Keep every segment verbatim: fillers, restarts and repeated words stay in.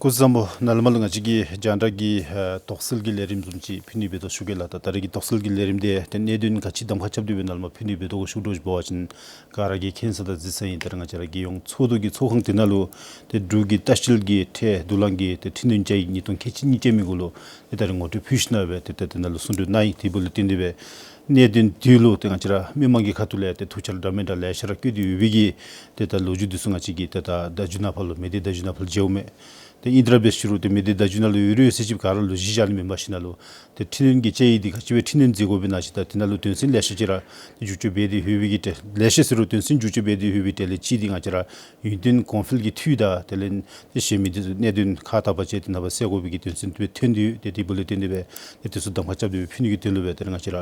བཟང་པོ། ནཱ་ལས་མར་ལུ་ང་བཅས་ཀྱིས་རྒྱང་བསྒྲགས་ཀྱི་ཨ་དོགས་སེལ་གྱི་ལས་རིམ་བཟུམ་ཅིག་ཕུལ་ནི་འབད་དོ་ཞུ་གེ་ལགས། ད་ད་རེས་ཀྱི་དོགས་སེལ་གྱི་ལས་རིམ་འདི་ཏེ་གནད་དོན་ག་ཅི་གདམ་ཁ་རྐྱབ་སྟེ་སྦེ་ནཱ་ལས་མར་ཕུལ་ནི་འབད་དོ་ག་ཞུ་དོ་ཞུ་བ་ཅིན་ག་ར་གིས་མཁྱེན་ས་དང་གཟིགས་ས་ཨིན། ད་རེས་ང་བཅས་ར་རྒྱལ་ཡོངས་ཚོགས་འདུ་གི་ཚོགས་ཁང་འདི་ནང་ལུ་ཏེ་འབྲུག་གི་ལྟ་བཤལ་གྱི་ཁྲལ་བསྡུ་ལེན་གྱི་ཏེ་འཕྲི་སྣོན་བཅའ་ཡིག་ཉིས་སྟོང་ཁལ་གཅིག་གཉིས་བཅའ་མི་གུ་ལུ་ཏེ་ད་རེས་ངོ་སྤྲོད་ཕུལ་ཞིནམ་སྦེ་ཏེ་ད་ཏེ་ནཱ་ལུ་གསུང་གྲོས་གནང་ཡི། དེ་འབདཝ་ལས་བརྟེན་ཏེ་སྦེ་གནད་དོན་འདི་ལུ་ཏེ་ང་བཅས་ར་མི་མང་གི་ཁ་ཐུག་ལས་ཏེ་ཐུགས་འཆར་འདྲ་མིན་འདྲ་ལེ་ཤ་ར་བཀོད་དེ་ཡོད་པའི་གི་ཏེ་ད་ལོ་རྒྱུས་འདི་ཚུ་ང་བཅས་ཀྱིས་ཏེ་ད་ད་ཅི་ནཱ་ཕར་ལུ་མི་སྡེ་ད་ཅི་ནཱ་ཕར་ལུ་མཇལཝ་མས། ཏེ་ཨིན་ཏེ་ར་འབད་ཞུ་རུང་ཏེ་མི་སྡེ་ད་ཅི་ནང་ལུ་ཡོད་རུང་ཡོད་ཟེར་ཅིག་ག་ར་ལུ་གཞི་བཞག་ནི་མེན་པར་ཞིནམ་ལས་ཏེ་འཕྲི་སྣོན་གྱི་བཅའ་ཡིག་འདི་ག་ཅི་སྦེ་འཕྲི་སྣོན་མཛད་དགོཔ་ཨིན་ན་ཅིག་ད་དེ་ནང་ལུ་དོན་ཚན་ལེ་ཤ་ཅིག་ར་འཇུག་སྤྱོད་འབད་དེ་ཡོད་པའི་གི་ཏེ་ལེ་ཤ་ཟེར་རུང་དོན་ཚན་འཇུག་སྤྱོད་འབད་དེ་ཡོད་པའི་གྲས་ལས་གཅིག་འདི་ང་བཅས་ར་ཡུན་བརྟན་གོང་འཕེལ་གྱི་འཐུས་དང་དེ་ལས་ཏེ་གཞན་མི་འདི་ཚུ་གནད་དོན་ཁག་དག་པ་ཅིག་འདི་ནང་ཕར་སེལ་དགོ་པའི་གི་དོན་ཚན་དེ་སྦེ་ཐོན་ཏེ་ཡོད། ཏེ་དེ་འབདཝ་ལས་བརྟེན་ཏེ་སྦེ་ཏེ་དེ་ཚུ་གདམ་ཁ་རྐྱབ་སྟེ་སྦེ་ཕུལ་ནི་གི་དོན་ལུ་སྦེ་ཏེ་ང་བཅས་ར་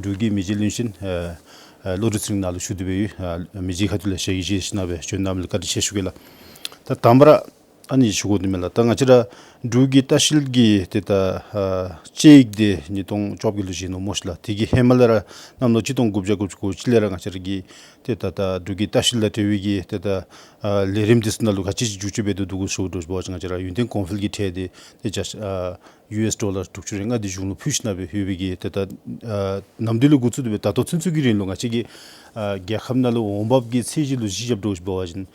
འབྲུག་གི་མི་རྗེ་བློན་ཆེན་ཨ་ཨ་བློ་གྲོས་ཚེ་རིང་ནཱ་ལུ་ཞུ་སྟེ་སྦེ་ཡོད། ཨ་མི་རྗེ་ཁ་ཐུག་ལེ་ཤ་གིས་བཞེས་ཞིནམ་སྦེ་བྱོན་གནང་མི་ལུ་བཀའ་དྲིན་ཆེ་ཞུ་གེ་ལགས། ད་དང་པ་ར་ཨ་ནི་ཞུ་དགོ་དོ་མས་ལགས། ད་ང་བཅས་ར་འབྲུག་གི་ལྟ་བཤལ་གྱི་ཏེ་ད་ཨ་བཅའ་ཡིག་འདི་ཉིས་སྟོང་བཅོ་བརྒྱད་ལུ་བཞེས་ནུག་སྨོ་ཤིག་ལགས། དེ་གི་ཧེ་མ་ལས་ར་གནམ་ལོ་གཅིག་སྟོང་དགུ་བརྒྱ་དགུ་བཅུ་གོ་གཅིག་ལས་ར་ང་བཅས་ར་གི་ཏེ་ད་ད་འབྲུག་གི་ལྟ་བཤལ་དང་འབྲེལ་བའི་གི་ཏེ་ད་ཨ་ལས་རིམ་འདི་ཚུ་ནང་ལུ་ག་ཅི་ཅིག་འཇུག་སྤྱོད་འབད་དོ་འདུག་གོ་ཞུ་དོ་ཞུ་བ་ཅིན་ང་བཅས་ར་ཡུན་བརྟན་གོང་འཕེལ་གྱི་ཁྲལ་འདི་ཏེ་བརྒྱ་ཆ་ཨ་ཡུ་ཨེསི་ཌོ་ལར་དྲུག་ཅུ་རེ་ལྔ་འདི་གཞུང་ལུ་ཕུལ་ཞིནམ་སྦེ་ཡོད་པའི་གི་ཏེ་ད་ཨ་ནམ་དུས་ལས་འགོ་བཙུགས་ཏེ་སྦེ་ད་ལྟོ་ཚུན་ཚོད་ཀྱི་རིང་ལུ་ང་བཅས་ཀྱི་ཨ་རྒྱལ་ཁབ་ནང་ལུ་འོང་འབབ་ཀྱི་ཚད་གཞི་ལུ་གཞི་བཞགཔ་འདྲཝ་ཅིག་འབད་བ་ཅིན་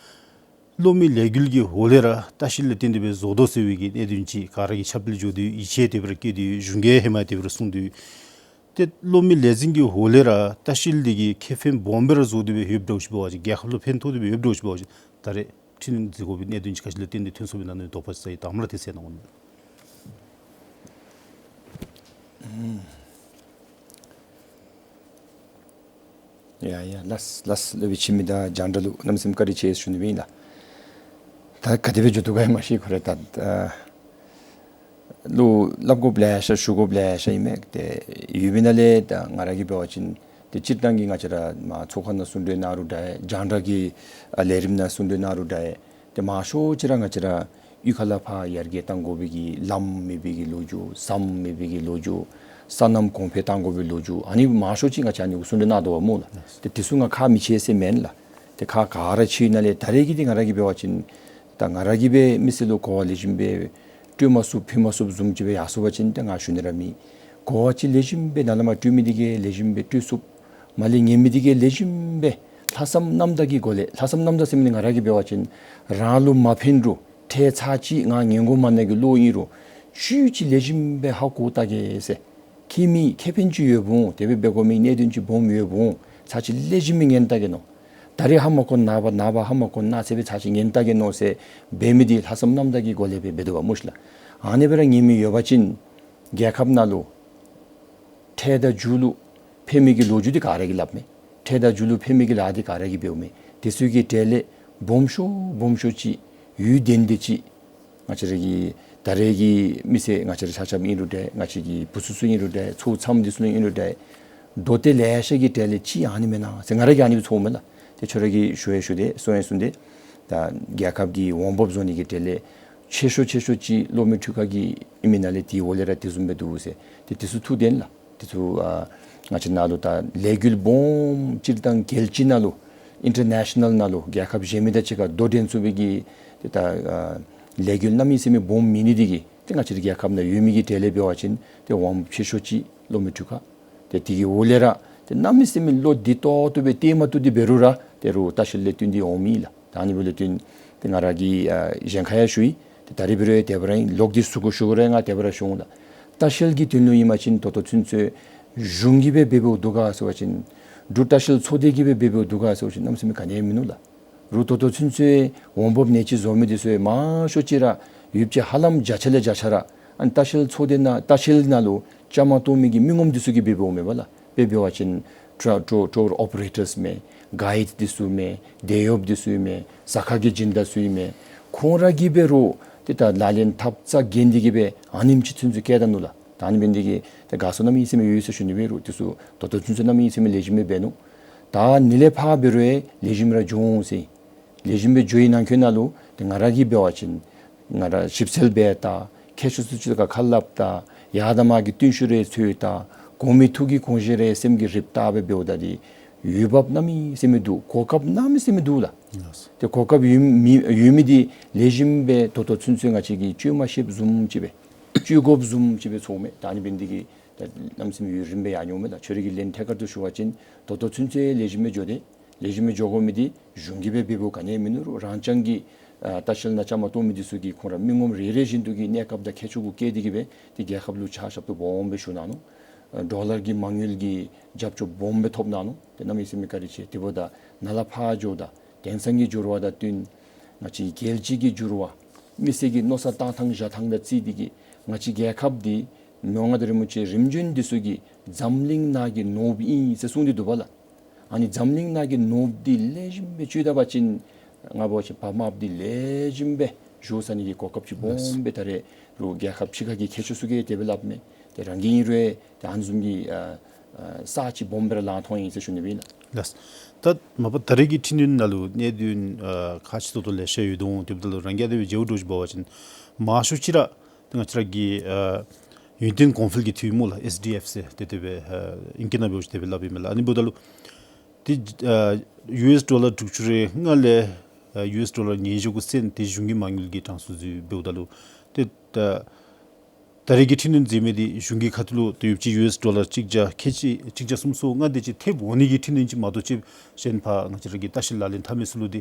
གློག་མེ་ལས་འགུལ་གྱི་འོག་ལས་ར་ལྟ་བཤལ་ལས་བརྟེན་ཏེ་སྦེ་བཟོ་དོ་ཟེར་བའི་གི་གནད་དོན་ཅིག་ག་ར་གིས་ཁྱབ་སྤེལ་འགྱོ་སྟེ་ཡོད། ཡིད་ཆེས་དེ་སྦེ་ར་བསྐྱེད་དེ་ཡོད། གཞུང་གིས་ཧེ་མ་དེ་སྦེ་ར་གསུངས་ཏེ་ཡོད། ཏེ་གློག་མེ་ལས་འཛིན་གྱི་འོག་ལས་ར་ལྟ་བཤལ་འདི་གིས་ཁེ་ཕན་སྦོམ་སྦེ་ར་བཟོ་སྟེ་སྦེ་ཡོདཔ་འདྲཝ་ཅིག་འབད་བ་ཅིན་རྒྱལ་ཁབ་ལུ་ཕན་ཐོགས་ཏེ་སྦེ་ཡོདཔ་འདྲཝ་ཅིག་འབད་བ་ཅིན་ད་རེས་འཕྲི་སྣོན་མཛད་དགོ་པའི་གནད་དོན་ཅིག་ག་ཅི་ལས་བརྟེན་ཏེ་ཐོན་སོངམ་ཨིན་ན་ནི་དོགས་པ་ཟ་ཡི། དང་པ་ར་དེ་གསལ་གནང་དགོ་མས། ཡ་ཡ་ལགས་ལགས། སློབ་དཔོན་འཆི་མེད་དང་རྒྱང་བསྒྲགས་ལུ་གནམ་མེད་ས་མེད་བཀའ་དྲིན་ཆེ་ཞུ་ནི་ཨིན་ལགས། ད་ག་དེ་སྦེ་འགྱོ་དོ་ག་ཡང་མ་ཤེས། ཁོ་ར་ད་ཨ་ལུ་སླབ་དགོཔ་ལེ་ཤ་ཞུ་དགོཔ་ལེ་ཤ་ཨིན་མས། ཏེ་ཡོད་པའི་ནང་ལས་ད་ང་ར་གིས་འབད་བ་ཅིན་ཏེ་སྤྱིར་བཏང་གི་ང་བཅས་ར་མར་ཚོགས་ཁང་ནང་གསུང་གྲོས་གནང་རུང་འདྲ། རྒྱང་བསྒྲགས་ཀྱི་ཨ་ལས་རིམ་ནང་གསུང་གྲོས་གནང་རུང་འདྲ། ཏེ་མང་ཤོས་ཅིག་ར་ང་བཅས་ར་གཡུས་ཁ་ལས་ཕར་ཡར་རྒྱས་གཏང་དགོ་པའི་གི་ལམ་མེད་པའི་གི་ལོ་རྒྱུས། ཟམ་མེད་པའི་གི་ལོ་རྒྱུས། སོ་ནམ་གོང་འཕེལ་གཏང་དགོ་པའི་ལོ་རྒྱུས། ཨ་ནི་མང་ཤོས་ཅིག་ང་བཅས་ཨ་ནི་གུ་གསུང་གྲོས་གནང་དོ་བ་སྨོ་ལགས། ཏེ་དེ་ཚུ་ང་ཁག་མི་ཆེ་ཟེར་མེན་ལགས། ཏེ་ཁག་ག་ར་ཆེ་ནང་ལས་ད་རེས་ཀྱི་འདི་ང་ར་གིས་འབད་བ་ཅིན་ད་ང་ར་གིས་སྦེ་མི་སེར་ལུ་གོ་བ་ལེགས་ཤོམ་སྦེ་སྤྲོད་མ་ཚུགས་ཕུལ་མ་ཚུགསཔ་བཟུམ་ཅིག་སྦེ་ཡར་སོང་པ་ཅིན་ཏེ་ང་ཞུ་ནི་ར་མེད། གོ་བ་ཅིག་ལེགས་ཤོམ་སྦེ་ནཱ་ལས་མར་སྤྲོད་མི་འདི་གིས་ལེགས་ཤོམ་སྦེ་སྤྲོད་ཚུགས། མར་ལས་ཉན་མི་འདི་གིས་ལེགས་ཤོམ་སྦེ་ལྷག་བསམ་རྣམ་དག་གི་སྒོ་ལས། ལྷག་བསམ་རྣམ་དག་ཟེར་མི་འདི་ང་ར་གིས་འབད་བ་ཅིན་རང་ལུ་མ་ཕན་རུང་ཁྲལ་ཚར་གཅིག་ང་ཉན་དགོ་མ་ནི་གི་བློ་ཨིན་རུང་ཅིག་ཅིག་ལེགས་ཤོམ་སྦེ་ཧ་གོ་བལྟ་གེ་ཟེར། ཁྱད་མེད་ཁེ་ཕན་ཅིག་ཡོདཔ་འོང་། དེ་སྦེ་འབད་དགོ་མི་གནད་དོན་ཅིག་སྦོམ་ཡོདཔ་འོང་། ཚར་གཅིག་ལེགས་ཤོམ་སྦེ་ཉན་བལྟ་གེ་མནོ། ད་རེས་ཧ་མ་གོ་ནངས་པ་ནངས་པ་ཧ་མ་གོ་ན་ཟེར་སྦེ་ཚར་གཅིག་ཉན་བལྟ་གེ་མནོ་ཟེར་འབད་མི་འདི་ལྷག་བསམ་རྣམ་དག་གི་སྒོ་ལས་སྦེ་འབད་དོ་བ་སྨོ་ཤིག་ལགས། ཨ་ནི་སྦེ་ར་ཉན་མི་ཡོད་པ་ཅིན་རྒྱལ་ཁབ་ནང་ལུ་ཁྲལ་དང་རྒྱུ་ལུ་ཕན་མི་གི་ལོ་རྒྱུས་འདི་ག་ར་གིས་སླབ་མས། ཁྲལ་དང་རྒྱུ་ལུ་ཕན་མི་གི་ལཱ་འདི་ག་ར་གིས་འབདཝ་མས། དེ་ཚུ་གི་གྲས་ལས་སྦོམ་ཤོས་སྦོམ་ཤོས་ཅིག་ཡུན་བརྟན་ཏེ་ཅིག་ང་བཅས་ར་གི་ད་རེས་ཀྱི་མི་སེར་ང་བཅས་ར་ཆ་ཁྱབ་ཨིན་རུང་འདྲ། ང་བཅས་ཀྱི་བུ་ཚུ་ཚུ་ཨིན་རུང་འདྲ། ཚོགས་འཚམས་འདི་ཚུ་ལུ་ཨིན་རུང་འདྲ། མདོ་སྡེ་ལེ་ཤ་གི་གྲས་ལས་ཅིག་ཨ་ནི་མེན་ན་ཟེར་ང་ར་གིས་ཨ་ནི་སྦེ་ཚོརཝ་མས་ལགས། ཏེ་ཁྱོད་ར་གིས་ཞུ་ཡང་ཞུ་སྟེ་གསུང་ཡང་གསུངས་ཏེ། ད་རྒྱལ་ཁབ་ཀྱི་འོང་འབབ་བཟོ་ནི་གི་གྲས་ལས་ཆེ་ཤོས་ཆེ་ཤོས་ཅིག་གློག་མེ་འཕྲུལ་ཁང་གི་ཨིན་མི་ནང་ལས་དེའི་འོག་ལས་ར་དེ་བཟུམ་སྦེ་འདུག་ཟེར། ཏེ་དེ་ཚུ་ཐུགས་བདེན་ལགས། དེ་ཚུ་ཨ་ང་བཅས་ནང་ལུ་ད་ལས་འགུལ་སྦོམ་སྤྱིར་བཏང་རྒྱལ་སྤྱི་ནང་ལུ་ཨིན་ཊར་ནེ་ཤ་ནཱལ་ནང་ལུ་རྒྱལ་ཁབ་གཞན་མི་དང་གཅིག་ཁར་དོ་འགྲན་ཚུགས་པའི་གི་ཏེ་ད་ཨ་ལས་འགུལ་གནམ་མེད་ས་མེད་སྦོམ་མེད་ནི་འདི་གིས་ཏེ་ང་བཅས་རའི་རྒྱལ་ཁབ་ནང་ཡོད་མི་གི་གྲས་ལས་འབད་བ་ཅིན་ཏེ་འོང་འབབ་ཆེ་ཤོས་ཅིག་གློག་མེ་འཕྲུལ་ཁང་། ཏེ་དེ་གི་འོག་ལས་ར་ཏེ་གནམ་མེད་ས་མེད་བློ་བདེ་ཏོག་ཏོ་སྦེ་བལྟ་མ་བཏུབ་སྟེ་འབད་རུང་ར་ཏེ་རོགས་ལྟ་བཤལ་ལས་བརྟེན་ཏེ་འོང་མི་ལགས། ད་ཨ་ནི་འབདཝ་ལས་བརྟེན་ཏེ་ང་ར་གིས་ཨ་གཞན་ཁར་ཡང་ཞུ་ཡི། ཏེ་ད་རེས་འབད་རུང་ཡང་དེ་སྦེ་ར་ཨིན། ལོག་སྟེ་ཞུ་དགོ་ཞུ་དགོ་རུང་ཡང་ང་དེ་སྦེ་ར་ཞུ་འོང་ལགས། ལྟ་བཤལ་གྱི་དོན་ལུ་ཨིན་པ་ཅིན་ད་ལྟོ་ཚུན་ཚོད་གཞུང་གིས་སྦེ་འབདཝ་འདུག་ག་ཟེར་བ་ཅིན་འབྲུག་ལྟ་བཤལ་ཚོགས་སྡེ་གིས་སྦེ་འབདཝ་འདུག་ག་ཟེར་བ་ཅིན་གནམ་མེད་ས་མེད་ག་ནི་ཡང་མིན་ནུག་ལགས། རོགས་ད་ལྟོ་ཚུན་ཚོད་འོང་འབབ་ནེ་ཅིག་བཟོ་མི་འདི་ཚུ་མང་ཤོས་ཅིག་ར་ཡོདཔ་ཅིག་ཧ་ལམ་བརྒྱ་ཆ་ལས་བརྒྱ་ཆ་ར་ཨ་ནི་ལྟ་བཤལ་ཚོགས་སྡེ་ནང་ལྟ་བཤལ་ནང་ལུ་བཅའ་མར་གཏོགས་མི་གི་མི་ངོམ་འདི་ཚུ་གིས་འབདཝ་མས་པ་ལགས། དཔེ་འབད་བ་ཅིན་ཊུར་ཊུར་ཊུར་ཨོ་པ་རེ་ཊརས་མས། གའིཌ་འདི་ཚུ་མས། འགྲུལ་འགྲུལཔ་འདི་ཚུ་མས། ཟ་ཁང་གི་སྦྱིན་བདག་ཚུ་མས། ཁོང་ར་གིས་འབད་རུང་ཏེ་ད་ལག་ལེན་འཐབ་རྩ་འགེངས་ཏེ་གིས་སྦེ་ཨ་ནེམ་ཅིག་ཚུན་ཚོད་བསྐྱལ་ད་ནུག་ལགས། ད་ཨ་ནི་འབད་ནི་འདི་གིས་ཏེ་དགའ་ཚོར་གནམ་མེད་ས་མེད་ཡོད་ཟེར་ཞུ་ནི་འབད་རུང་དེ་ཚུ་ད་ལྟོ་ཚུན་ཚོད་གནམ་མེད་ས་མེད་ལེགས་ཤོམ་སྦེ་འབད་ནུག། ད་ཨ་ནི་ལས་ཕར་འབད་རུང་ཡང་ལེགས་ཤོམ་ར་འགྱོ་འོང་ཟེར། ལེགས་ཤོམ་སྦེ་འགྱོ་བའི་ནང་འཁོད་ནང་ལུ་ཏེ་ང་ར་གིས་འབད་བ་ཅིན་ང་ར་ཞིབ་འཚོལ་འབད་ད་མཁས་མཆོག་ཚུ་ཅིག་ཁར་ཁ་སླབ་ད་ཡར་དང་མར་གྱི་བརྟུན་ཤུགས་རེ་འཚོལ་ད་གོང་མའི་ཐུགས་ཀྱི་དགོངས་བཞེད་རེ་སེམས་ཀྱིས་རིགཔ་ད་སྦེ་འབདཝ་ད་འདི་ འོས་འབབ་གནམ་མེད་ས་མེད་འདུག། གོ་སྐབས་གནམ་མེད་ས་མེད་འདུག་ལགས། ལགས། ཏེ་གོ་སྐབས་ཡོད་མི་ཡོད་མི་འདི་ལེགས་ཤོམ་སྦེ་ད་ལྟོ་ཚུན་ཚོད་ང་བཅས་ཀྱིས་སྤྱོད་མ་ཤེསཔ་བཟུམ་ཅིག་སྦེ་སྤྱོད་དགོཔ་བཟུམ་ཅིག་སྦེ་ཚོརཝ་མས། ད་ཨ་ནི་འབད་ནི་འདི་གིས་ད་གནམ་མེད་ས་མེད་ཡུན་རིངམོ་སྦེ་ཡར་འགྱོཝ་མས་ལགས། ཁྱོད་ར་གིས་ལན་ཐད་ཀར་དུ་ཞུ་བ་ཅིན་ད་ལྟོ་ཚུན་ཚོད་ལེགས་ཤོམ་སྦེ་འགྱོ་སྟེ་ལེགས་ཤོམ་སྦེ་འགྱོ་དགོ་མི་འདི་གཞུང་གིས་སྦེ་འབད་དགོཔ་ག་ནི་ཡང་མིན་ནུག། རང་རྐྱང་གི་ཨ་ལྟ་བཤལ་ནང་བཅའ་མར་གཏོགས་མི་འདི་ཚུ་གིས་ཁོང་ར་མི་ངོམ་རེ་རེ་བཞིན་དུ་གིས་གནས་སྐབས་དང་ཁྱད་ཆོས་གུ་བཀལ་ཏེ་གིས་སྦེ་ཏེ་རྒྱལ་ཁབ་ལུ་ཕྱག་ཞབས་ཏོག་སྦོམ་སྦེ་ཞུ་གནང་ནུག། ཨ་ཌོ་ལར་གྱི་མ་དངུལ་གྱི་རྒྱབ་སྐྱོར་སྦོམ་སྦེ་ཐོབ་གནང་ནུག། ཏེ་གནམ་མེད་ས་མེད་བཀའ་དྲིན་ཆེ། དེ་འབདཝ་ད་ནཱ་ལས་ཕར་འགྱོཝ་ད་དེང་སང་གི་འགྱུར་བ་དང་བསྟུན་ང་བཅས་རྒྱལ་སྤྱི་གི་འགྱུར་བ་མི་སེར་གྱི་མནོ་བསམ་བཏང་ཐངས་བཞག་ཐངས་དང་རྩིས་ཏེ་གིས་ང་བཅས་རྒྱལ་ཁབ་འདི་མི་དབང་མངའ་བདག་རིན་པོ་ཆེ་རིམ་བྱོན་འདི་ཚུ་གིས་འཛམ་གླིང་ནང་གི་ནོར་བུ་ཨིན་ཟེར་གསུངས་ཏེ་འདུག་པ་ལགས། ཨ་ནི་འཛམ་གླིང་ནང་གི་ནོར་བུ་འདི་ལེགས་ཤོམ་སྦེ་སྤྱོད་ད་པ་ཅིན་ང་འབད་བ་ཅིན་བབས་མ་བབས་འདི་ལེགས་ཤོམ་སྦེ་བཞུགས་ས་ནི་གི་གོ་སྐབས་ཅིག་སྦོམ་སྦེ་ད་རེས་རུང་རྒྱལ་ཁབ་ཕྱི་ཁ་གི་མཁས་མཆོག་ཚུ་གིས་དེ་སྦེ་སླབ་མས། ཏེ་རང་གིས་ཨིན་རུང་ཏེ་ཨ་ནི་བཟུམ་གྱི་ཨ་ཨ་ས་ཅིག་སྦོམ་སྦེ་ར་ལང་ཐོབ་ཡི་ཟེར་ཞུ་ནི་ཨིན་ལགས། ལགས། ད་མ་པ་ད་རེས་ཀྱི་འཕྲི་སྣོན་ནང་ལུ་གནད་དོན་ཨ་ཁག་ཆེ་ཏོག་ཏོ་ལེ་ཤ་ཡོད་དོ་འོང་། དེ་འབདཝ་ད་ལུ་རང་རྐྱ་དེ་སྦེ་མཇལཝ་འདྲཝ་ཅིག་འབད་བ་ཅིན་མང་ཤོས་ཅིག་ར་ཏེ་ང་བཅས་ར་གི་ཨ་ཡུན་བརྟན་གོང་འཕེལ་གྱི་འཐུས་མི་ལགས། ཨེསི་ཌི་ཨེཕ་ཟེར་ཏེ་དེ་སྦེ་ཨ་ཨིང་སྐད་ནང་འབད་བ་ཅིན་དེ་སྦེ་སླབ་ཨིན་མས་ལགས། ཨ་ནི་འབདཝ་ད་ལུ་ཏེ་ཨ་ཡུ་ཨེསི་ཌོ་ལར་དྲུག་ཅུ་རེ་ལྔ་ལས་ཨ་ཡུ་ཨེསི་ཌོ་ལར་ཉིས་བརྒྱ་དགུ་སེན་ཏེ་གཞུང་གི་མ་དངུལ་གྱི་གྲངས་སུ་འཛུལ་འབདཝ་ད་ལུ་ཏེ་ད་ད་རེས་ཀྱི་འཕྲི་སྣོན་མཛད་མི་འདི་གཞུང་གི་ཁ་ཐུག་ལུ་ཏེ་ཡོདཔ་ཅིག་ཡུ་ཨེསི་ཌོ་ལར་གཅིག་བརྒྱ་ཁལ་གཅིག་གཅིག་བརྒྱ་སུམ་ཅུ་སོ་ལྔ་དེ་ཅིག་ཐེབས་འོང་ནི་གི་འཕྲི་སྣོན་ཅིག་མ་གཏོགས་ཅིག་གཞན་ཕར་ང་བཅས་ར་གི་ལྟ་བཤལ་ལག་ལེན་འཐབ་མི་ཚུ་ལུ་འདི་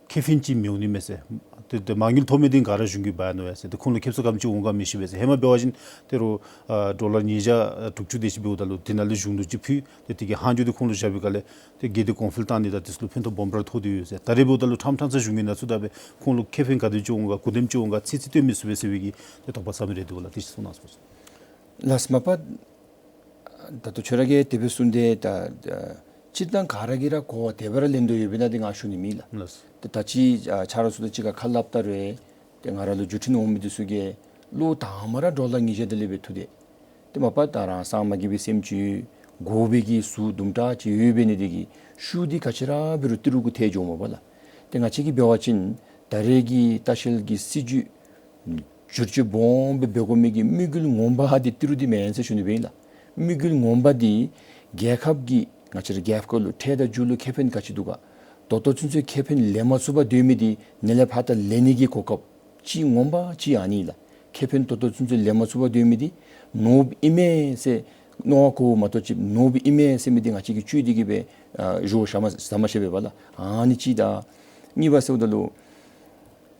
ཁེ་ཕན་ཅིག་མི་འོང་ནི་མས་ཟེར། ཏེ་ཏེ་མ་དངུལ་ཐོབ་མི་འདི་ག་ར་གཞུང་གིས་འབག་ནུག་ཡ་ཟེར། ཏེ་ཁོང་ལུ་ཁེབ་སང་ག་དེམ་ཅིག་འོང་ག་མི་ཤེས་པས་ཟེར། ཧེ་མ་འབད་བ་ཅིན་ཏེ་རུང་ཨ་ཌོ་ལར་ཉིས་བརྒྱ་དྲུག་ཅུ་དེ་ཅིག་འབདཝ་ད་ལུ་དེ་ནང་ལས་གཞུང་ལུ་ཅིག་ཕུལ། ཏེ་དེ་གི་ལྷག་འཕྲོ་འདི་ཁོང་ལུ་བཞག་པའི་སྒང་ལས་ཏེ་རྒྱལ་སྡེ་གོང་འཕེལ་བཏང་ནི་དང་དེ་ཚུ་ལུ་ཕན་ཐོགས་སྦོམ་ར་ཐོགས་ཏེ་ཡོད་ཟེར། ད་རེས་འབདཝ་ད་ལུ་ཕྲང་ཕྲང་ས་གཞུང་གིས་ནང་ཚུད་ད་སྦེ་ཁོང་ལུ་ཁེ་ཕན་ག་དེམ་ཅིག་འོང་ག་ག་དེམ་ཅིག་འོང་ག་ཚིག་ཚིག་སྟོན་མི་ཚུགས་པས་ཟེར་བའི་གི་ཏེ་དོགས་པ་ཟ་མི་རེ་འདུག་ལགས། དེ་ཅིག་གསུང་གནང་ཟེར། ལགས་མ་པ། ད་ལྟོ་ཁྱོད་ར་གིས་དེ་སྦེ་གསུངས་ཏེ་ད་ཨ་སྤྱིར་བཏང་ག་ར་གིས་ར་གོ་བ་དེ་སྦེ་ར་ལེན་དོ་ཡོདཔ་ཨིན་ན་འདི་ང་ཞུ་ནི་མེད་ལགས། ལགས། ཏེ་ད་ཅི་ཨ་ཆ་རོགས་ཚུ་དང་གཅིག་ཁར་ཁ་སླབ་ད་རུང་ཏེ་ང་ར་ལུ་བརྒྱུད་འཕྲིན་འོང་མི་འདི་ཚུ་གིས་ལོ་དང་པ་ར་ཌོ་ལར་ཉིས་བརྒྱ་དེ་ལས་སྦེ་འཐུ་སྟེ་ཏེ་མ་པ་ད་རང་སངས་མ་རྒྱས་པའི་སེམས་ཅིག་དགོ་པའི་གི་ཟུར་དུམ་གྲ་ཅིག་ཡོད་པའི་ནི་དེ་གིས་ཤུགས་འདི་ག་ཅི་ར་འབད་རུང་ཏི་རུ་གུ་ཐལ་འགྱོཝ་མས་པ་ལགས། ཏེ་ང་བཅས་ཀྱིས་འབད་བ་ཅིན་ད་རེས་ཀྱི་ལྟ་བཤལ་གྱི་སྲིད་བྱུས་བསྒྱུར་བཅོས་སྦོམ་སྦེ་འབད་དགོ་མི་གི་དམིགས་ཡུལ་ངོ་མ་འདི་ཏི་རུ་འདི་མེན་ཟེར་ཞུ་ནི་སྦེ་ཨིན་ལགས། དམིགས་ཡུལ་ངོ་མ་འདི་རྒྱལ་ཁབ་ཀྱི་ང་བཅས་ར་རྒྱལ་ཁབ་ལུ་འཕྲལ་དང་མཇུག་ལུ་ཁེ་ཕན་ག་ཅི་འདུག་ག། ད་ལྟོ་ཚུན་ཚོད་ཁེ་ཕན་ལེན་མ་ཚུགས་པར་སྡོད་མི་འདི་ནཱ་ལས་ཕར་ད་ལེན་ནི་གི་གོ་སྐབས་ཅིག་ངོ་མ་ཅིག་ཨ་ནི་ལགས། ཁེ་ཕན་ད་ལྟོ་ཚུན་ཚོད་ལེན་མ་ཚུགས་པར་སྡོད་མི་འདི་ནོར་བུ་ཨིན་མས་ཟེར་མནོ་བ་གོཝ་མ་གཏོགས་ཅིག་ནོར་བུ་ཨིན་མས་ཟེར་མི་འདི་ང་བཅས་ཀྱིས་བཅོས་ཏེ་གིས་སྦེ་ཨ་བཞག་ས་མ་ས་མ་ཤེས་པས་པ་ལགས། ཨ་ནི་གཅིག་དང་གཉིས་པ་ཟེརཝ་ད་ལུ་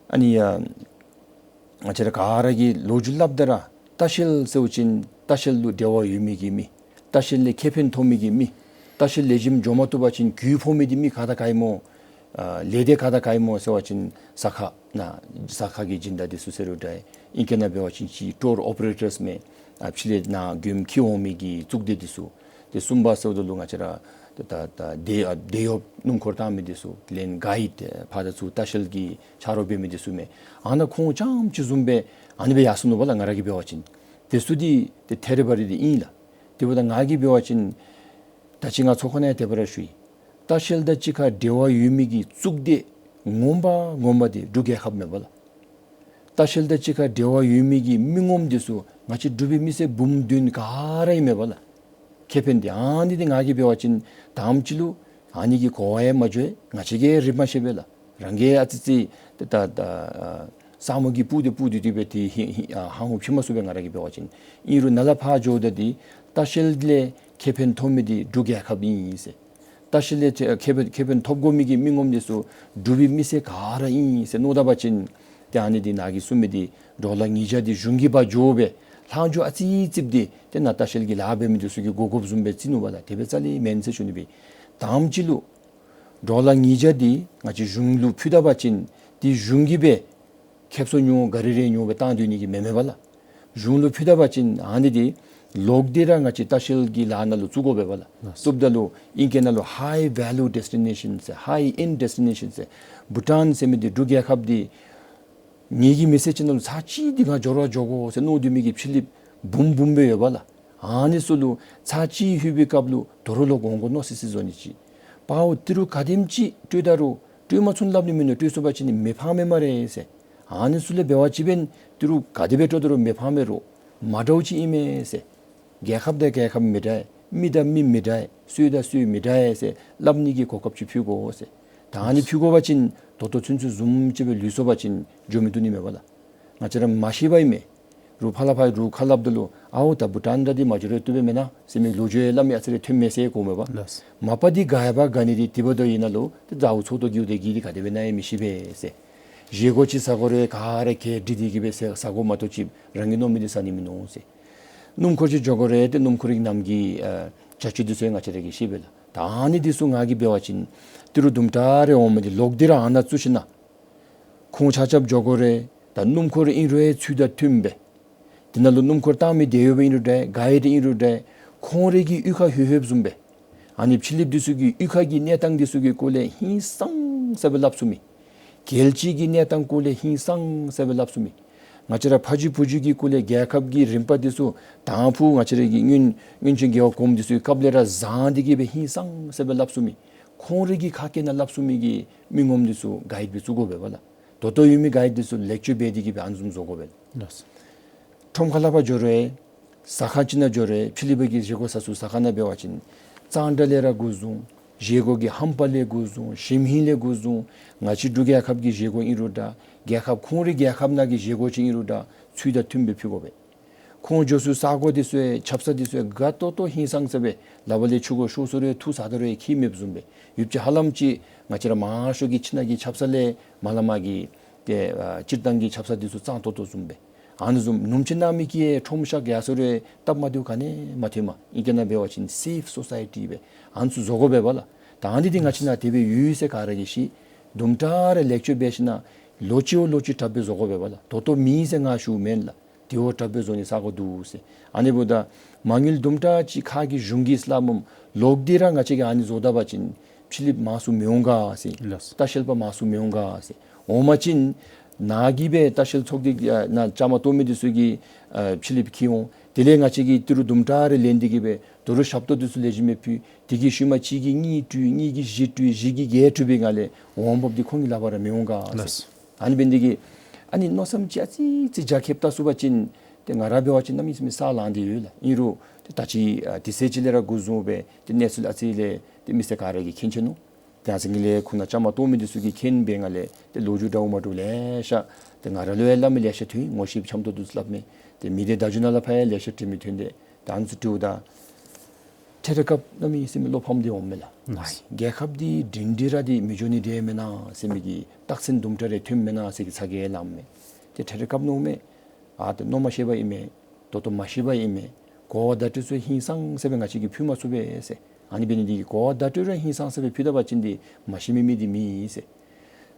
ཨ་ནི་ཡ་ང་བཅས་ར་ག་ར་གིས་ལོ་རྒྱུས་སླབ་ད་ར་ལྟ་བཤལ་ཟེར་བ་ཅིན་ལྟ་བཤལ་ལུ་འབྲེལ་བ་ཡོད་མི་གི་མི། ལྟ་བཤལ་ལས་ཁེ་ཕན་ཐོབ་མི་གི་མི། ལྟ་བཤལ་ལེགས་ཤོམ་འགྱོ་མ་བཏུབ་པ་ཅིན་རྒུད་ཕོག་མི་འདི་མི་ག་དང་ག་ཨིན་མོ། ཨ་ལས་སྡེ་ག་དང་ག་ཨིན་མོ་ཟེར་བ་ཅིན་ས་ཁ་ནང་ས་ཁ་གི་སྦྱིན་བདག་འདི་ཚུ་ཟེར་རུང་འདྲ། ཨིང་སྐད་ནང་འབད་བ་ཅིན་ཅིག་ཊུར་ཨོ་པ་རེ་ཊརསི་མས། ཨ་ཕྱི་ལས་ནཱ་མགྱོནམ་འཁྱིད་འོང་མི་གི་གཙུག་སྡེ་འདི་ཚུ། ཏེ་གསུམ་པ་ཟེརཝ་ད་ལུ་ང་བཅས་ར་ད་ད་ད་དེད་ཨ་དེད་གཡོགཔ་སྣུམ་འཁོར་བཏང་མི་འདི་ཚུ། ལེན་གའིཌ་ཕར་དང་ཚུར་ལྟ་བཤལ་གྱི་ཆ་རོགས་འབད་མི་འདི་ཚུ་མས། ཨ་ནཱ་ཁོང་རྐྱངམ་ཅིག་བཟུམ་སྦེ་ཨ་ནི་སྦེ་ཡར་སོང་ནུག་པ་ལགས། ང་ར་གིས་འབད་བ་ཅིན་དེ་ཚུ་འདི་ཏེ་ཐད་རི་བ་རི་འདི་ཨིན་ལགས། དེ་འབདཝ་ད་ང་གིས་འབད་བ་ཅིན་ད་ཅི་ང་ཚོགས་ཁང་ནང་ཡང་དེ་སྦེ་ར་ཞུ་ཡི། ལྟ་བཤལ་དང་གཅིག་ཁར་འབྲེལ་བ་ཡོད་མི་གི་གཙུག་སྡེ་ངོ་མ་ངོ་མ་འདི་འབྲུག་རྒྱལ་ཁབ་མས་པ་ལགས། ལྟ་བཤལ་དང་གཅིག་ཁར་འབྲེལ་བ་ཡོད་མི་གི་མི་ངོམ་འདི་ཚུ་ང་བཅས་འབྲུག་པའི་མི་སེར་འབུམ་བདུན་ག་ར་ཨིན་མས་པ་ལགས། ཁེ་ཕན་འདི་ཨ་ནི་འདི་ང་གིས་འབད་བ་ཅིན་དང་པ་ཅིག་ལུ་ཨ་ནི་གི་གོ་བ་ཡང་མ་འགྱོ། ང་བཅས་ཀྱིས་རིག་མ་ཤེས་པས་ལགས། རང་གིས་ཨ་ཙི་ཙི་ད་ད་ད་ཨ་ས་སྨུག་གི་སྤུ་འདི་སྤུ་འདི་འདི་སྦེ་ཏེ་ཧི་ཧི་ཨ་ཧ་ཧུ་ཕྱེ་མ་ཚུགས་པས་ང་ར་གིས་འབད་བ་ཅིན། ཨིན་རུང་ནཱ་ལས་ཕར་འགྱོཝ་ད་འདི་ལྟ་བཤལ་ལས་ཁེ་ཕན་ཐོབ་མི་འདི་འབྲུག་རྒྱལ་ཁབ་ཨིན་ཟེར། ལྟ་བཤལ་ལས་ཁེ་ཁེ་ཕན་ཁེ་ཕན་ཐོབ་དགོ་མི་གི་མི་ངོམ་འདི་ཚུ་འབྲུག་པའི་མི་སེར་ག་ར་ཨིན་ཟེར་མནོ་ད་པ་ཅིན་ཏེ་ཨ་ནི་འདི་ནཱ་གིས་གསུངས་མི་འདི་ཌོ་ལར་ཉིས་བརྒྱ་འདི་གཞུང་གིས་འབག་འགྱོ་སྦེ་ལྷག་འཕྲོ་ཨ་ཙི་ཙི་འདི་ཏེ་ནཱ་ལྟ་བཤལ་གྱི་ལཱ་འབད་མི་འདི་ཚུ་གིས་དགོ་དགོཔ་བཟུམ་སྦེ་བརྩི་ནུག་པ་ལགས། དེ་སྦེ་རྩ་ལས་མེན་ཟེར་ཞུ་ནི་སྦེ། དང་པ་ཅིག་ལུ་ཌོ་ལར་ཉིས་བརྒྱ་འདི་ང་བཅས་གཞུང་ལུ་ཕུལ་ད་པ་ཅིན་འདི་གཞུང་གིས་སྦེ་ཁེབ་སང་ཉོ་ག་རི་རེ་ཉོ་སྦེ་བཏང་སྡོད་ནི་གི་མེན་མས་པ་ལགས། གཞུང་ལུ་ཕུལ་ད་པ་ཅིན་ཨ་ནི་འདི་ལོག་སྟེ་ར་ང་བཅས་ལྟ་བཤལ་གྱི་ལཱ་ནང་ལུ་བཙུགས་དགོ་པས་པ་ལགས། ལགས། བཙུགསཔ་ད་ལུ་ཨིང་སྐད་ནང་ལུ་ཧའི་ཝེ་ལུ་ཌེ་སི་ཊི་ནེ་ཤཱན་ཟེར་ཧའི་ཨེནཌ་ཌེ་སི་ཊི་ནེ་ཤཱན་ཟེར་བྷུ་ཊཱན་ཟེར་མི་འདི་འབྲུག་རྒྱལ་ཁབ་འདི་ངེ་གི་མི་སེར་ཅིག་ནང་ལུ་ཚར་གཅིག་འདི་ང་འགྱོ་ར་འགྱོ་དགོ་ཟེར་མནོ་སྡོད་མི་གི་ཕྱི་གླིངཔ་འབུམ་འབུམ་སྦེ་ཡོད་པ་ལགས། ཨ་ནི་ཚུ་ལུ་ཚར་གཅིག་ལྷོད་པའི་སྐབས་ལུ་དོ་རུང་ལོག་འོང་དགོ་མནོ་སི་སི་བཟོ་ནི་ཅིག། དཔའ་བོ་ཏི་རུ་ག་དེམ་ཅིག་སྤྲོད་ད་རུང་སྤྲོད་མ་ཚུགས་སླབ་ནི་མིན་ནུག། སྤྲོད་ཚུགས་པ་ཅིན་མི་ཕངས་མས་སྨ་རེ་ཟེར། ཨ་ནི་ཚུ་ལས་འབད་བ་ཅིན་འབདན་ཏི་རུ་ག་དེ་སྦེ་སྤྲོད་ད་རུང་མི་ཕངས་མས་རུང་མ་འདྲཝ་ཅིག་ཨིན་མས་ཟེར། རྒྱལ་ཁབ་དང་རྒྱལ་ཁབ་མི་འདྲ། མི་དང་མི་མི་འདྲ་བས། སྲོལ་དང་སྲོལ་མི་འདྲ་བས་ཟེར་སླབ་ནི་གི་གོ་སྐབས་ཅིག་ཕུལ་དགོ་ཟེར། ད་ཨ་ནི་ཕུལ་དགོ་པ་ཅིན་ད་ལྟོ་ཚུན་ཚོད་བཟུམ་ཅིག་སྦེ་ལུས་སོང་པ་ཅིན་འགྱོ་མི་བཏུབ་ནི་མས་པ་ལགས། ང་བཅས་ར་མ་ཤེས་པ་ཨིན་མས། རུང་ཕར་ལས་ཕར་རུང་ཁ་སླབ་ད་ལུ་ཨའོ་ད་བྷུ་ཊཱན་ར་འདི་མ་འགྱོ་རུང་བཏུབ་པས་མེན་ན་ཟེར་མི་ལོ་རྒྱུས་ཡང་སླབ་མི་ཨ་ཙི་རེ་ཐོནམ་མས་ཟེར་གོཝ་མས་པ། ལགས། མ་པ་འདི་དགའ་བ་དགའ་ནི་འདི་དེ་འབདཝ་ད་ཨིན་ན་ལུ་ཏེ་ཟཝ་ཚོགས་ཏོ་གིའུ་དེ་གི་འདི་ག་དེ་སྦེ་ཨིན་ན་ཡང་མི་ཤེས་པས་ཟེར། བཞེས་སྒོ་ཅིག་ཟ་དགོ་རུང་ག་ར་གྱལ་སྒྲིག་སྟེ་གི་སྦེ་ཟ་དགོ་མ་གཏོགས་ཅིག་རང་གིས་མནོ་མི་འདི་ཟ་ནི་མིན་ནུག་ཟེར། སྣུམ་འཁོར་ཅིག་འགྱོ་དགོ་རུང་ཏེ་སྣུམ་འཁོར་གྱི་ནང་གི་ཨ་བྱ་སྤྱོད་འདི་ཚུ་ཡང་ང་བཅས་ར་གིས་ཤེས་པས་ལགས། ད་ཨ་ནི་འདི་ཚུ་ང་གིས་འབད་བ་ཅིན་ཏི་རུ་དུམ་གྲ་རེ་འོང་མི་འདི་ལོག་སྟེ་ར་ཨ་ནཱ་བཙུགས་ཞིན་ན་ཁོང་ཆ་ཁྱབ་འགྱོ་དགོ་རུང་ད་སྣུམ་འཁོར་ཨིན་རུང་ཚུལ་དང་མཐུནམ་སྦེ་དེ་ནང་ལུ་སྣུམ་འཁོར་བཏང་མི་དེ་ཡོདཔ་ཨིན་རུང་འདྲ་ག་ཡོད་ཨིན་རུང་འདྲ་ཁོང་རའི་གི་གཡུས་ཁར་ལྷོད་ལྷོདཔ་བཟུམ་སྦེ་ཨ་ནི་ཕྱི་གླིངཔ་འདི་ཚུ་གི་གཡུས་ཁ་གི་གནས་སྟངས་འདི་ཚུ་གི་སྐོར་ལས་ཧིང་སངས་ས་སྦེ་སླབ་ཚུགས་མི། རྒྱལ་སྤྱི་གི་གནས་སྟངས་སྐོར་ལས་ཧིང་སངས་ས་སྦེ་སླབ་ཚུགས་མི། ང་བཅས་ར་ཕ་རྒྱུད་བུ་རྒྱུད་ཀྱི་སྐོར་ལས་རྒྱལ་ཁབ་ཀྱི་རིམ་པ་འདི་ཚུ་དང་ཕུ་ང་བཅས་ར་གི་སྔོན་སྔོན་བྱོན་རྒྱལ་བ་གོངམ་འདི་ཚུ་གི་སྐབས་ལས་ར་བཟུང་སྟེ་གི་སྦེ་ཧིང་སངས་ས་སྦེ་སླབ་ཚུགས་མི། ཁོང་རའི་གི་ཁ་སྐད་ནང་སླབ་ཚུགས་མི་གི་མི་ངོམ་འདི་ཚུ་གཱའིཌ་སྦེ་བཙུགས་དགོ་པས་པ་ལགས། ད་ལྟོ་ཡོད་མི་གཱའིཌ་འདི་ཚུ་ལེགས་བཅོས་འབད་དེ་གི་སྦེ་ཨ་ནི་བཟུམ་བཟོ་དགོ་པས་ལགས། ལགས། ཁྲོམ་ཁ་ལས་ཕར་འགྱོ་རུང་ཟ་ཁང་ཅིག་ནང་འགྱོ་རུང་ཕྱི་གླིངཔ་གི་བཞེས་སྒོ་ཟ་ཚུགས་ཟ་ཁང་ནང་འབད་བ་ཅིན་གཙང་སྦྲ་ལས་ར་འགོ་བཟུང་བཞེས་སྒོ་གི་ཧམ་པ་ལས་འགོ་བཟུང་ཞིམ་ཧིང་ལས་འགོ་བཟུང་ང་བཅས་འབྲུག་རྒྱལ་ཁབ་ཀྱི་བཞེས་སྒོ་ཨིན་རུང་འདྲ་རྒྱལ་ཁབ་ཁོང་རའི་རྒྱལ་ཁབ་ནང་གི་བཞེས་སྒོ་ཅིག་ཨིན་རུང་འདྲ་ཚུལ་དང་མཐུནམ་སྦེ་ཕུལ་དགོ་པས། ཁོང་འགྱོ་ཚུགས་ས་གོ་འདི་ཚུ་ཡང་ཆབ་གསང་འདི་ཚུ་ཡང་དགའ་ཏོག་ཏོ་ཧིང་སངས་ས་སྦེ་ལགཔ་ལས་ཆུ་ཁོལ་ཤོར་སོང་རུང་འཐུ་ཟ་ད་རུང་ཡང་ཁྱད་མེདཔ་བཟུམ་སྦེ་ཡུདཔ་ཅིག་ཧ་ལམ་ཅིག་ང་བཅས་ར་མང་ཤོས་ཀྱི་ཕྱི་ནང་གི་ཆབ་གསང་ལས་མར་ལས་མར་གྱི་ཏེ་ཨ་སྤྱིར་བཏང་གི་ཆབ་གསང་འདི་ཚུ་གཙང་ཏོག་ཏོ་བཟུམ་སྦེ་ཨ་ནི་བཟུམ་ནུམ་ཅིག་ནང་མི་གིས་ཡང་ཁྲོམ་ཤག་ཡར་སོང་རུང་སྟབས་མ་བདེཝ་ག་ནི་ཡང་མ་ཐོནམ་ཨིང་སྐད་ནང་འབད་བ་ཅིན་སེཕ་སོ་སའི་ཊི་སྦེ་ཨ་ནི་ཚུ་བཟོ་དགོ་པས་པ་ལགས། ད་ཨ་ནི་འདི་ང་བཅས་ནང་དེ་སྦེ་ཡོད་ཟེར་ག་ར་གིས་ཤེས། དུམ་གྲ་རེ་ལེགས་བཅོས་འབད་ཞིན་ན་ལོག་ཅིག་འོ་ལོག་ཅིག་དྲགཔ་སྦེ་བཟོ་དགོ་པས་པ་ལགས། ད་ལྟོ་མེད་ཟེར་ང་ཞུཝ་མེན་ལགས། དེ་འོ་དྲགཔ་སྦེ་བཟོ་ནི་ས་གོ་འདུག་ཟེར། ཨ་ནི་འབདཝ་ད་མ་དངུལ་དུམ་གྲ་ཅིག་ཁ་གི་གཞུང་གིས་སླབ་མི་ལོག་སྟེ་ར་ང་བཅས་ཀྱིས་ཨ་ནི་བཟོ་ད་པ་ཅིན་ཕྱི་གླིངཔ་མང་སུ་མི་འོང་ག་ཟེར། ལགས། ལྟ་བཤལ་པ་མང་སུ་མི་འོང་ག་ཟེར། འོང་པ་ཅིན་ནཱ་གིས་སྦེ་ལྟ་བཤལ་ཚོགས་སྡེ་ཨ་ནང་བཅའ་མར་གཏོགས་མི་འདི་ཚུ་གིས་ཨ་ཕྱི་གླིངཔ་འཁྱིད་འོང་། དེ་ལས་ང་བཅས་ཀྱིས་ཏི་རུ་དུམ་གྲ་རེ་ལེན་ཏེ་གི་སྦེ་ད་རུང་ཞབས་ཏོག་འདི་ཚུ་ལེགས་ཤོམ་སྦེ་ཕུལ། དེ་གི་ཤུལ་མ་གཅིག་གིས་གཉིས་སྤྲོད་གཉིས་ཀྱིས་བཞི་སྤྲོད་བཞི་གིས་བརྒྱད་སྤྲོད་པའི་སྒང་ལས་འོང་འབབ་འདི་ཁོང་གི་ལག་པར་ར་མི་འོང་ག་ཟེར། ལགས། ཨ་ནི་འབད་ནི་འདི་གིས་ཨ་ནི་མནོ་བསམ་ཅིག་ཨ་ཙི་ཙི་རྒྱ་ཁྱབ་བལྟ་ཚུགས་པ་ཅིན་ཏེ་ང་ར་འབད་བ་ཅིན་གནམ་མེད་ས་མེད་ས་ལངས་ཏེ་ཡོད་ལགས། ཨིན་རུང་ཏེ་ད་ཅི་ཨ་དུས་ཚོད་ཅིག་ལས་ར་འགོ་བཟུང་སྦེ་ཏེ་གནས་ཚུལ་ཨ་ཙི་ལས་ཏེ་མི་སེར་ག་ར་གིས་མཁྱེན་ཆི་ནུག། ཏེ་ཨ་ཙི་ལས་ཁོང་ནཱ་བཅའ་མར་གཏོགས་མི་འདི་ཚུ་གིས་མཁྱེན་པའི་སྒང་ལས་ཏེ་ལོ་རྒྱུས་འདྲཝ་མ་འདྲཝ་ལེ་ཤ་ཏེ་ང་ར་ལུ་ཡང་སླབ་མི་ལེ་ཤ་ཐོན། ངོ་ཤེས་འཆམ་ཏོག་ཏོ་ཚུ་སླབ་མི་ཏེ་མི་སྡེ་བརྡ་བརྒྱུད་ནང་ལས་ཕར་ཡང་ལེ་ཤ་དྲི་མི་ཐོན་ཏེ་ད་ཨ་ནི་ཚུ་དྲིཝ་ད་ཏེ་རེ་སྐབས་གནམ་མེད་ས་མེད་བློ་ཕམ་སྟེ་འོང་མས་ལགས། ཨ་རྒྱལ་ཁབ་འདི་སྒྲིང་སྒྲི་ར་འདི་མི་འགྱོ་ནི་འདི་མེན་ན་ཟེར་མི་གི་རྟགས་མཚན་དུམ་གྲ་རེ་ཐོནམ་མེན་ན་ཟེར་གྱི་ཚ་གྱང་ལངམ་མས། ཏེ་ཏེ་རེ་སྐབས་མནོཝ་མས། ཨ་ཏེ་མནོ་མ་ཤེས་པ་ཨིན་མས། ད་ལྟོ་མ་ཤེས་པ་ཨིན་མས། གོ་བ་བརྡ་སྤྲོད་ཚུ་ཧིང་སངས་ས་སྦེ་ང་བཅས་ཀྱིས་ཕུལ་མ་ཚུགས་པས་ཟེར། ཨ་ནི་འབད་ནི་འདི་གིས་གོ་བ་བརྡ་སྤྲོད་ར་ཧིང་སངས་ས་སྦེ་ཕུལ་ད་པ་ཅིན་འདི་མ་ཤེས་མི་མི་འདི་མེད་ཟེར།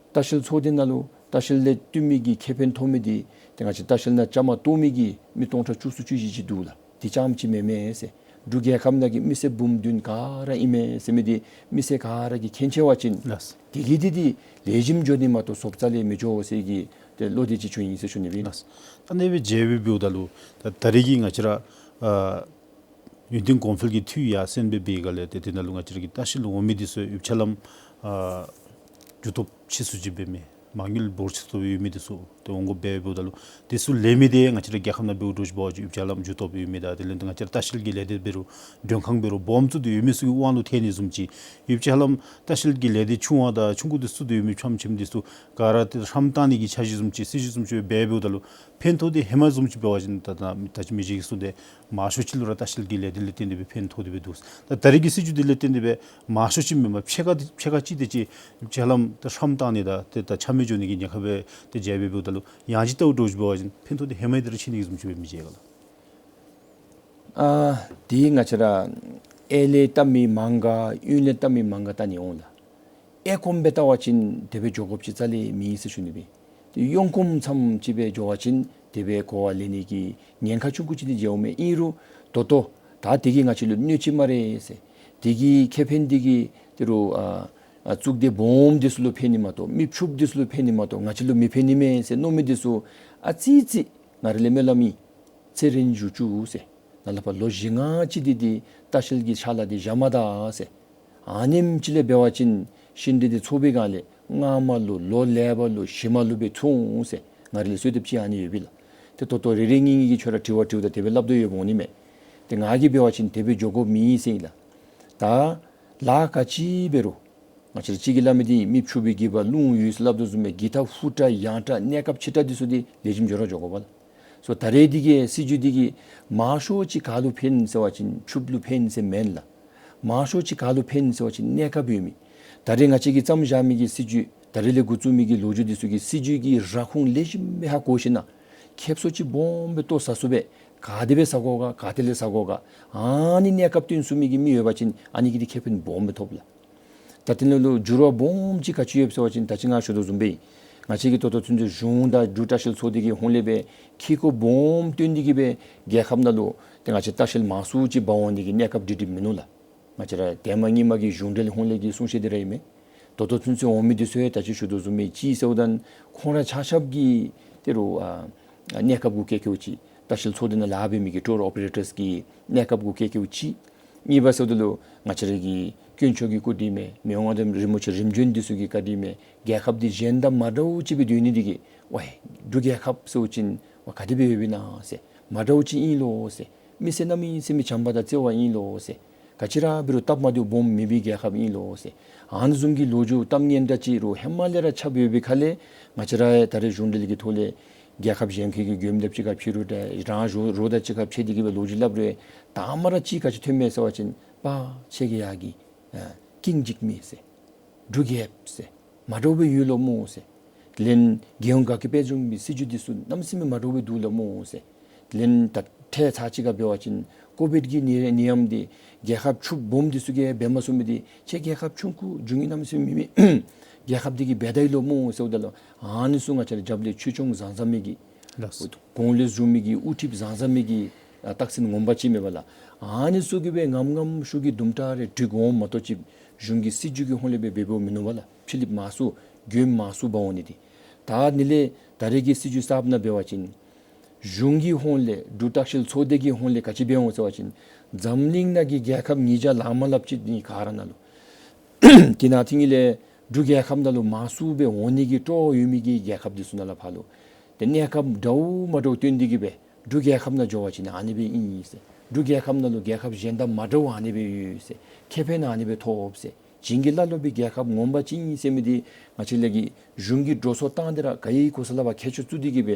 ལྟ་བཤལ་ཚོགས་སྡེ་ནང་ལུ་ལྟ་བཤལ་ལས་བཏུབ་མི་གི་ཁེ་ཕན་ཐོབ་མི་འདི་ཏེ་ང་བཅས་ལྟ་བཤལ་ནང་བཅའ་མར་གཏོགས་མི་གི་མི་སྟོང་ཕྲག་བཅུ་གསུམ་བཅུ་བཞི་ཅིག་འདུག་ལགས། དེ་རྐྱངམ་ཅིག་མེན་མས་ཟེར། འབྲུག་རྒྱལ་ཁབ་ནང་གི་མི་སེར་འབུམ་བདུན་ག་ར་ཨིན་མས་ཟེར་མི་འདི་མི་སེར་ག་ར་གིས་མཁྱེན་ཆེ་བ་ཅིན་ལགས། དེ་གིས་འདི་འདི་ལེགས་ཤོམ་འགྱོ་ནི་མ་གཏོགས་བཟོ་རྩ་ལས་མི་འགྱོ་ཟེར་གྱི་ཏེ་བློ་འདི་ཅིག་བྱུང་ཡི་ཟེར་ཞུ་ནི་སྦེ། ལགས། ད་ཨ་ནི་སྦེ་མཇལ་བའི་འབདཝ་ད་ལུ་ད་ད་རེས་ཀྱི་ང་བཅས་ར་ཨ་ཡུན་བརྟན་གོང་འཕེལ་གྱི་འཐུས་ཡར་སེང་འབད་བའི་སྒང་ལས་ཏེ་དེ་ནང་ལུ་ང་བཅས་ར་གི་ལྟ་བཤལ་འོང་མི་འདི་ཚུ་ཡུདཔ་ཅིག་ལམ་ཨ་རྒུད་སྟོབས་ཆེ་སུ་ཅིག་འབད་མི་མ་དངུལ་འབོར་ཆེ་སུ་ཡོད་མི་འདི་ཚུ་ཏེ་འོང་དགོཔ་འབད་འབདཝ་ད་ལུ་འདི་ཚུ་ལེན་མི་འདི་ང་བཅས་ར་རྒྱལ་ཁབ་ནང་འབདཝ་འདྲཝ་ཅིག་འབད་བ་ཅིན་ཡུདཔ་ཅིག་ལམ་རྒུད་སྟོབས་ཡོད་མི་དང་དེ་ལས་ང་བཅས་ར་ལྟ་བཤལ་གྱི་ལས་སྡེ་འབད་རུང་མགྲོན་ཁང་འབད་རུང་སྦོམ་ཚུ་འདི་ཡོད་མི་ཚུ་གི་དབང་ལུ་ཐལ་ནི་བཟུམ་ཅིག། ཡུདཔ་ཅིག་ལམ་ལྟ་བཤལ་གྱི་ལས་སྡེ་ཆུང་བ་དང་ཆུང་ཀུ་འདི་ཚུ་འདི་ཡོད་མི་ཆམ་ཆིམ་འདི་ཚུ་ག་ར་ཏེ་ཧྲམ་བཏང་ནི་གི་འཆར་གཞི་བཟུམ་ཅིག་སྲིད་བྱུས་བཟུམ་ཅིག་འབད་འབདཝ་ད་ལུ་ཕན་ཐོགས་འདི་ཧེ་མ་བཟུམ་ཅིག་འབད་བ་ཅིན་ད་ད་ད་ཅི་མི་རྗེ་གིས་གསུངས་ཏེ་མང་ཤོས་ཅིག་ལུ་ར་ལྟ་བཤལ་གྱི་ལས་སྡེ་ལས་བརྟེན་ཏེ་སྦེ་ཕན་ཐོགས་ཏེ་སྦེ་འདུག། ད་ད་རེས་ཀྱི་སྲིད་བྱུས་འདི་ལས་བརྟེན་ཏེ་སྦེ་མང་ཤོས་ཅིག་མེན་པར་ཕྱེད་ཀ་ཕྱེད་ཀ་ཅིག་དེ་ཅིག་ཡུདཔ་ཅིག་ལམ་ད་ཧྲམ་བཏང་ནི་དང་ཏེ་ད་ཆ་མེད་འགྱོ་ནི་གི་ཉེན་ཁ་སྦེ་ཏེ་མཇལ་འབད་འབདཝ་ད་ལུ་ཡང་ཅིན་ལྟཝ་འདྲཝ་ཅིག་འབད་བ་ཅིན་ཕན་ཐོགས་འདི་ཧེ་མ་ཡི་དེ་ར་ཕྱིན་ནི་གི་བཟུམ་ཅིག་སྦེ་མི་མཇལ་ག་ལགས། ཨ་འདི་ང་བཅས་ར་གཡས་ལས་བལྟ་མི་མང་ག་གཡོན་ལས་བལྟ་མི་མང་ག་བལྟ་ནི་འོང་ལགས། གཡས་ཁོམ་སྦེ་བལྟ་བ་ཅིན་དེ་སྦེ་འགྱོ་དགོཔ་ཅིག་རྩ་ལས་མེད་ཟེར་ཞུ་ནི་སྦེ། ཏེ་གཡོན་ཁོམ་ཙམ་ཅིག་སྦེ་འགྱོ་བ་ཅིན་དེ་སྦེ་གོ་བ་ལེན་ནི་གི་ཉེན་ཁ་ཆུང་ཀུ་ཅིག་འདི་མཇལཝ་མས། ཨིན་རུང་ད་ལྟོ་ད་དེ་གིས་ང་བཅས་ལུ་གནོད་ཅིག་སྨ་རེ་ཟེར། དེ་གི་ཁེ་ཕན་འདི་གིས་ཏི་རུ་ཨ་ཨ་གཙུག་སྡེ་སྦོམ་འདི་ཚུ་ལུ་ཕན་ནི་མ་གཏོགས་མི་ཕྱུགཔོ་འདི་ཚུ་ལུ་ཕན་ནི་མ་གཏོགས་ང་བཅས་ལུ་མི་ཕན་ནི་མས་ཟེར་མནོ་མི་འདི་ཚུ་ཨ་ཙི་ཙི་ང་ར་ལས་སྨོན་ལམ་ཨིན། ཚེ་རིང་འགྱུར་བཅུག་ཟེར། ནཱ་ལས་ཕར་ལོ་བཞི་ལྔ་ཅིག་འདི་འདི་ལྟ་བཤལ་གྱི་ཕྱག་ལཱ་འདི་བཞག་མ་ད་ཟེར། ཨ་ནེམ་ཅིག་ལས་འབད་བ་ཅིན་ཤིང་འབྲས་འདི་ཚོགས་པའི་སྒང་ལས་སྔ་མ་ལུ་ལོ་ལེགས་པ་ལུ་ཞི་མ་ལུ་སྦེ་ཚོགས་འོང་ཟེར། ང་ར་ལས་གསོལ་འདེབས་ཅིག་ཨ་ནི་ཡོད་པས་ལགས། ཏེ་ད་ལྟོ་རེ་རེ་གཉིས་གཉིས་ཀྱིས་ཁྱོད་ར་དྲི་བ་དྲིཝ་ད་དེ་སྦེ་སླབ་དོ་ཡོདཔ་འོང་ནི་མས། ཏེ་ང་གིས་འབད་བ་ཅིན་དེ་སྦེ་འགྱོ་དགོཔ་མེད་ཟེར་ཨིན་ལགས། ད་ལཱ་ག་ཅི་འབད་རུང་ང་བཅས་ར་གཅིག་གིས་སླབ་མི་འདི་མི་ཕྱུགཔོ་གི་སྦ་རླུང་ཡོད་ཟེར་སླབ་དོ་བཟུམ་སྦེ་གི་ཐ་ཧུ་དྲག་ཡང་དྲག་གནས་སྐབས་ཆེ་དྲགས་འདི་ཚུ་འདི་ལེགས་ཤོམ་འགྱོ་ར་འགྱོ་དགོ་པས་ལགས། སོ་ད་རེས་འདི་གི་སྲིད་བྱུས་འདི་གིས་མང་ཤོས་ཅིག་ག་ལུ་ཕན་ཟེར་བ་ཅིན་ཕྱུགཔོ་ལུ་ཕན་ཟེར་མེན་ལགས། མང་ཤོས་ཅིག་ག་ལུ་ཕན་ཟེར་བ་ཅིན་གནས་སྐབས་ཡོད་མི། ད་རེས་ང་བཅས་ཀྱིས་བརྩམས་བཞག་མི་གི་སྲིད་བྱུས་ད་རེས་ལས་འགོ་བཙུགས་མི་གི་ལོ་རྒྱུས་འདི་ཚུ་གི་སྲིད་བྱུས་ཀྱི་ར་ཁུངས་ལེགས་ཤོམ་སྦེ་ཧ་གོ་ཞིན་ན་ཁེབ་སང་ཅིག་སྦོམ་སྦེ་ལྟོ་ཟ་ཚུགསཔ་སྦེ་ག་དེ་སྦེ་ཟ་དགོ་ག་ག་དེ་ལས་ཟ་དགོ་ག་ཨ་ནི་གནས་སྐབས་སྟོན་ཚུགས་མི་གི་མི་ཡོད་པ་ཅིན་ཨ་ནི་གིས་འདི་ཁེ་ཕན་སྦོམ་སྦེ་ཐོབ་ལགས། ད་དེ་ནང་ལུ་འགྱུར་བ་སྦོམ་ཅིག་ག་ཅི་ཡོདཔ་ཟེར་བ་ཅིན་ད་ཅི་ང་ཞུ་དོ་བཟུམ་སྦེ་ང་བཅས་ཀྱིས་ད་ལྟོ་ཚུན་ཚོད་གཞུང་དང་འབྲུག་ལྟ་བཤལ་ཚོགས་སྡེ་གི་ཧོངས་ལས་སྦེ་ཁེ་ཀོ་སྦོམ་བཏོན་ཏེ་གི་སྦེ་རྒྱལ་ཁབ་ནང་ལུ་ཏེ་ང་བཅས་ལྟ་བཤལ་མང་སུ་ཅིག་འབག་འོང་ནི་གི་གནས་སྐབས་སྒྲིག་སྒྲིགཔ་མིན་ནུག་ལགས། ང་བཅས་ར་ཏེ་མ་ཉི་མ་གི་གཞུང་འབྲེལ་ཧོངས་ལས་ཀྱི་གསུང་བཤད་འདི་ར་ཨིན་མས། ད་ལྟོ་ཚུན་ཚོད་འོང་མི་འདི་ཚུ་ཡང་ད་ཅི་ཞུ་དོ་བཟུམ་སྦེ་ཅིག་ཟེརཝ་ད་ཁོང་ར་ཆ་ཁྱབ་ཀྱིས་ཏེ་རུང་ཨ་གནས་སྐབས་གུ་ཁེ་ཁེཝ་ཅིག་ལྟ་བཤལ་ཚོགས་སྡེ་ནང་ལཱ་འབད་མི་གི་ཊུར་ཨོ་པེ་རེ་ཊརསི་ཀྱི་གནས་སྐབས་གུ་ཁེ་ཁེཝ་ཅིག། གཉིས་པ་ཟེརཝ་ད་ལུ་ང་བཅས་ར་གི་དཀོན་མཆོག་གི་སྐུ་དྲིན་མས། མི་དབང་མངའ་བདག་རིན་པོ་ཆེ་རིམ་བྱོན་འདི་ཚུ་གི་བཀའ་དྲིན་མས། རྒྱལ་ཁབ་འདི་གཞན་དང་མ་འདྲཝ་ཅིག་སྦེ་སྡོད་ནི་འདི་གིས་ཝའི་འབྲུག་རྒྱལ་ཁབ་ཟེར་བ་ཅིན་ཝའི་ག་དེ་སྦེ་ཡོདཔ་ཨིན་ན་ཟེར། མ་འདྲཝ་ཅིག་ཨིན་ལོ་ཟེར། མི་སེར་གནམ་མེད་ས་མེད་བྱམས་པ་དང་བརྩེ་བ་ཨིན་ལོ་ཟེར། ག་ཅི་ར་འབད་རུང་སྟབས་མ་བདེཝ་སྦོམ་མེད་པའི་རྒྱལ་ཁབ་ཨིན་ལོ་ཟེར། ཨ་ནི་བཟུམ་གྱི་ལོ་རྒྱུས་གཏམ་ངན་འདྲ་ཅིག་རུང་ཧེ་མ་ལས་ར་ཁྱབ་ཡོད་པའི་ཁ་ལས་ང་བཅས་ར་ད་རེས་གཞུང་འབྲེལ་གྱི་ཐོག་ལས་རྒྱལ་ཁབ་གཞན་ཁའི་གི་མགྱོནམ་དང་གཅིག་ཁར་ཕྱད་རུང་ད་རང་རོགས་རོགས་དང་གཅིག་ཁར་ཕྱད་དེ་གི་སྦེ་ལོ་རྒྱུས་སླབ་རུང་དང་པ་ར་ཅིག་ག་ཅི་ཐོནམ་མས་ཟེར་བ་ཅིན་པ་ཁྱེད་ཀྱི་ཡ་གི་ཨ་ཀིང་འཇིགས་མེད་ཟེར། འབྲུག་རྒྱལཔོ་ཟེར། མ་འདྲཝ་སྦེ་ཡོད་ལོ་སྨོ་ཟེར། དེ་ལས་རྒྱལ་ཡོངས་དགའ་སྐྱིད་དཔལ་འབྱོར་གྱི་སྲིད་བྱུས་འདི་ཚུ་གནམ་མེད་ས་མེད་མ་འདྲཝ་སྦེ་འདུག་ལོ་སྨོ་ཟེར། དེ་ལས་ད་ཐད་ཚར་ཅིག་ཁར་འབད་བ་ཅིན་ཀོ་བིཌ་ཀྱི་ནད་ནད་ཡམས་འདི་རྒྱལ་ཁབ་ཕྱུགཔོ་སྦོམ་འདི་ཚུ་གིས་འབད་མ་ཚུགས་མི་འདི་ཁྱེད་རྒྱལ་ཁབ་ཆུང་ཀུ་འབྱུང་ནི་གནམ་མེད་ས་མེད་མེད་མི་རྒྱལ་ཁབ་འདི་གིས་འབད་ད་ཡི་ལོ་སྨོ་ཟེརཝ་ད་ལུ་ཨ་ནི་ཚུ་ང་བཅས་ར་རྒྱབ་ལས་ཆོས་སྐྱོང་བཟང་བཟང་མི་གི་ལགས། གོང་ལས་བཟུང་མི་གི་དབུ་ཁྲིདཔ་བཟང་བཟང་མི་གི་ཨ་རྟགས་མཚན་ངོ་མ་ཅིག་མས་པ་ལགས། ཨ་ནི་ཚུ་གིས་སྦེ་ངམ་ངམ་ཤུགས་ཀྱིས་དུམ་གྲ་རེ་སྒྲིག་འོང་མ་གཏོགས་ཅིག་གཞུང་གི་སྲིད་བྱུས་ཀྱི་ཧོངས་ལས་སྦེ་འབདཝ་མིན་ནུག་པ་ལགས། ཕྱི་གླིངཔ་མང་སུ་མགྱོནམ་མང་སུ་འབག་འོང་ནི་འདི། ད་ཨ་ནི་ལས་ད་རེས་ཀྱི་སྲིད་བྱུས་གསརཔ་ནང་འབད་བ་ཅིན་གཞུང་གི་ཧོངས་ལས་འབྲུག་ལྟ་བཤལ་ཚོགས་སྡེ་གི་ཧོངས་ལས་ག་ཅི་འབད་འོང་ཟེར་བ་ཅིན་འཛམ་གླིང་ནང་གི་རྒྱལ་ཁབ་ཉིས་བརྒྱ་ལང་མ་ལྷགཔ་ཅིག་འདི་ག་ར་ནང་ལུ་དེ་ནང་ཐིང་ངེ་ལས་འབྲུག་རྒྱལ་ཁབ་ནང་ལུ་མང་སུ་སྦེ་འོང་ནི་གི་སྤྲོ་ཡོད་མི་གི་རྒྱལ་ཁབ་འདི་ཚུ་ནང་ལས་ཕར་ལུ་ཏེ་གནས་སྐབས་འདྲཝ་མ་འདྲཝ་སྟོན་ཏེ་གི་སྦེ་འབྲུག་རྒྱལ་ཁབ་ནང་འགྱོ་བ་ཅིན་ཨ་ནི་སྦེ་ཨིན་ཟེར། འབྲུག་རྒྱལ་ཁབ་ནང་ལུ་རྒྱལ་ཁབ་གཞན་དང་མ་འདྲཝ་ཨ་ནི་སྦེ་ཡོད་ཟེར། ཁེ་ཕན་ཨ་ནི་སྦེ་ཐོབ་ཟེར། བྱིན་གྱིས་བརླབས་པའི་རྒྱལ་ཁབ་ངོ་མ་ཅིག་ཨིན་ཟེར་མི་འདི་ང་བཅས་ལས་ཀྱི་གཞུང་གིས་འགྲོ་སོང་བཏང་སྟེ་ར་ག་ཡི་གོ་ས་ལས་ཕར་ཁྱད་ཆོས་བཙུགས་ཏེ་གི་སྦེ་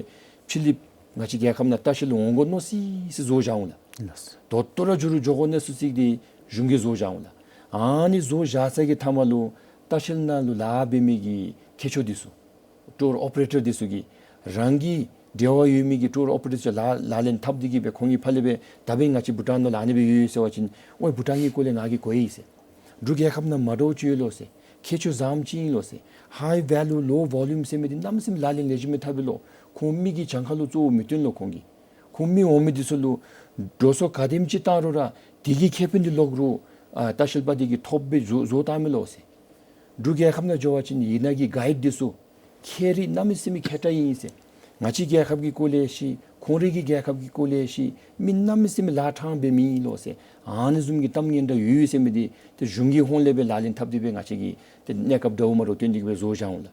ཕྱི་གླིངཔ་ང་བཅས་རྒྱལ་ཁབ་ནང་ལྟ་བཤལ་འོང་དགོ་མནོ་སི་སི་བཟོ་བཞག་འོང་ལགས། ལགས། ད་ལྟོ་ར་འགྱོ་རུང་འགྱོ་དགོ་མནོ་སི་སི་འདི་གཞུང་གིས་བཟོ་བཞག་འོང་ལགས། ཨ་ནི་བཟོ་བཞག་ས་གི་མཐའ་མ་ལུ་ལྟ་བཤལ་ནང་ལུ་ལཱ་འབད་མི་གི་མཁས་མཆོག་འདི་ཚུ་ཊུར་ཨོ་པེ་རེ་ཊར་འདི་ཚུ་གིས་རང་གི་འབྲེལ་བ་ཡོད་མི་གི་ཊུར་ཨོ་པེ་རེ་ཊར་ལག་ལག་ལེན་འཐབ་སྟེ་གི་སྦེ་ཁོང་གིས་ཕར་ལས་སྦེ་ད་འབདན་ང་བཅས་བྷུ་ཊཱན་ནང་ལུ་ཨ་ནི་སྦེ་ཡོད་ཟེར་བ་ཅིན་ཝའི་བྷུ་ཊཱན་གྱི་སྐོར་ལས་ང་གིས་གོ་ཡི་ཟེར། འབྲུག་རྒྱལ་ཁབ་ནང་མ་འདྲཝ་ཅིག་ཡོད་ལོ་ཟེར། ཁྱད་ཆོས་བཟངམ་ཅིག་ཨིན་ལོ་ཟེར། ཧའི་ཝེ་ལུ་ལོ་ཝོ་ལུམ་ཟེར་མི་འདི་གནམ་མེད་ས་མེད་ལག་ལེན་ལེགས་ཤོམ་སྦེ་འཐབ་ཡི་ལོ། ཁོང་མི་གི་གྱངས་ཁ་ལུ་གཙོ་བོ་མི་བཏོན་ལོ་ཁོང་གིས། ཁོང་མི་འོང་མི་འདི་ཚུ་ལུ་འགྲོ་སོང་ག་དེམ་ཅིག་བཏང་རུང་ར་དེ་གི་ཁེ་ཕན་འདི་ལོག་རུང་ཨ་ལྟ་བཤལ་པ་འདི་གིས་ཐོབ་སྦེ་བཟོ་བཟོ་བཏང་མས་ལོ་ཟེར། འབྲུག་རྒྱལ་ཁབ་ནང་འགྱོ་བ་ཅིན་ཨ་ནཱ་གི་གའིཌ་འདི་ཚུ་མཁས་རིག་གནམ་མེད་ས་མེད་མཁས་དྲགས་ཨིན་ཟེར། ང་བཅས་རྒྱལ་ཁབ་ཀྱི་སྐོར་ལས་ཤེས། ཁོང་རའི་གི་རྒྱལ་ཁབ་ཀྱི་སྐོར་ལས་ཤེས། མི་གནམ་མེད་ས་མེད་ལཱ་དྲང་འབད་མི་ཨིན་ལོ་ཟེར། ཨ་ནི་བཟུམ་གྱི་གཏམ་ངན་འདྲ་ཡོད་ཡོད་ཟེར་མི་འདི་ཏེ་གཞུང་གི་ཧོངས་ལས་སྦེ་ལག་ལེན་འཐབ་སྟེ་སྦེ་ང་བཅས་ཀྱིས་ཏེ་གནས་སྐབས་འདྲཝ་མ་འདྲཝ་སྟོན་ཏེ་གི་སྦེ་བཟོ་བཞག་འོང་ལགས།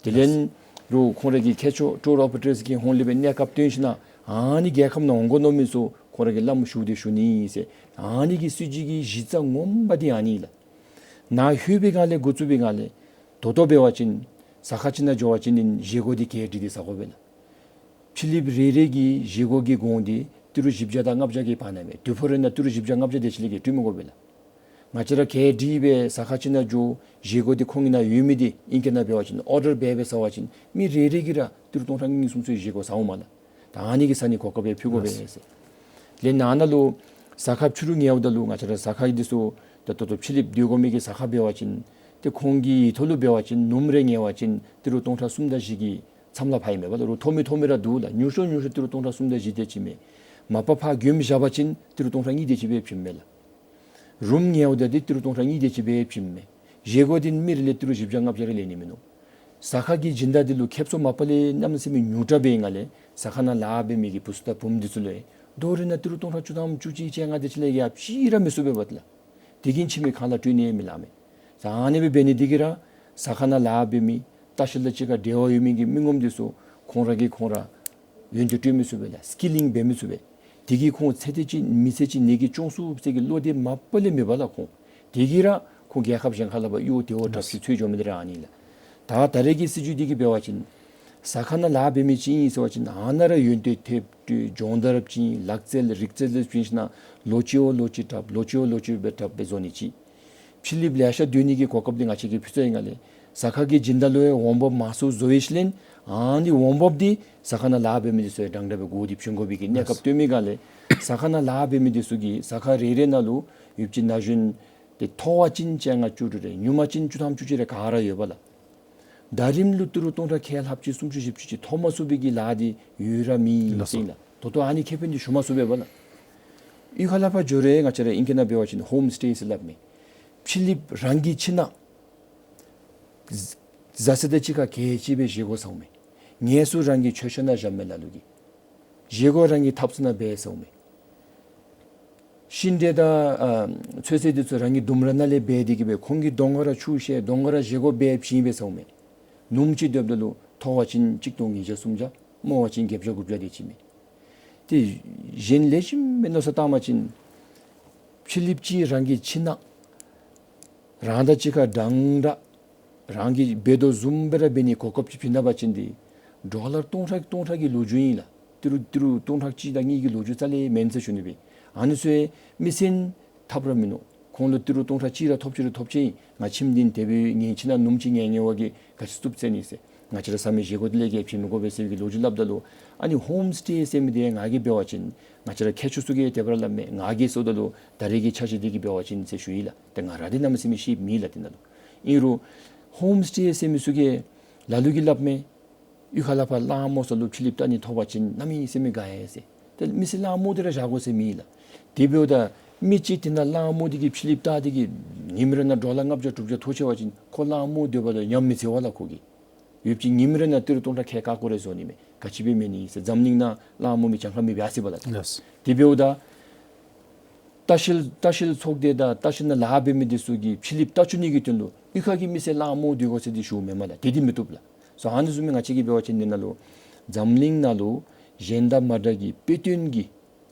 དེ་ལས་རུང་ཁོང་ར་གི་མཁས་མཆོག་ཊུར་ཨོ་པེ་རེ་ཊརསི་གི་ཧོངས་ལས་སྦེ་གནས་སྐབས་སྟོན་ཞིན་ན་ཨ་ནི་རྒྱལ་ཁབ་ནང་འོང་དགོ་མནོ་མི་ཚུ་ཁོང་ར་གིས་བླམ་ཞུ་སྟེ་ཞུ་ནི་ཨིན་ཟེར། ཨ་ནི་གི་སྲིད་བྱུས་ཀྱི་གཞི་རྩ་ངོ་མ་འདི་ཨ་ནི་ལགས། ནཱ་ལྷོད་པའི་སྒང་ལས་འགོ་བཙུགས་པའི་སྒང་ལས་ད་ལྟོ་འབད་བ་ཅིན་ས་ཁ་ཅིག་ནང་འགྱོ་བ་ཅིན་བཞེས་སྒོ་འདི་གྱལ་སྒྲིག་སྟེ་ཟ་དགོ་པས་ལགས། ཕྱི་གླིངཔ་རེ་རེ་གི་བཞེས་སྒོ་གི་གོང་འདི་ཏི་རུ་བཞི་བརྒྱ་དང་ལྔ་བརྒྱ་གི་བར་ན་མས། དུས་ཕོ་རེ་ནང་ཏི་རུ་བཞི་བརྒྱ་ལྔ་བརྒྱ་དེ་ཅིག་ལས་བརྒལ་སྤྲོད་མི་དགོ་པས་ལགས། ང་བཅས་ར་གྱལ་སྒྲིག་སྦེ་ས་ཁ་ཅིག་ནང་འགྱོ་བཞེས་སྒོ་འདི་ཁོང་གི་ནང་ཡོད་མི་འདི་ཨིང་སྐད་ནང་འབད་བ་ཅིན་ཨོར་ཌར་འབད་སྦེ་ཟ་བ་ཅིན་མི་རེ་རེ་གིས་ར་ཏི་རུ་སྟོང་ཕྲག་གཉིས་གསུམ་ཚུན་གྱི་བཞེས་སྒོ་ཟ་འོང་མས་ལགས། ད་ཨ་ནི་གི་ས་གནས་གོ་སྐབས་ཡང་ཕུལ་དགོ་པས་ཟེར། ལགས། ལས་ནཱ་ནཱ་ལུ་ཟ་ཁང་ཕྱི་རུ་ཉལཝ་ད་ལུ་ང་བཅས་ར་ཟ་ཁང་འདི་ཚུ་ད་ལྟོ་ལྟོ་ཕྱི་གླིངཔ་སྡོད་དགོ་མི་གི་ཟ་ཁང་འབད་བ་ཅིན་ཏེ་ཁོང་གི་ཡིག་ཐོག་ལུ་འབད་བ་ཅིན་ནུམ་རེ་ཉལ་བ་ཅིན་ཏི་རུ་སྟོང་ཕྲག་གསུམ་དང་བཞི་གི་མཚམས་ལུ་ཕར་ཨིན་མས་པ་ལགས། རུང་མཐོ་མི་མཐོ་མི་ར་འདུག་ལགས། ཉུང་ཤོས་ཉུང་ཤོས་ཏི་རུ་སྟོང་ཕྲག་གསུམ་དང་བཞི་དེ་ཅིག་མས། མ་པ་ཕར་མགྱོནམ་བཞག་པ་ཅིན་ཏི་རུ་སྟོང་ཕྲག་གཉིས་དེ་ཅིག་སྦེ་བྱིནམ་མས་ལགས། རུམ་ཉལཝ་ད་འདི་ཏི་རུ་སྟོང་ཕྲག་གཉིས་དེ་ཅིག་སྦེ་བྱིནམ་མས། བཞེས་སྒོ་འདི་མི་རེ་ལས་ཏི་རུ་བཞི་བརྒྱ་ལྔ་བརྒྱ་རེ་ལེན་ནི་མིན་ནུག། ཟ་ཁང་གི་སྦྱིན་བདག་འདི་ལུ་ཁེབ་སང་མ་པ་ལས་གནམ་མེད་ས་མེད་ཉུང་དྲགས་འབད་བའི་སྒང་ལས་ཟ་ཁང་ནང་ལཱ་འབད་མི་གི་བུ་ཚུ་དང་བུམོ་འདི་ཚུ་ལུ་ཡང་ད་རེས་ནཱ་ཏི་རུ་སྟོང་ཕྲག་བཅུ་ཐམ་བཅུ་གཅིག་བཅོ་ལྔ་དེ་ཅིག་ལས་ཡར་ཅིག་ར་མི་ཚུགས་པས་པ་ལགས། དེ་གིས་ཁྱིམ་གྱི་ཁང་གླ་སྤྲོད་ནི་མི་ལང་མས། ཨ་ནི་སྦེ་འབད་ནི་འདི་གིས་ར་ཟ་ཁང་ནང་ལཱ་འབད་མི་ལྟ་བཤལ་དང་གཅིག་ཁར་འབྲེལ་བ་ཡོད་མི་གི་མི་ངོམ་འདི་ཚུ་ཁོང་ར་གིས་ཁོང་ར་ཡོན་ཏན་སྤྲོད་མི་ཚུགས་པས་ལགས། སི་ཀི་ལིང་འབད་མི་ཚུགས་པས། དེ་གིས་ཁོང་ཚེ་འདི་ཅིག་མི་ཚེ་ཅིག་ནི་གི་སྐྱོང་ཚུགས་ཟེར་གྱི་བློ་དེ་མ་པ་ལས་མེད་པ་ལགས་ཁོང་། དེ་གིས་ར་ཁོང་རྒྱལ་ཁབ་གཞན་ཁ་ལུ་འབག་གཡོག་དེ་བ་དྲགཔ་ཅིག་འཚོལ་འགྱོ་མི་དེ་ར་ཨ་ནི་ལགས། ད་ད་རེས་ཀྱི་སྲིད་བྱུས་འདི་གིས་འབད་བ་ཅིན་ཟ་ཁང་ནང་ལཱ་འབད་མི་ཅིག་ཨིན་ཟེར་བ་ཅིན་ཨ་ནཱ་ར་ཡོན་ཏན་ཐེབས་སྦྱོང་བརྡར་བྱིན་ལག་རྩལ་རིག་རྩལ་ལུ་བྱིན་ཞིན་ན་ལོ་གཅིག་བ་ལོ་གཅིག་དྲགཔ་ལོ་གཅིག་བ་ལོ་གཅིག་སྦེ་དྲགཔ་སྦེ་བཟོ་ནི་ཅིག། ཕྱི་གླིངཔ་ལེ་ཤ་སྡོད་ནི་གི་གོ་སྐབས་འདི་ང་བཅས་ཀྱིས་ཕུལ་ཚར་ཡི་ག་ལགས། ཟ་ཁང་གི་སྦྱིན་བདག་ལུ་འོང་འབབ་མང་སུ་བཟོ་བའི་ཤུལ་ལས་ཨ་ནི་འོང་འབབ་འདི་ཟ་ཁང་ནང་ལཱ་འབད་མི་འདི་ཚུ་ཡང་འདྲན་འདྲ་སྦེ་དགོ་སྟེ་བྱིན་དགོ་པའི་གི་གནས་སྐབས་སྟོན་མི་ག་ལགས། ཟ་ཁང་ནང་ལཱ་འབད་མི་འདི་ཚུ་གི་ཟ་ཁང་རེ་རེ་ནང་ལུ་ཡོདཔ་ཅིག་ན་གཞོན་དེ་མཐོ་བ་ཅིན་བཅོ་ལྔ་བཅུ་དྲུག་རེ་ཉུང་བ་ཅིན་བཅུ་ཐམ་བཅུ་གཅིག་རེ་ག་ར་ཡོད་པ་ལགས། ཟླ་རིམ་ལུ་ཏི་རུ་སྟོང་ཕྲག་ཁལ་ལྷགཔ་ཅིག་སུམ་ཅུ་བཞི་བཅུ་ཅིག་ཐོབ་མ་ཚུགས་པའི་གི་ལཱ་འདི་ཡོད་ར་མེད་ཟེར་ལགས། ད་ལྟོ་ཨ་ནི་ཁེ་ཕན་འདི་ཞུ་མ་ཚུགས་པས་པ་ལགས། གཡུས་ཁ་ལས་ཕར་འགྱོ་རུང་ང་བཅས་ར་ཨིང་སྐད་ནང་འབད་བ་ཅིན་ཧོམ་སི་ཊེ་ཟེར་སླབ་མས། ཕྱི་གླིངཔ་རང་གི་ཁྱིམ་ནང་བཟའ་ཚང་དང་གཅིག་ཁར་གྱལ་སྦྱར་སྦེ་བཞེས་དགོ་ཟེརཝ་མས། ངལ་གསོ་རང་གི་མཆོད་བཤམ་ནང་བཞག་མས་ལ་ལུ་གིས། བཞེས་སྒོ་རང་གི་ཐབ་ཚང་ནང་འབད་ཟེརཝ་མས། ཤིང་འབྲས་དང་ཨ་ཚོད་བསྲེ་འདི་ཚུ་རང་གི་ལྡུམ་ར་ནང་ལས་འབད་དེ་གིས་སྦེ་ཁོང་གི་གདོང་ཁར་ཆུ་བཤལ་གདོང་ཁར་བཞེས་སྒོ་འབད་བྱིན་སྦེ་ཟེརཝ་མས། ནུམ་ཅིག་སྡོདཔ་ད་ལུ་མཐོ་བ་ཅིན་གཅིག་སྟོང་ཉིས་བརྒྱ་སུམ་བརྒྱ་དམའ་བ་ཅིན་བརྒྱད་བརྒྱ་དགུ་བརྒྱ་དེ་ཅིག་མས། ཏེ་གཞན་ལེགས་ཤོམ་སྦེ་མནོ་བསམ་བཏང་བ་ཅིན་ཕྱི་གླིངཔ་ཅིག་རང་གི་ཁྱིམ་ནང་རང་དང་གཅིག་ཁར་འདྲན་འདྲ་རང་གིས་འབད་དོ་བཟུམ་སྦེ་ར་འབད་ནི་གོ་སྐབས་ཅིག་བྱིན་ད་པ་ཅིན་འདི་ཌོ་ལར་སྟོང་ཕྲག་སྟོང་ཕྲག་གི་ལོ་རྒྱུས་ཨིན་ལགས། ཏི་རུ་ཏི་རུ་སྟོང་ཕྲག་གཅིག་དང་གཉིས་ཀྱི་ལོ་རྒྱུས་རྩ་ལས་མེན་ཟེར་ཞུ་ནི་སྦེ། ཨ་ནི་ཚུ་མི་སེར་ཐབས་ར་མིན་ནུག། ཁོང་ལུ་ཏི་རུ་སྟོང་ཕྲག་གཅིག་ར་ཐོབ་ཅི་རུང་ཐོབ་ཅི་ང་ཁྱིམ་འདི་དེ་སྦེ་ངེའི་ཁྱིམ་ནང་ནུམ་ཅིག་ངལ་ངལ་བ་གིས་ག་ཅི་བཏུབ་ཟེར་ནི་ཟེར། ང་བཅས་ར་ཟ་མི་བཞེས་སྒོ་དེ་ལས་ཀྱི་བྱིན་མི་དགོ་པས་ཟེར་བའི་གི་ལོ་རྒྱུས་སླབ་ད་ལུ་ཨ་ནི་ཧོམ་སི་ཊེ་ཟེར་མི་འདི་ང་གིས་འབད་བ་ཅིན་ང་བཅས་ར་མཁས་མཆོག་ཚུ་གིས་དེ་སྦེ་ར་སླབ་མས། ང་གིས་ཟེརཝ་ད་ལུ་ད་རེས་ཀྱི་ཆ་བཞག་འདི་གིས་འབད་བ་ཅིན་ཟེར་ཞུ་ཡི་ལགས། ཏེ་ང་ར་འདི་གནམ་མེད་ས་མེད་ཤེས་མེད་ལགས་དེ་ནང་ལུ། ཨིན་རུང་ཧོམ་སི་ཊེ་ཟེར་མི་ཚུ་གིས་ལ་ལུ་གིས་སླབ་མས། གཡུས་ཁ་ལས་ཕར་གླང་མོ་ཚུ་ལུ་ཕྱི་གླིངཔ་བལྟ་ནི་ཐོབ་པ་ཅིན་གནམ་མེད་ས་མེད་དགའ་ཡི་ཟེར། ཏེ་མི་སེར་གླང་མོ་འདི་ར་བཞག་དགོ་ཟེར་མེད་ལགས། དེ་འབདཝ་ད་མི་ཅིག་དེ་ནང་གླང་མོ་འདི་གིས་ཕྱི་གླིངཔ་བལྟ་སྟེ་གིས་ཉིནམ་རེ་ནང་ཌོ་ལར་ལྔ་བརྒྱ་དྲུག་བརྒྱ་ཐོབ་ཆི་བ་ཅིན་ཁོ་གླང་མོ་སྡོད་པ་ལུ་ཉམས་མི་ཚད་པས་ལགས་ཁོ་གིས། ཡོདཔ་ཅིག་ཉིནམ་རེ་ནང་ཏི་རུ་སྟོང་ཕྲག་ཁལ་ཀ་ཀོ་རེ་བཟོ་ནི་མས། ག་ཅི་སྦེ་མེད་ནི་ཟེར། འཛམ་གླིང་ནང་གླང་མོ་མེད་གྱངས་ཁ་མེདཔ་ཡར་སོ་ཡི་པ་ལགས། ལགས། དེ་འབདཝ་ད་ལྟ་བཤལ་ལྟ་བཤལ་ཚོགས་སྡེ་དང་ལྟ་བཤལ་ནང་ལཱ་འབད་མི་འདི་ཚུ་གིས་ཕྱི་གླིངཔ་བལྟ་བཅུག་ནི་གི་དོན་ལུ་གཡུས་ཁ་གི་མི་སེར་གླང་མོ་སྡོད་དགོ་ཟེར་འདི་ཞུཝ་མེན་མས་ལགས། དེ་འདི་མི་བཏུབ་ལགས། སོ་ཨ་ནི་བཟུམ་མའི་ང་བཅས་ཀྱིས་འབད་བ་ཅིན་འདི་ནང་ལུ་འཛམ་གླིང་ནང་ལུ་གཞན་དང་མ་འདྲ་གི་དཔེ་སྟོན་གྱི་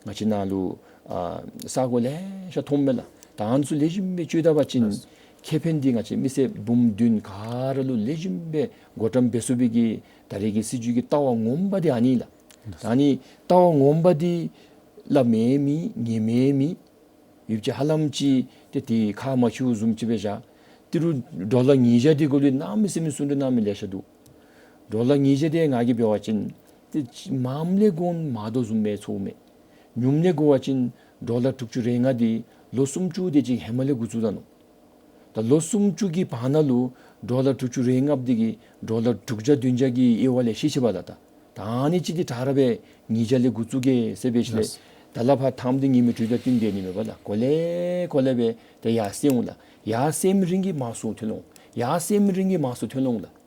ང་བཅས་ནང་ལུ་ཨ་ས་གོ་ལེ་ཤ་མཐོངམ་མས་ལགས། ད་ཨ་ནི་ཚུ་ལེགས་ཤོམ་སྦེ་སྤྱོད་ད་པ་ཅིན་ལགས། ཁེ་ཕན་འདི་ང་བཅས་མི་སེར་འབུམ་བདུན་ག་ར་ལུ་ལེགས་ཤོམ་སྦེ་བགོ་བཀྲམ་འབད་ཚུགས་པའི་གི་ད་རེས་ཀྱི་སྲིད་བྱུས་ཀྱི་ལྟ་བ་ངོ་མ་འདི་ཨ་ནི་ལགས། ལགས། ད་ཨ་ནི་ལྟ་བ་ངོ་མ་འདི་སླབ་མི་མེད་ཉན་མི་མེད། ཡོདཔ་ཅིག་ཧ་ལམ་ཅིག་ཏེ་དེ་ཁ་མ་ཆེཝ་བཟུམ་ཅིག་སྦེ་བཞག། ཏི་རུ་ཌོ་ལར་ཉིས་བརྒྱ་འདི་གུ་ལུ་གནམ་མེད་ས་མེད་གསུང་གྲོས་གནང་མི་ལེ་ཤ་འདུག། ཌོ་ལར་ཉིས་བརྒྱ་འདི་ང་གིས་འབད་བ་ཅིན་ཏེ་མངམ་ལས་གོང་མང་དོ་བཟུམ་སྦེ་ཚོརཝ་མས། ཉུངམ་ལས་འགོ་བ་ཅིན་ཌོ་ལར་དྲུག་ཅུ་རེ་ལྔ་འདི་ལོ་སུམ་ཅུ་དེ་ཅིག་ཧེ་མ་ལས་འགོ་བཙུགས་ད་ནུག། ད་ལོ་སུམ་ཅུ་གི་བར་ན་ལུ་ཌོ་ལར་དྲུག་ཅུ་རེ་ལྔ་འདི་གིས་ཌོ་ལར་དྲུག་བརྒྱ་བདུན་བརྒྱ་གི་དབྱེ་བ་ལས་ཕྱེ་ཕྱེཝ་ལགས། ད་ད་ཨ་ནི་ཅིག་འདི་ད་ར་སྦེ་ཉིས་བརྒྱ་ལས་འགོ་བཙུགས་གེ་ཟེར་སྦེ་ཞིནམ་ལས། ལགས། ད་ལས་ཕར་ཐངས་འདི་ཉིནམ་དྲུག་དང་བསྟུན་ཏེ་ནི་མེད་པ་ལགས། གོ་ལེ་གོ་ལེ་སྦེ་ཏེ་ཡར་སེང་འོང་ལགས། ཡར་སེངམ་རིང་གི་མང་སུ་ཐོན་འོང་། ཡར་སེངམ་རིང་གི་མང་སུ་ཐོན་འོང་ལགས།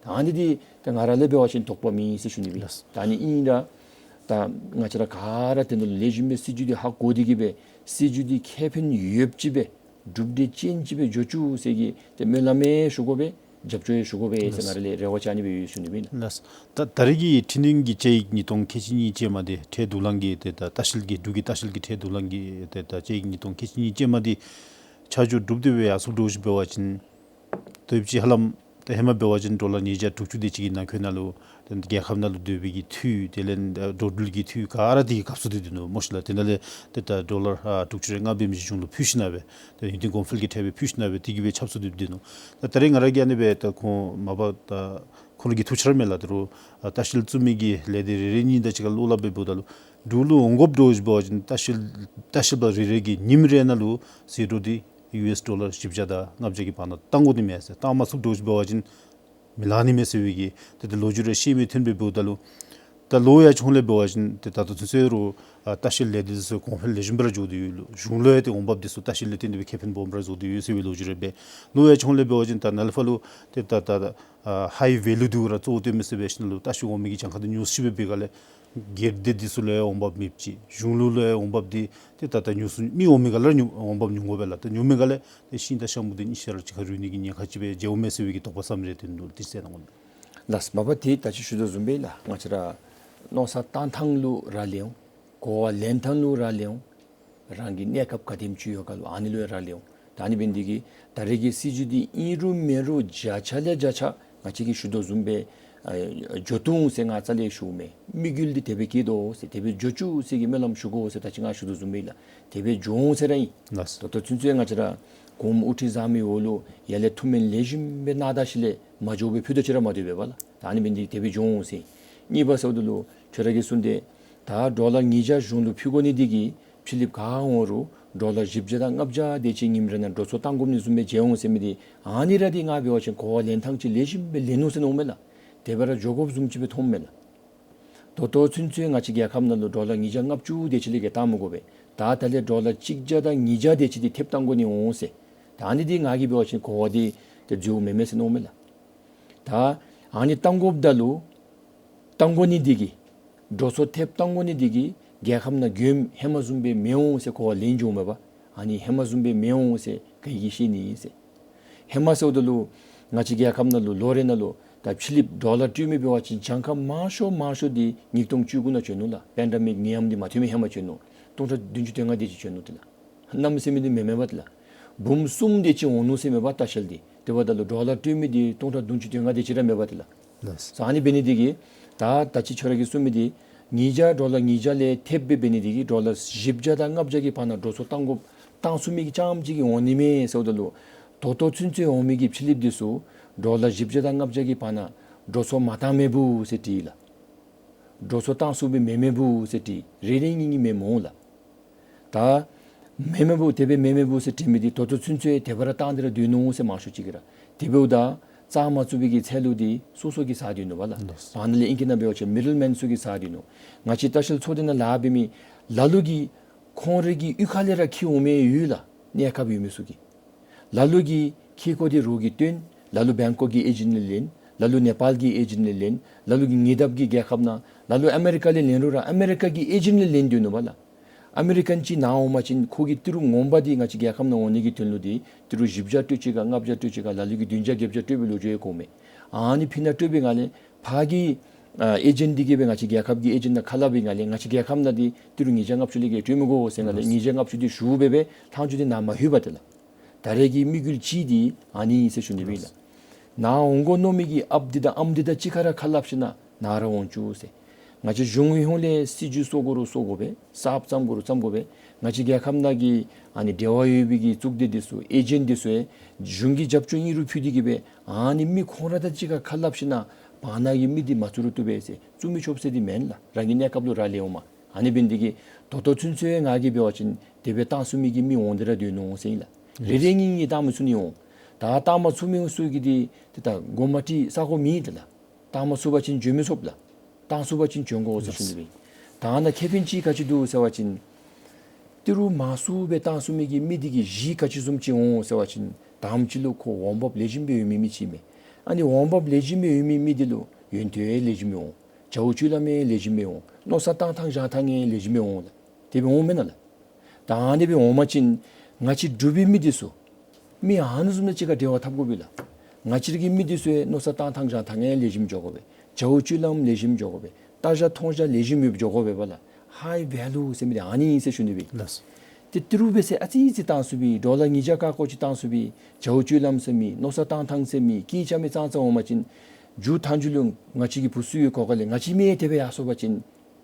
ད་ཨ་ནི་འདི་ད་ང་ར་ལས་འབད་བ་ཅིན་དོགས་པ་མེད་ཟེར་ཞུ་ནི་སྦེ། ལགས། ད་ཨ་ནི་ཨིན་ར་ད་ང་བཅས་ར་ག་ར་དེ་ནང་ལུ་ལེགས་ཤོམ་སྦེ་སྲིད་བྱུས་འདི་ཧ་གོ་སྟེ་གིས་སྦེ་སྲིད་བྱུས་འདི་ཁེ་ཕན་ཡོདཔ་ཅིག་སྦེ་གྲུབ་འབྲས་ཅན་ཅིག་སྦེ་འགྱོ་བཅུག་ཟེར་གྱི་ཏེ་སྨོན་ལམ་ཡང་ཞུ་དགོ་པས། རྒྱབ་སྐྱོར་ཡང་ཞུ་དགོ་པས་ཟེར། ལགས། ང་ར་ལས་རེ་བ་ཅིག་ཨ་ནི་སྦེ་ཡོད་ཞུ་ནི་སྦེ་ཨིན་ལགས། ལགས། ད་ད་རེས་ཀྱི་འཕྲི་སྣོན་གྱི་དཔྱད་ཡིག་ཉིས་སྟོང་ཁལ་གཅིག་གཉིས་ཅན་མ་འདི་ཁྲལ་བསྡུ་ལེན་གྱི་ཏེ་ད་ལྟ་བཤལ་གྱི་འབྲུག་གི་ལྟ་བཤལ་གྱི་ཁྲལ་བསྡུ་ལེན་གྱི་ཏེ་ད་དཔྱད་ཡིག་ཉིས་སྟོང་ཁལ་གཅིག་གཉིས་ཅན་མ་འདི་ཆ་འཇོག་གྲུབ་སྟེ་སྦེ་ཡར་སོང་འགྱོ་ཞིནམ་འབད་བ་ཅིན་ཏེ་ཅིག་ཧ་ལམ་ཏེ་ཧེ་མ་འབད་བ་ཅིན་ཌོ་ལར་ཉིས་བརྒྱ་དྲུག་ཅུ་དེ་ཅིག་གི་ནང་འཁོད་ནང་ལུ་ཏེ་རྒྱལ་ཁབ་ནང་ལུ་སྡོད་པའི་གི་འཐུས་དེ་ལས་འགྲོ་འགྲུལ་གྱི་འཐུས་ག་ར་དེ་གི་སྐབས་སུ་སྡོད་དེ་ནུག་སྨོ་ཤིག་ལགས། དེ་ནང་ལས་ཏེ་ད་ཌོ་ལར་ཨ་དྲུག་ཅུ་རེ་ལྔ་འབད་མི་ཅིག་གཞུང་ལུ་ཕུལ་ཞིནམ་སྦེ་ཏེ་ཡུན་བརྟན་གོང་འཕེལ་གྱི་ཁྲལ་སྦེ་ཕུལ་ཞིནམ་སྦེ་དེ་གིས་སྦེ་ཆབ་གསང་སྡོད་དེ་ནུག། ད་ད་རེས་ང་ར་གིས་ཨ་ནི་སྦེ་ད་ཁོང་མ་པ་ད་ཁོང་ར་གིས་ཐུགས་འཆར་མས་ལགས། ད་རུང་ཨ་ལྟ་བཤལ་བཙུགས་མི་གི་ལས་སྡེ་རེ་རེ་གཉིས་དང་གཅིག་ཁར་བློ་སླབ་སྦེ་འབདཝ་ད་ལུ་འབྲུག་ལུ་འོང་དགོཔ་འདྲཝ་ཅིག་འབད་བ་ཅིན་ལྟ་བཤལ་ལྟ་བཤལ་པ་རེ་རེ་གིས་ཉིནམ་རེ་ནང་ལུ་ཟད་འགྲོ་འདི་ཡུ་ཨེསི་ཌོ་ལར་བཞི་བརྒྱ་དང་ལྔ་བརྒྱ་གི་བར་ན་བཏང་དགོ་ནི་མས་ཟེར། བཏང་མ་ཚུགསཔ་འདྲཝ་ཅིག་འབད་བ་ཅིན་མི་ལང་ནི་མས་ཟེར་བའི་གི་ཏེ་ཏེ་ལོ་རྒྱུས་རེ་བཤད་མི་ཐོན་སྦེ་འབདཝ་ད་ལུ་ད་ལོ་ཡར་བྱུང་ལས་འབད་བ་ཅིན་ཏེ་ད་ལྟོ་ཚུན་ཚོད་རུང་ཨ་ལྟ་བཤལ་ལས་སྡེ་འདི་ཚུ་གོང་འཕེལ་ལེགས་ཤོམ་སྦེ་ར་འགྱོ་སྟེ་ཡོད་ལོ། གཞུང་ལུ་ཡང་ཏེ་འོང་འབབ་འདི་ཚུ་ལྟ་བཤལ་ལས་བརྟེན་ཏེ་སྦེ་ཁེ་ཕན་སྦོམ་ར་བཟོ་སྟེ་ཡོད་ཟེར་བའི་ལོ་རྒྱུས་རེ་སྦེ། ལོ་ཡར་བྱུང་ལས་འབད་བ་ཅིན་ད་ནཱ་ལས་ཕར་ལུ་ཏེ་ད་ད་ཨ་ཧའི་ཝེ་ལུ་འདི་གུ་ར་གཙོ་བོ་བཏོན་མི་ཟེར་སྦེ་ཞིནམ་ལུ་ལྟ་བཤལ་འོང་མི་གི་གྱངས་ཁ་འདི་ཉུང་སུ་ཅིག་སྦེ་འབད་ག་ལས་སྒེར་སྡེ་འདི་ཚུ་ལུ་ཡང་འོང་འབབ་མེདཔ་ཅིག། གཞུང་ལུ་ལུ་ཡང་འོང་འབབ་འདི་ཏེ་ད་ད་ཉུང་སུ་མི་འོང་མི་ག་ར་ཉུང་འོང་འབབ་ཉུང་དགོ་པས་ལགས། ད་ཉུང་མི་ག་ལས་ཏེ་ཤིང་དང་ཤ་མུ་འདི་གཉིས་ཆ་ར་གཅིག་ཁར་རུལ་ནི་གི་ཉེན་ཁ་ཅིག་སྦེ་མཇལཝ་མས་ཟེར་བའི་གི་དོགས་པ་ཟ་མི་རེ་ཐོན་འདུག། དེ་ཟེར་གནང་དགོ་ནི། ལགས། མ་པ་ཏེ་ད་ཅི་ཞུ་དོ་བཟུམ་སྦེ་ལགས། ང་བཅས་ར་མནོ་བསམ་བཏང་ཐངས་ལུ་རག་ལས་འོང་། གོ་བ་ལེན་ཐངས་ལུ་རག་ལས་འོང་། རང་གི་གནས་སྐབས་ག་དེམ་ཅིག་ཡོད་ག་ལུ་ཨ་ནི་ལུ་ཡང་རག་ལས་འོང་། ད་ཨ་ནི་འབད་ནི་འདི་གིས་ད་རེས་ཀྱི་སྲིད་བྱུས་འདི་ཨིན་རུང་མེན་རུང་བརྒྱ་ཆ་ལས་བརྒྱ་ཆ་ང་བཅས་ཀྱིས་ཞུ་དོ་བཟུམ་སྦེ་ཨ་འགྱོ་བཏུབ་འོང་ཟེར་ང་རྩ་ལས་ཞུཝ་མེད། དམིགས་ཡུལ་འདི་དེ་སྦེ་བསྐྱེད་དོ་ཟེར་དེ་སྦེ་འགྱོ་བཅུག་ཟེར་གྱི་སྨོན་ལམ་ཞུ་དགོ་ཟེར་ད་ཅི་ང་ཞུ་དོ་བཟུམ་སྦེ་ལགས། དེ་སྦེ་འགྱོ་འོང་ཟེར་ར་ཨིན། ལགས། ད་ལྟོ་ཚུན་ཚོད་ང་བཅས་ར་གོངམ་དབུ་ཁྲིད་བཟང་མི་འོག་ལུ་ཡར་ལས་ཐུགས་སྨོན་ལེགས་ཤོམ་སྦེ་གནང་ད་ཞིནམ་ལས་མ་འགྱོ་བར་ཕུད་དོ་ཅིག་ར་མ་འདུག་པས་པ་ལགས། ད་ཨ་ནི་འབད་ནི་འདི་དེ་སྦེ་འགྱོ་འོང་ཟེར། གཉིས་པ་ཟེརཝ་ད་ལུ་ཁྱོད་ར་གིས་གསུངས་ཏེ་ད་ཌོ་ལར་ཉིས་བརྒྱ་གཞུང་ལུ་ཕུལ་དགོ་ནི་འདི་གིས་ཕྱི་གླིངཔ་ག་འོང་རུང་ཌོ་ལར་བཞི་བརྒྱ་དང་ལྔ་བརྒྱ་དེ་ཅིག་ཉིནམ་རེ་ནང་འགྲོ་སོང་བཏང་དགོ་ནི་བཟུམ་སྦེ་མཇལ་འོང་ཟེར་མི་འདི་ཨ་ནི་ར་འདི་ང་འབད་བ་ཅིན་གོ་བ་ལེན་ཐངས་ཅིག་ལེགས་ཤོམ་སྦེ་ལེན་ནུག་ཟེར་མནོཝ་མས་ལགས། དེ་སྦེ་ར་འགྱོ་དགོཔ་བཟུམ་ཅིག་སྦེ་མཐོངམ་མས་ལགས། ད་ལྟོ་ཚུན་ཚོད་ང་བཅས་རྒྱལ་ཁབ་ནང་ལུ་ཌོ་ལར་ཉིས་བརྒྱ་ལྔ་བཅུ་དེ་ཅིག་ལས་བརྒལ་བཏང་མི་དགོ་པས། ད་ད་ལས་ཌོ་ལར་གཅིག་བརྒྱ་དང་ཉིས་བརྒྱ་དེ་ཅིག་འདི་ཐེབས་བཏང་དགོ་ནི་འོང་ཟེར། ད་ཨ་ནི་འདི་ང་གིས་འབད་བ་ཅིན་གོ་བ་འདི་ཏེ་འགྱོཝ་མེན་མས་ཟེར་མནོཝ་མས་ལགས། ད་ཨ་ནི་བཏང་དགོཔ་ད་ལུ་བཏང་དགོ་ནི་འདི་གིས་འགྲོ་སོང་ཐེབས་བཏང་དགོ་ནི་འདི་གིས་རྒྱལ་ཁབ་ནང་མགྱོནམ་ཧེ་མ་བཟུམ་སྦེ་མི་འོང་ཟེར་གོ་བ་ལེན་འགྱོཝ་མས་པ། ཨ་ནི་ཧེ་མ་བཟུམ་སྦེ་མི་འོང་ཟེར་ག་གིས་ཤེས་ནི་ཟེར། ཧེ་མ་ཟེརཝ་ད་ལུ་ང་བཅས་རྒྱལ་ཁབ་ནང་ལུ་ལོ་རེ་ནང་ལུ་ད་ཕྱི་གླིངཔ་ཌོ་ལར་སྤྲོད་མི་འབད་བ་ཅིན་གྱངས་ཁ་མང་ཤོས་མང་ཤོས་འདི་ཉིས་སྟོང་བཅུ་དགུ་ནང་བྱོན་ནུག་ལགས། པེན་ཌེ་མིག་ནད་ཡམས་འདི་མ་ཐོན་མི་ཧེ་མ་བྱོན་ནུག། སྟོང་ཕྲག་བདུན་ཅུ་དོན་ལྔ་དེ་ཅིག་བྱོན་ནུག་ཏེ་ལགས། གནམ་མེད་ས་མེད་འདི་མེན་མས་པ་ཏེ་ལགས། འབུམ་གསུམ་དེ་ཅིག་འོང་ནུག་ཟེར་མས་པ་ལྟ་བཤལ་འདི། དེ་འབདཝ་ད་ལུ་ཌོ་ལར་སྤྲོད་མི་འདི་སྟོང་ཕྲག་བདུན་ཅུ་དོན་ལྔ་དེ་ཅིག་ར་མེན་པ་ཏེ་ལགས། ལགས། ཨ་ནི་འབད་ནི་འདི་གིས་ད་ད་ཅི་ཁྱོད་ར་གིས་གསུངས་མི་འདི་ཉིས་བརྒྱ་ཌོ་ལར་ཉིས་བརྒྱ་ལས་ཐེབས་སྦེ་འབད་ནི་འདི་གིས་ཌོ་ལར་བཞི་བརྒྱ་དང་ལྔ་བརྒྱ་གི་བར་ན་འགྲོ་སོང་བཏང་དགོཔ་བཏང་ཚུགས་མི་གི་རྐྱངམ་ཅིག་གིས་འོང་ནི་མས་ཟེརཝ་ད་ལུ་ད་ལྟོ་ཚུན་ཚོད་འོང་མི་གི་ཕྱི་གླིངཔ་འདི་ཚུ་ཌོ་ལར་བཞི་བརྒྱ་དང་ལྔ་བརྒྱ་གི་བར་ན་འགྲོ་སོང་མ་བཏང་མེན་བུ་ཟེར་དྲིས་ལགས། འགྲོ་སོང་བཏང་ཚུགས་པའི་མེན་མེན་བུ་ཟེར་དྲིས། རེ་རེ་གཉིས་གཉིས་མེན་མས་ལགས། ད་མེན་མེན་བུ་དེ་སྦེ་མེན་མེན་བུ་ཟེར་དྲི་མི་འདི་ད་ལྟོ་ཚུན་ཚོད་དེ་སྦེ་ར་བཏང་སྟེ་ར་སྡོད་ནུག་ཟེར་མང་ཤོས་ཅིག་གིས་ར། དེ་འབདཝ་ད་བཙག་མ་བཙུགས་པའི་གི་ཚལ་ལུ་འདི་སོ་སོ་གིས་ཟ་སྡོད་ནུག་པ་ལགས། ལགས། ཨ་ནི་ལས་ཨིང་སྐད་ནང་འབད་བ་ཅིན་མིཌལ་མེན་ཚུ་གིས་ཟ་སྡོད་ནུག། ང་བཅས་ལྟ་བཤལ་ཚོགས་སྡེ་ནང་ལཱ་འབད་མི་ལ་ལུ་གིས་ཁོང་རའི་གི་གཡུས་ཁ་ལས་ར་འཁྱིད་འོང་མི་ཡོད་ལགས། གནས་སྐབས་ཡོད་མི་ཚུ་གིས། ལ་ལུ་གིས་འཁྱིད་དགོ་དེ་རོགས་ཀྱིས་སྟོན། ལ་ལུ་བེང་ཀོག་གི་ཨེ་ཇེནཊ་ལས་ལེན། ལ་ལུ་ནེ་པཱལ་གྱི་ཨེ་ཇེནཊ་ལས་ལེན། ལ་ལུ་གིས་ཉེ་འདབས་ཀྱི་རྒྱལ་ཁབ་ནང་། ལ་ལུ་ཨ་མེ་རི་ཀ་ལས་ལེན་རུང་ར་ཨ་མེ་རི་ཀ་གི་ཨེ་ཇེནཊ་ལས་ལེན་སྡོད་ནུག་པ་ལགས། ཨ་མེ་རི་ཀན་ཅིག་ནཱ་འོང་པ་ཅིན་ཁོ་གིས་ཏི་རུ་ངོ་མ་འདི་ང་བཅས་རྒྱལ་ཁབ་ནང་འོང་ནི་གི་དོན་ལུ་འདི་ཏི་རུ་བཞི་བརྒྱ་སྤྲོད་ཅི་ག་ལྔ་བརྒྱ་སྤྲོད་ཅི་ག་ལ་ལུ་གིས་བདུན་བརྒྱ་བརྒྱད་བརྒྱ་སྤྲོད་པའི་ལོ་རྒྱུས་ཡང་གོཝ་མས། ཨ་ནི་ཕི་ནང་སྤྲོད་པའི་སྒང་ལས་ཕར་གྱི་ཨ་ཨེ་ཇེནཊ་འདི་གིས་སྦེ་ང་བཅས་རྒྱལ་ཁབ་ཀྱི་ཨེ་ཇེནཊ་ནང་ཁ་སླབ་པའི་སྒང་ལས་ང་བཅས་རྒྱལ་ཁབ་ནང་འདི་ཏི་རུ་ཉིས་བརྒྱ་ལྔ་བཅུ་ལས་བརྒལ་སྤྲོད་མི་དགོ་ཟེར་སྒང་ལས་ཉིས་བརྒྱ་ལྔ་བཅུ་འདི་ཞུ་སྦེ་སྦེ་ལྷག་ཅིག་འདི་ནཱ་མ་ལྷོད་པ་ཏེ་ལགས། ད་རེས་ཀྱི་དམིགས་ཡུལ་གཅིག་འདི་ཨ་ནི་ཨིན་ཟེར་ཞུ་ནི་སྦེ་ལགས། ནཱ་འོང་དགོ་མནོ་མི་གི་ཨཔ་འདི་དང་ཨམ་འདི་དང་གཅིག་ཁར་ར་ཁ་སླབ་ཞིནམ་ལས་ནཱ་ར་འོང་བཅུག་ཟེར། ང་བཅས་གཞུང་གི་ཧོངས་ལས་སྲིད་བྱུས་བཟོ་དགོ་རུང་བཟོ་དགོ་པས། གསརཔ་བརྩམ་དགོ་རུང་བརྩམ་དགོ་པས། ང་བཅས་རྒྱལ་ཁབ་ནང་གི་ཨ་ནི་འབྲེལ་བ་ཡོད་པའི་གི་གཙུག་སྡེ་འདི་ཚུ་ཨེ་ཇེནཊ་འདི་ཚུ་ཡང་གཞུང་གི་རྒྱབ་སྐྱོར་ཨིན་རུང་ཕུལ་ཏེ་གིས་སྦེ་ཨ་ནི་མི་ཁོང་ར་དང་གཅིག་ཁར་ཁ་སླབ་ཞིནམ་ལས་བར་ན་གི་མི་འདི་མ་བཙུགས་རུང་བཏུབ་པས་ཟེར། བཙུགས་མི་ཆོགཔ་ཟེར་འདི་མེན་ལགས། རང་གི་གནས་སྐབས་ལུ་རག་ལས་འོང་མས། ཨ་ནི་འབད་ནི་འདི་གིས་ད་ལྟོ་ཚུན་ཚོད་ང་གིས་འབད་བ་ཅིན་དེ་སྦེ་བཏང་ཚུགས་མི་གི་མི་འོང་སྟེ་ར་སྡོད་ནུག་ཟེར་ཨིན་ལགས། རེ་རེ་གཉིས་གཉིས་བཏང་མི་ཚུགས་ནི་འོང་། ད་བཏང་མ་ཚུགས་མི་ཚུ་གིས་འདི་ཏེ་ད་མགུ་མ་དཀྲིས་ས་གོ་མེད་ཏེ་ལགས། བཏང་མ་ཚུགས་པ་ཅིན་བྱོན་མི་ཚུགས་ལགས། བཏང་ཚུགས་པ་ཅིན་བྱོན་དགོ་ཟེར་ཞུ་ནི་སྦེ། ད་ནཱ་ཁེ་ཕན་ཅིག་ག་ཅི་འདུག་ཟེར་བ་ཅིན་ཏི་རུ་མང་སུ་སྦེ་བཏང་ཚུགས་མི་གི་མི་འདི་གི་གཞི་ག་ཅི་བཟུམ་ཅིག་འོང་ཟེར་བ་ཅིན་དང་པ་ཅིག་ལུ་ཁོ་འོང་འབབ་ལེགས་ཤོམ་སྦེ་ཡོད་མི་མི་ཅིག་མས། ཨ་ནི་འོང་འབབ་ལེགས་ཤོམ་སྦེ་ཡོད་མི་མི་འདི་ལུ་ཡོན་ཏན་ལེགས་ཤོམ་སྦེ་འོང་། བྱ་བ་སྤྱོད་ལམ་ཡང་ལེགས་ཤོམ་སྦེ་འོང་། མནོ་བསམ་བཏང་ཐངས་བཞག་ཐངས་ཡང་ལེགས་ཤོམ་སྦེ་འོང་ལགས། དེ་སྦེ་འོངམ་མེན་ན་ལགས། ད་ཨ་ནི་སྦེ་འོང་པ་ཅིན་ང་བཅས་འབྲུག་པའི་མི་འདི་ཚུ་མི་ཨ་ནི་བཟུམ་ནང་གཅིག་ཁར་འབྲེལ་བ་འཐབ་དགོ་པས་ལགས། ང་བཅས་ར་གི་མི་འདི་ཚུ་ཡང་མནོ་བསམ་བཏང་ཐངས་བཞག་ཐངས་ཡང་ལེགས་ཤོམ་འགྱོ་དགོ་པས། བྱ་བ་སྤྱོད་ལམ་ལེགས་ཤོམ་འགྱོ་དགོ་པས། ལྟ་བཞག་མཐོང་བཞག་ལེགས་ཤོམ་ཡོདཔ་འགྱོ་དགོ་པས་པ་ལགས། ཧའི་ཝེ་ལུ་ཟེར་མི་འདི་ཨ་ནི་ཨིན་ཟེར་ཞུ་ནི་སྦེ། ལགས། ཏེ་ཏི་རུ་འབད་ཟེར་ཨ་ཙི་ཙི་བཏང་ཚུགས་པས། ཌོ་ལར་ཉིས་བརྒྱ་ཀ་ཀོ་ཅིག་བཏང་ཚུགས་པས། བྱ་བ་སྤྱོད་ལམ་ཟེར་མེད། མནོ་བསམ་བཏང་ཐངས་ཟེར་མེད། སྐད་རྐྱབ་མི་ཙང་ཙ་འོང་པ་ཅིན་མཇུག་མཐའ་མཇུག་ལུ་ང་བཅས་ཀྱི་བུ་ཚུ་ཡང་གོ་ག་ལས་ང་བཅས་མི་དེ་སྦེ་ཡར་སོང་པ་ཅིན་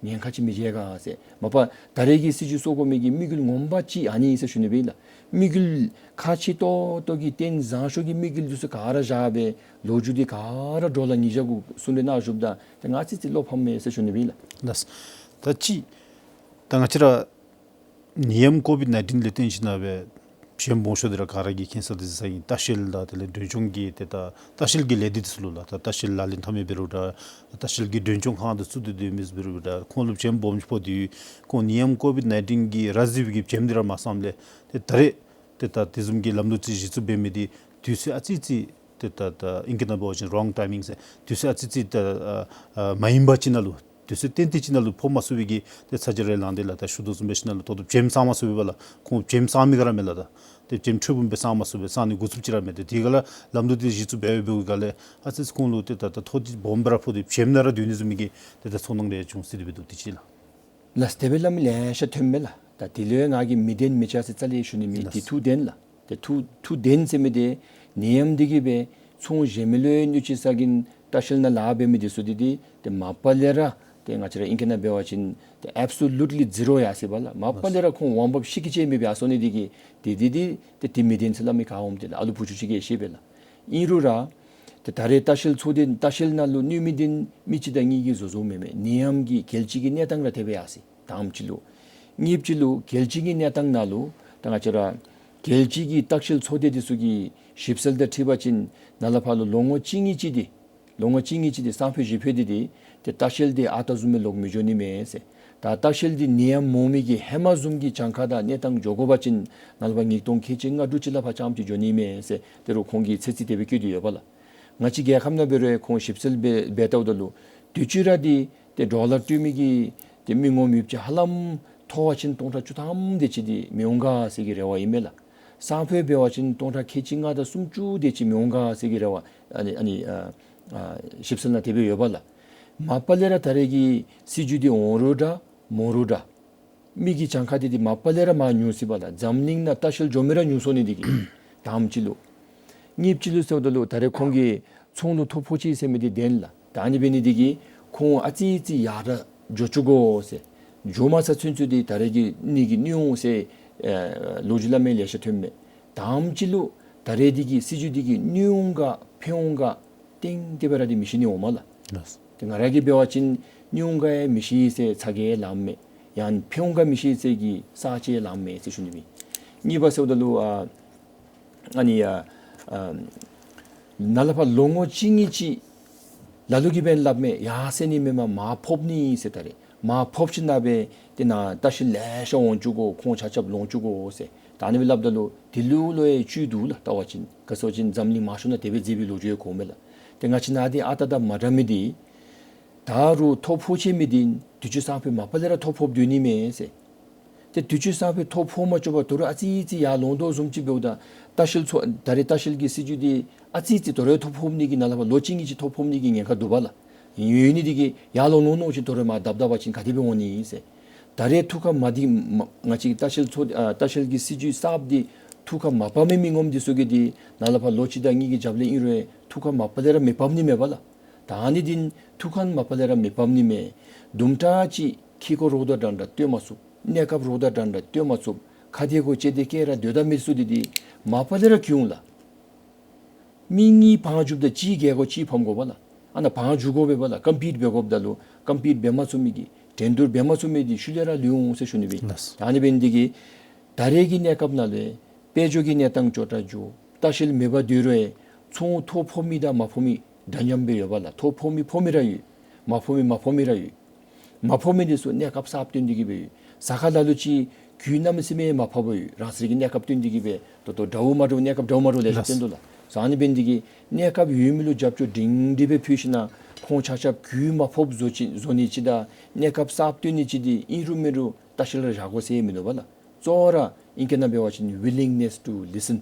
ཉེན་ཁ་ཅིག་མི་བྱུང་ག་ཟེར། མ་པ་ད་རེས་ཀྱི་སྲིད་བྱུས་བཟོ་དགོ་མི་གི་དམིགས་ཡུལ་ངོ་མ་ཅིག་ཨ་ནི་ཨིན་ཟེར་ཞུ་ནི་སྦེ་ལགས། དམིགས་ཡུལ་ཁག་ཆེ་ཏོག་ཏོ་གི་རྟེན་བཟང་ཤོས་ཀྱི་དམིགས་ཡུལ་འདི་ཚུ་ག་ར་བཞག་སྦེ་ལོ་རྒྱུས་འདི་ག་ར་ཌོ་ལར་ཉིས་བརྒྱ་གུ་གསུང་རེ་གནང་བཞུགསཔ་ད་ཏེ་ང་ཨ་ཙི་ཙི་བློ་ཕམ་མས་ཟེར་ཞུ་ནི་སྦེ་ལགས། ལགས། ད་ཅི་ད་ང་བཅས་ར་ནད་ཡམས་ཀོ་བིཌ་ནའིན་ཊིན་ལས་བརྟེན་ཞིནམ་ལས་བྱེམ་སྦོམ་ཤོས་འདི་ར་ག་ར་གིས་མཁྱེན་ས་འདི་ཟེར་ས་ཨིན། ལྟ་བཤལ་དང་དེ་ལས་མགྲོན་ཆུང་གི་ཏེ་ད་ལྟ་བཤལ་གྱི་ལས་སྡེ་འདི་ཚུ་ལུ་ལགས། ད་ལྟ་བཤལ་ལག་ལེན་འཐབ་མི་འབད་རུང་འདྲ། ལྟ་བཤལ་གྱི་མགྲོན་ཆུང་ཁང་འདི་ཚུ་འདི་སྡོད་མི་འབད་རུང་འདྲ། ཁོང་ལུ་བྱེམ་སྦོམ་ཕོག་སྟེ་ཁོང་ནད་ཡམས་ཀོ་བིཌ་ནའིན་ཊིན་གྱིས་ར་བཟི་བའི་གི་བྱེམ་འདི་ར་མ་སངམ་ལས་ཏེ་ད་རེས་ཏེ་ད་དེ་བཟུམ་གྱི་ལམ་ལུགས་ཅིག་གཞི་བཙུགས་འབད་མི་འདི་དུས་ཚོད་ཨ་ཙི་ཙི་ཏེ་ད་ད་ཨིང་སྐད་ནང་འབད་བ་ཅིན་རོང་ཊའི་མིང་ཟེར། དུས་ཚོད་ཨ་ཙི་ཙི་ད་ཨ་ཨ་མ་ཡིན་པ་ཅིག་ནང་ལུ་དུས་ཚོད་ཏན་ཏན་ཅིག་ནང་ལུ་ཕོག་མ་ཚུགས་པའི་གི་ཏེ་ཚ་གྱང་རེ་ལངས་ཏེ་ལགས། ད་ཞུ་དོ་བཟུམ་སྦེ་ཞིནམ་ལས་ད་ལྟོ་བྱེམ་སངས་མ་ཚུགས་པས་པ་ལགས། ཁོང་བྱེམ་སངས་མི་ག་ར་མེད་ལགས། ད་ཏེ་བྱེམ་ཕྲུ་གུ་འབད་སངས་མ་ཚུགས་པས། སངས་ནི་འགོ་བཙུགསཔ་ཅིག་ར་མེད། ཏེ་དེ་ག་ལས་ལམ་ལུགས་འདི་གཞི་བཙུགས་འབད་འབདཝ་ག་ལས་ཨ་ཙི་ཙི་ཁོང་ལུ་ཏེ་ད་ད་ཐོག་འདི་སྦོམ་སྦེ་ར་ཕོག་སྟེ་བྱེམ་ནང་ར་སྡོད་ནི་བཟུམ་མའི་གི་ཏེ་ད་ཚོར་སྣང་རེ་བྱུང་སྟེ་འདི་སྦེ་འདུག། དེ་ཅིག་ལགས། ལགས། དེ་སྦེ་སླབ་མི་ལེ་ཤ་ཐོནམ་མས་ལགས། ད་དེ་ལུ་ཡང་ང་གིས་མི་བདེན་མི་ཆ་ཟེར་རྩ་ལས་ཞུ་ནི་མེད། ལགས། དེ་ཐུགས་བདེན་ལགས། དེ་ཐུགས་ཐུགས་བདེན་ཟེར་མི་དེ་ནད་ཡམས་འདི་གིས་སྦེ་ཚོང་གཞན་མི་ལུ་ཡང་གནོད་འཚེ་ས་གི་ལྟ་བཤལ་ནང་ལཱ་འབད་མི་འདི་ཚུ་འདི་འདི་ཏེ་མ་པ་ལས་ར་ཏེ་ང་བཅས་ར་ཨིང་སྐད་ནང་འབད་བ་ཅིན་ཏེ་ཨེབ་སོ་ལུཊ་ལི་ཛི་རོ་ཡར་སོ་ཡི་པ་ལགས། མ་པ་ལས་ར་ཁོང་འོང་འབབ་ཤི་ཁྱི་ཅིག་མེདཔ་སྦེ་ཡར་སོ་ནི་འདི་གིས་དེ་འདི་འདི་ཏེ་དེ་མི་བདེན་ཟེར་སླབ་མི་ག་འོངམ་ཏེ་ལགས། ཨ་ལུ་བུ་ཆུང་ཅིག་གིས་ཤེས་པས་ལགས། ཨིན་རུང་ར་ཏེ་ད་རེས་ལྟ་བཤལ་ཚོགས་སྡེ་ལྟ་བཤལ་ནང་ལུ་གནོད་མི་འདི་མི་གཅིག་དང་གཉིས་ཀྱིས་བཟོ་བཟོཝ་མེན་མས། ནད་ཡམས་ཀྱི་རྒྱལ་སྤྱི་གི་གནས་སྟངས་ར་དེ་སྦེ་ཡར་སོ་ཡི། དང་པ་ཅིག་ལུ། གཉིས་པ་ཅིག་ལུ་རྒྱལ་སྤྱི་གི་གནས་སྟངས་ནང་ལུ་ད་ང་བཅས་ར་རྒྱལ་སྤྱི་གི་ལྟ་བཤལ་ཚོགས་སྡེ་འདི་ཚུ་གི་ཞིབ་འཚོལ་དང་འཁྲིལ་བ་ཅིན་ནཱ་ལས་ཕར་ལུ་ལོ་ངོ་གཅིག་གཉིས་ཅིག་འདི་ལོ་ངོ་གཅིག་གཉིས་ཅིག་འདི་སང་ཕོད་གཞེས་ཕོད་འདི་འདི་ཏེ་ལྟ་བཤལ་འདི་ཨ་རྟག་བཟུམ་སྦེ་ལོག་མི་འགྱོ་ནི་མས་ཟེར། ད་ལྟ་བཤལ་འདི་ནད་ཡམས་མང་མི་གི་ཧེ་མ་བཟུམ་གྱི་གྱངས་ཁ་དང་གནས་སྟངས་འགྱོ་དགོ་པ་ཅིན་ནཱ་ལས་ཕར་ཉིས་སྟོང་ཁལ་གཅིག་ལྔ་དྲུག་ཅིག་ལས་ཕར་རྐྱངམ་ཅིག་འགྱོ་ནི་མས་ཟེར་དེ་རུང་ཁོང་གིས་ཚོད་རྩིས་དེ་སྦེ་བཀོད་དེ་ཡོད་པ་ལགས། ང་བཅས་རྒྱལ་ཁབ་ནང་འབད་རུང་ཁོང་ཞིབ་འཚོལ་འབད་འབད་བལྟཝ་ད་ལུ་དུས་ཅི་ར་འདི་ཏེ་ཌོ་ལར་སྤྲོད་མི་གི་ཏེ་མི་ངོམ་ཡོདཔ་ཅིག་ཧ་ལམ་མཐོ་བ་ཅིན་སྟོང་ཕྲག་བཅུ་ཐམ་དེ་ཅིག་འདི་མི་འོང་ག་ཟེར་གྱི་རེ་བ་ཨིན་མས་ལགས། སང་ཕོད་འབད་བ་ཅིན་སྟོང་ཕྲག་ཁལ་གཅིག་ལྔ་དང་སུམ་ཅུ་དེ་ཅིག་མི་འོང་ག་ཟེར་གྱི་རེ་བ་ཨ་ནི་ཨ་ནི་ཨ་ཨ་ཞིབ་འཚོལ་ནང་དེ་སྦེ་ཡོད་པ་ལགས། མ་པ་ལས་ར་ད་རེས་ཀྱི་སྲིད་བྱུས་འདི་འོང་རུང་འདྲ་མ་འོང་རུང་འདྲ་མི་གི་གྱངས་ཁ་འདི་འདི་མ་པ་ལས་ར་མར་ཉུང་སོ་ཡི་པ་ལགས། འཛམ་གླིང་ནང་ལྟ་བཤལ་འགྱོ་མི་ར་ཉུང་སོ་ནི་འདི་གིས་དང་པ་ཅིག་ལུ། གཉིས་པ་ཅིག་ལུ་ཟེརཝ་ད་ལུ་ད་རེས་ཁོང་གིས་ཚོང་ལུ་ཐོ་ཕོག་ཅི་ཟེར་མི་འདི་བདེན་ལགས། ད་ཨ་ནི་འབད་ནི་འདི་གིས་ཁོང་ཨ་ཙི་ཙི་ཡར་ར་འགྱོ་བཅུག་དགོ་ཟེར། འགྱོ་མ་ཚར་ཚུན་ཚོད་འདི་ད་རེས་ཀྱི་ནད་ཀྱིས་གནོད་འོང་ཟེར་ཨེ་ལོ་རྒྱུས་སླབ་མི་ལེ་ཤ་ཐོནམ་མས། དང་པ་ཅིག་ལུ་ད་རེས་འདི་གི་སྲིད་བྱུས་འདི་གིས་གནོད་འོང་ག་ཕན་འོང་ག་གཏན་གཏན་སྦེ་ར་འདི་མི་ཤེས་ནི་འོང་མས་ལགས། ལགས། ཏེ་ང་ར་གིས་འབད་བ་ཅིན་གནོད་འོང་ག་ཡང་མི་ཤེས་ཟེར་ཚ་གྱང་ལངམ་མས། ཡང་ཕན་འོང་ག་མི་ཤེས་ཟེར་གྱི་ས་ཆ་ལངམ་མས་ཟེར་ཞུ་ནི་མས། གཉིས་པ་ཟེརཝ་ད་ལུ་ཨ་ཨ་ནི་ཡ་ཨ་ནཱ་ལས་ཕར་ལོ་ངོ་གཅིག་གཉིས་ཅིག་ལ་ལུ་གིས་འབདན་སླབ་མས། ཡར་སོ་ནི་མེན་མས། མར་ཕབ་ནི་ཟེར། ད་རེས་མར་ཕབ་ཞིནམ་ལས་འབད་ཏེ་ནཱ་ལྟ་བཤལ་ལེ་ཤ་འོང་བཅུག་དགོ། ཁོང་ཆ་ཁྱབ་ལོང་བཅུག་དགོ་ཟེར། ད་ཨ་ནི་སྦེ་སླབ་ད་ལུ་དེ་ལུ་ལུ་ཡང་བཅུད་འདུག་ལགས། ལྟ་བ་ཅིན་ག་ཅི་ཟེར་བ་ཅིན་འཛམ་གླིང་དམར་ཤོག་ནང་དེ་སྦེ་མཛད་པའི་ལོ་རྒྱུས་ཡང་གོཝ་མས་ལགས། ཏེ་ང་བཅས་ནཱ་འདི་ཨ་རྟག་དང་མ་འདྲ་མི་འདི་ད་རུང་ཐོ་ཕོག་ཅི་མི་འདི་དུས་ཅི་སང་ཕོད་མ་པ་ལས་ར་ཐོ་ཕོག་སྡོད་ནི་མས་ཟེར། ཏེ་དུས་ཅི་སང་ཕོད་ཐོ་ཕོག་མ་བཅུག་པར་ད་རུང་ཨ་ཙི་ཙི་ཡར་ལོང་དོ་བཟུམ་ཅིག་འབདཝ་ད་ལྟ་བཤལ་ཚོགས་ད་རེས་ལྟ་བཤལ་གྱི་སྲིད་བྱུས་འདི་ཨ་ཙི་ཙི་ད་རུང་ཐོ་ཕོག་ནི་གི་ནཱ་ལས་ཕར་ལོ་གཅིག་གཉིས་ཅིག་ཐོ་ཕོག་ནི་གི་ཉེན་ཁ་འདུག་པ་ལགས། ཡོད་ནི་འདི་གིས་ཡར་ལོང་ལོང་ལོང་ཅིག་ད་རུང་མར་བརྡབ་བརྡབ་པ་ཅིན་ག་དེ་སྦེ་འོང་ནི་ཟེར། ད་རེས་ཐུགས་ཁར་མ་འདི་མ་ང་བཅས་ཀྱི་ལྟ་བཤལ་ཚོགས་ཨ་ལྟ་བཤལ་གྱི་སྲིད་བྱུས་གསརཔ་འདི་ཐུགས་ཁར་མ་བབས་མི་མི་ངོམ་འདི་ཚུ་གིས་འདི་ནཱ་ལས་ཕར་ལོ་གཅིག་དང་གཉིས་ཀྱི་རྒྱབ་ལས་ཨིན་རུང་ཐུགས་ཁར་མ་པ་ལས་ར་མི་བབས་ནི་མས་པ་ལགས། ད་ཨ་ནི་འདི་ཐུགས་ཁར་མ་པ་ལས་ར་མི་བབས་ནི་མས། དུམ་གྲ་ཅིག་ཁྱིམ་ཁར་རོགས་དང་འདྲན་འདྲ་སྡོད་མ་ཚུགསཔ། གནས་སྐབས་རོགས་དང་འདྲན་འདྲ་སྡོད་མ་ཚུགསཔ། ཁ་བདེ་གོ་ལྕེ་བདེ་བསྐྱལ་ར་སྡོད་ད་མི་ཚུ་འདི་འདི་མ་པ་ལས་ར་གྱོང་ལགས། མི་གཉིས་བང་རྒྱུགཔ་ད་གཅིག་རྒྱལ་དགོ་གཅིག་ཕམ་དགོ་པ་ལགས། ཨ་ནཱ་བང་རྒྱུག་དགོ་པས་པ་ལགས། ཀམ་པིཊ་འབད་དགོཔ་ད་ལུ་ཀམ་པིཊ་འབད་མ་ཚུགས་མི་གི་འགྲན་བསྡུར་འབད་མ་ཚུགས་མི་འདི་ཤུལ་ལས་ར་ལུས་འོང་ཟེར་ཞུ་ནི་སྦེ། ལགས། ད་ཨ་ནི་འབད་ནི་འདི་གིས་ད་རེས་ཀྱི་གནས་སྐབས་ནང་ལུ་དཔལ་འབྱོར་གྱི་གནས་སྟངས་སྐྱོ་དྲགས་འགྱོ། ལྟ་བཤལ་མེད་པར་སྡོད་རུང་ཡང་ཚོང་ཐོ་ཕོག་མི་དང་མ་ཕོག་མི་འདྲ་མཉམ་སྦེ་ཡོད་པ་ལགས། ཐོ་ཕོག་མི་ཕོག་མི་ར་ཡོད། མ་ཕོག་མི་མ་ཕོག་མི་ར་ཡོད། མ་ཕོག་མི་འདི་ཚུ་གནས་སྐབས་གསརཔ་བཏོན་ཏེ་གི་སྦེ་ཡོད། ཟ་ཁང་ལ་ལུ་ཅིག་གོ་གནམ་མེད་ས་མེད་མ་ཕབ་པར་ཡོད། རང་སོའི་གི་གནས་སྐབས་བཏོན་ཏེ་གི་སྦེ་ད་ལྟོ་འདྲཝ་མ་འདྲཝ་གནས་སྐབས་འདྲཝ་མ་འདྲཝ་ལེ་ཤ། ལགས། བཏོན་དོ་ལགས། ཟེར་ཨ་ནི་འབད་ནི་འདི་གིས་གནས་སྐབས་ཡོད་མི་ལུ་རྒྱབ་སྐྱོར་སྒྲིང་སྒྲི་སྦེ་ཕུལ་ཞིནམ་ལས་ཁོང་ཆ་ཁྱབ་གོ་མ་ཕོགཔ་བཟོ་ཅི་བཟོ་ནི་ཅིག་དང་གནས་སྐབས་གསརཔ་བཏོན་ནི་ཅིག་འདི་ཨིན་རུང་མེན་རུང་ལྟ་བཤལ་ར་བཞག་དགོ་ཟེར་མིན་འདུག་པ་ལགས། གཙོ་བོ་ར་ཨིང་སྐད་ནང་འབད་བ་ཅིན་willingness to listen,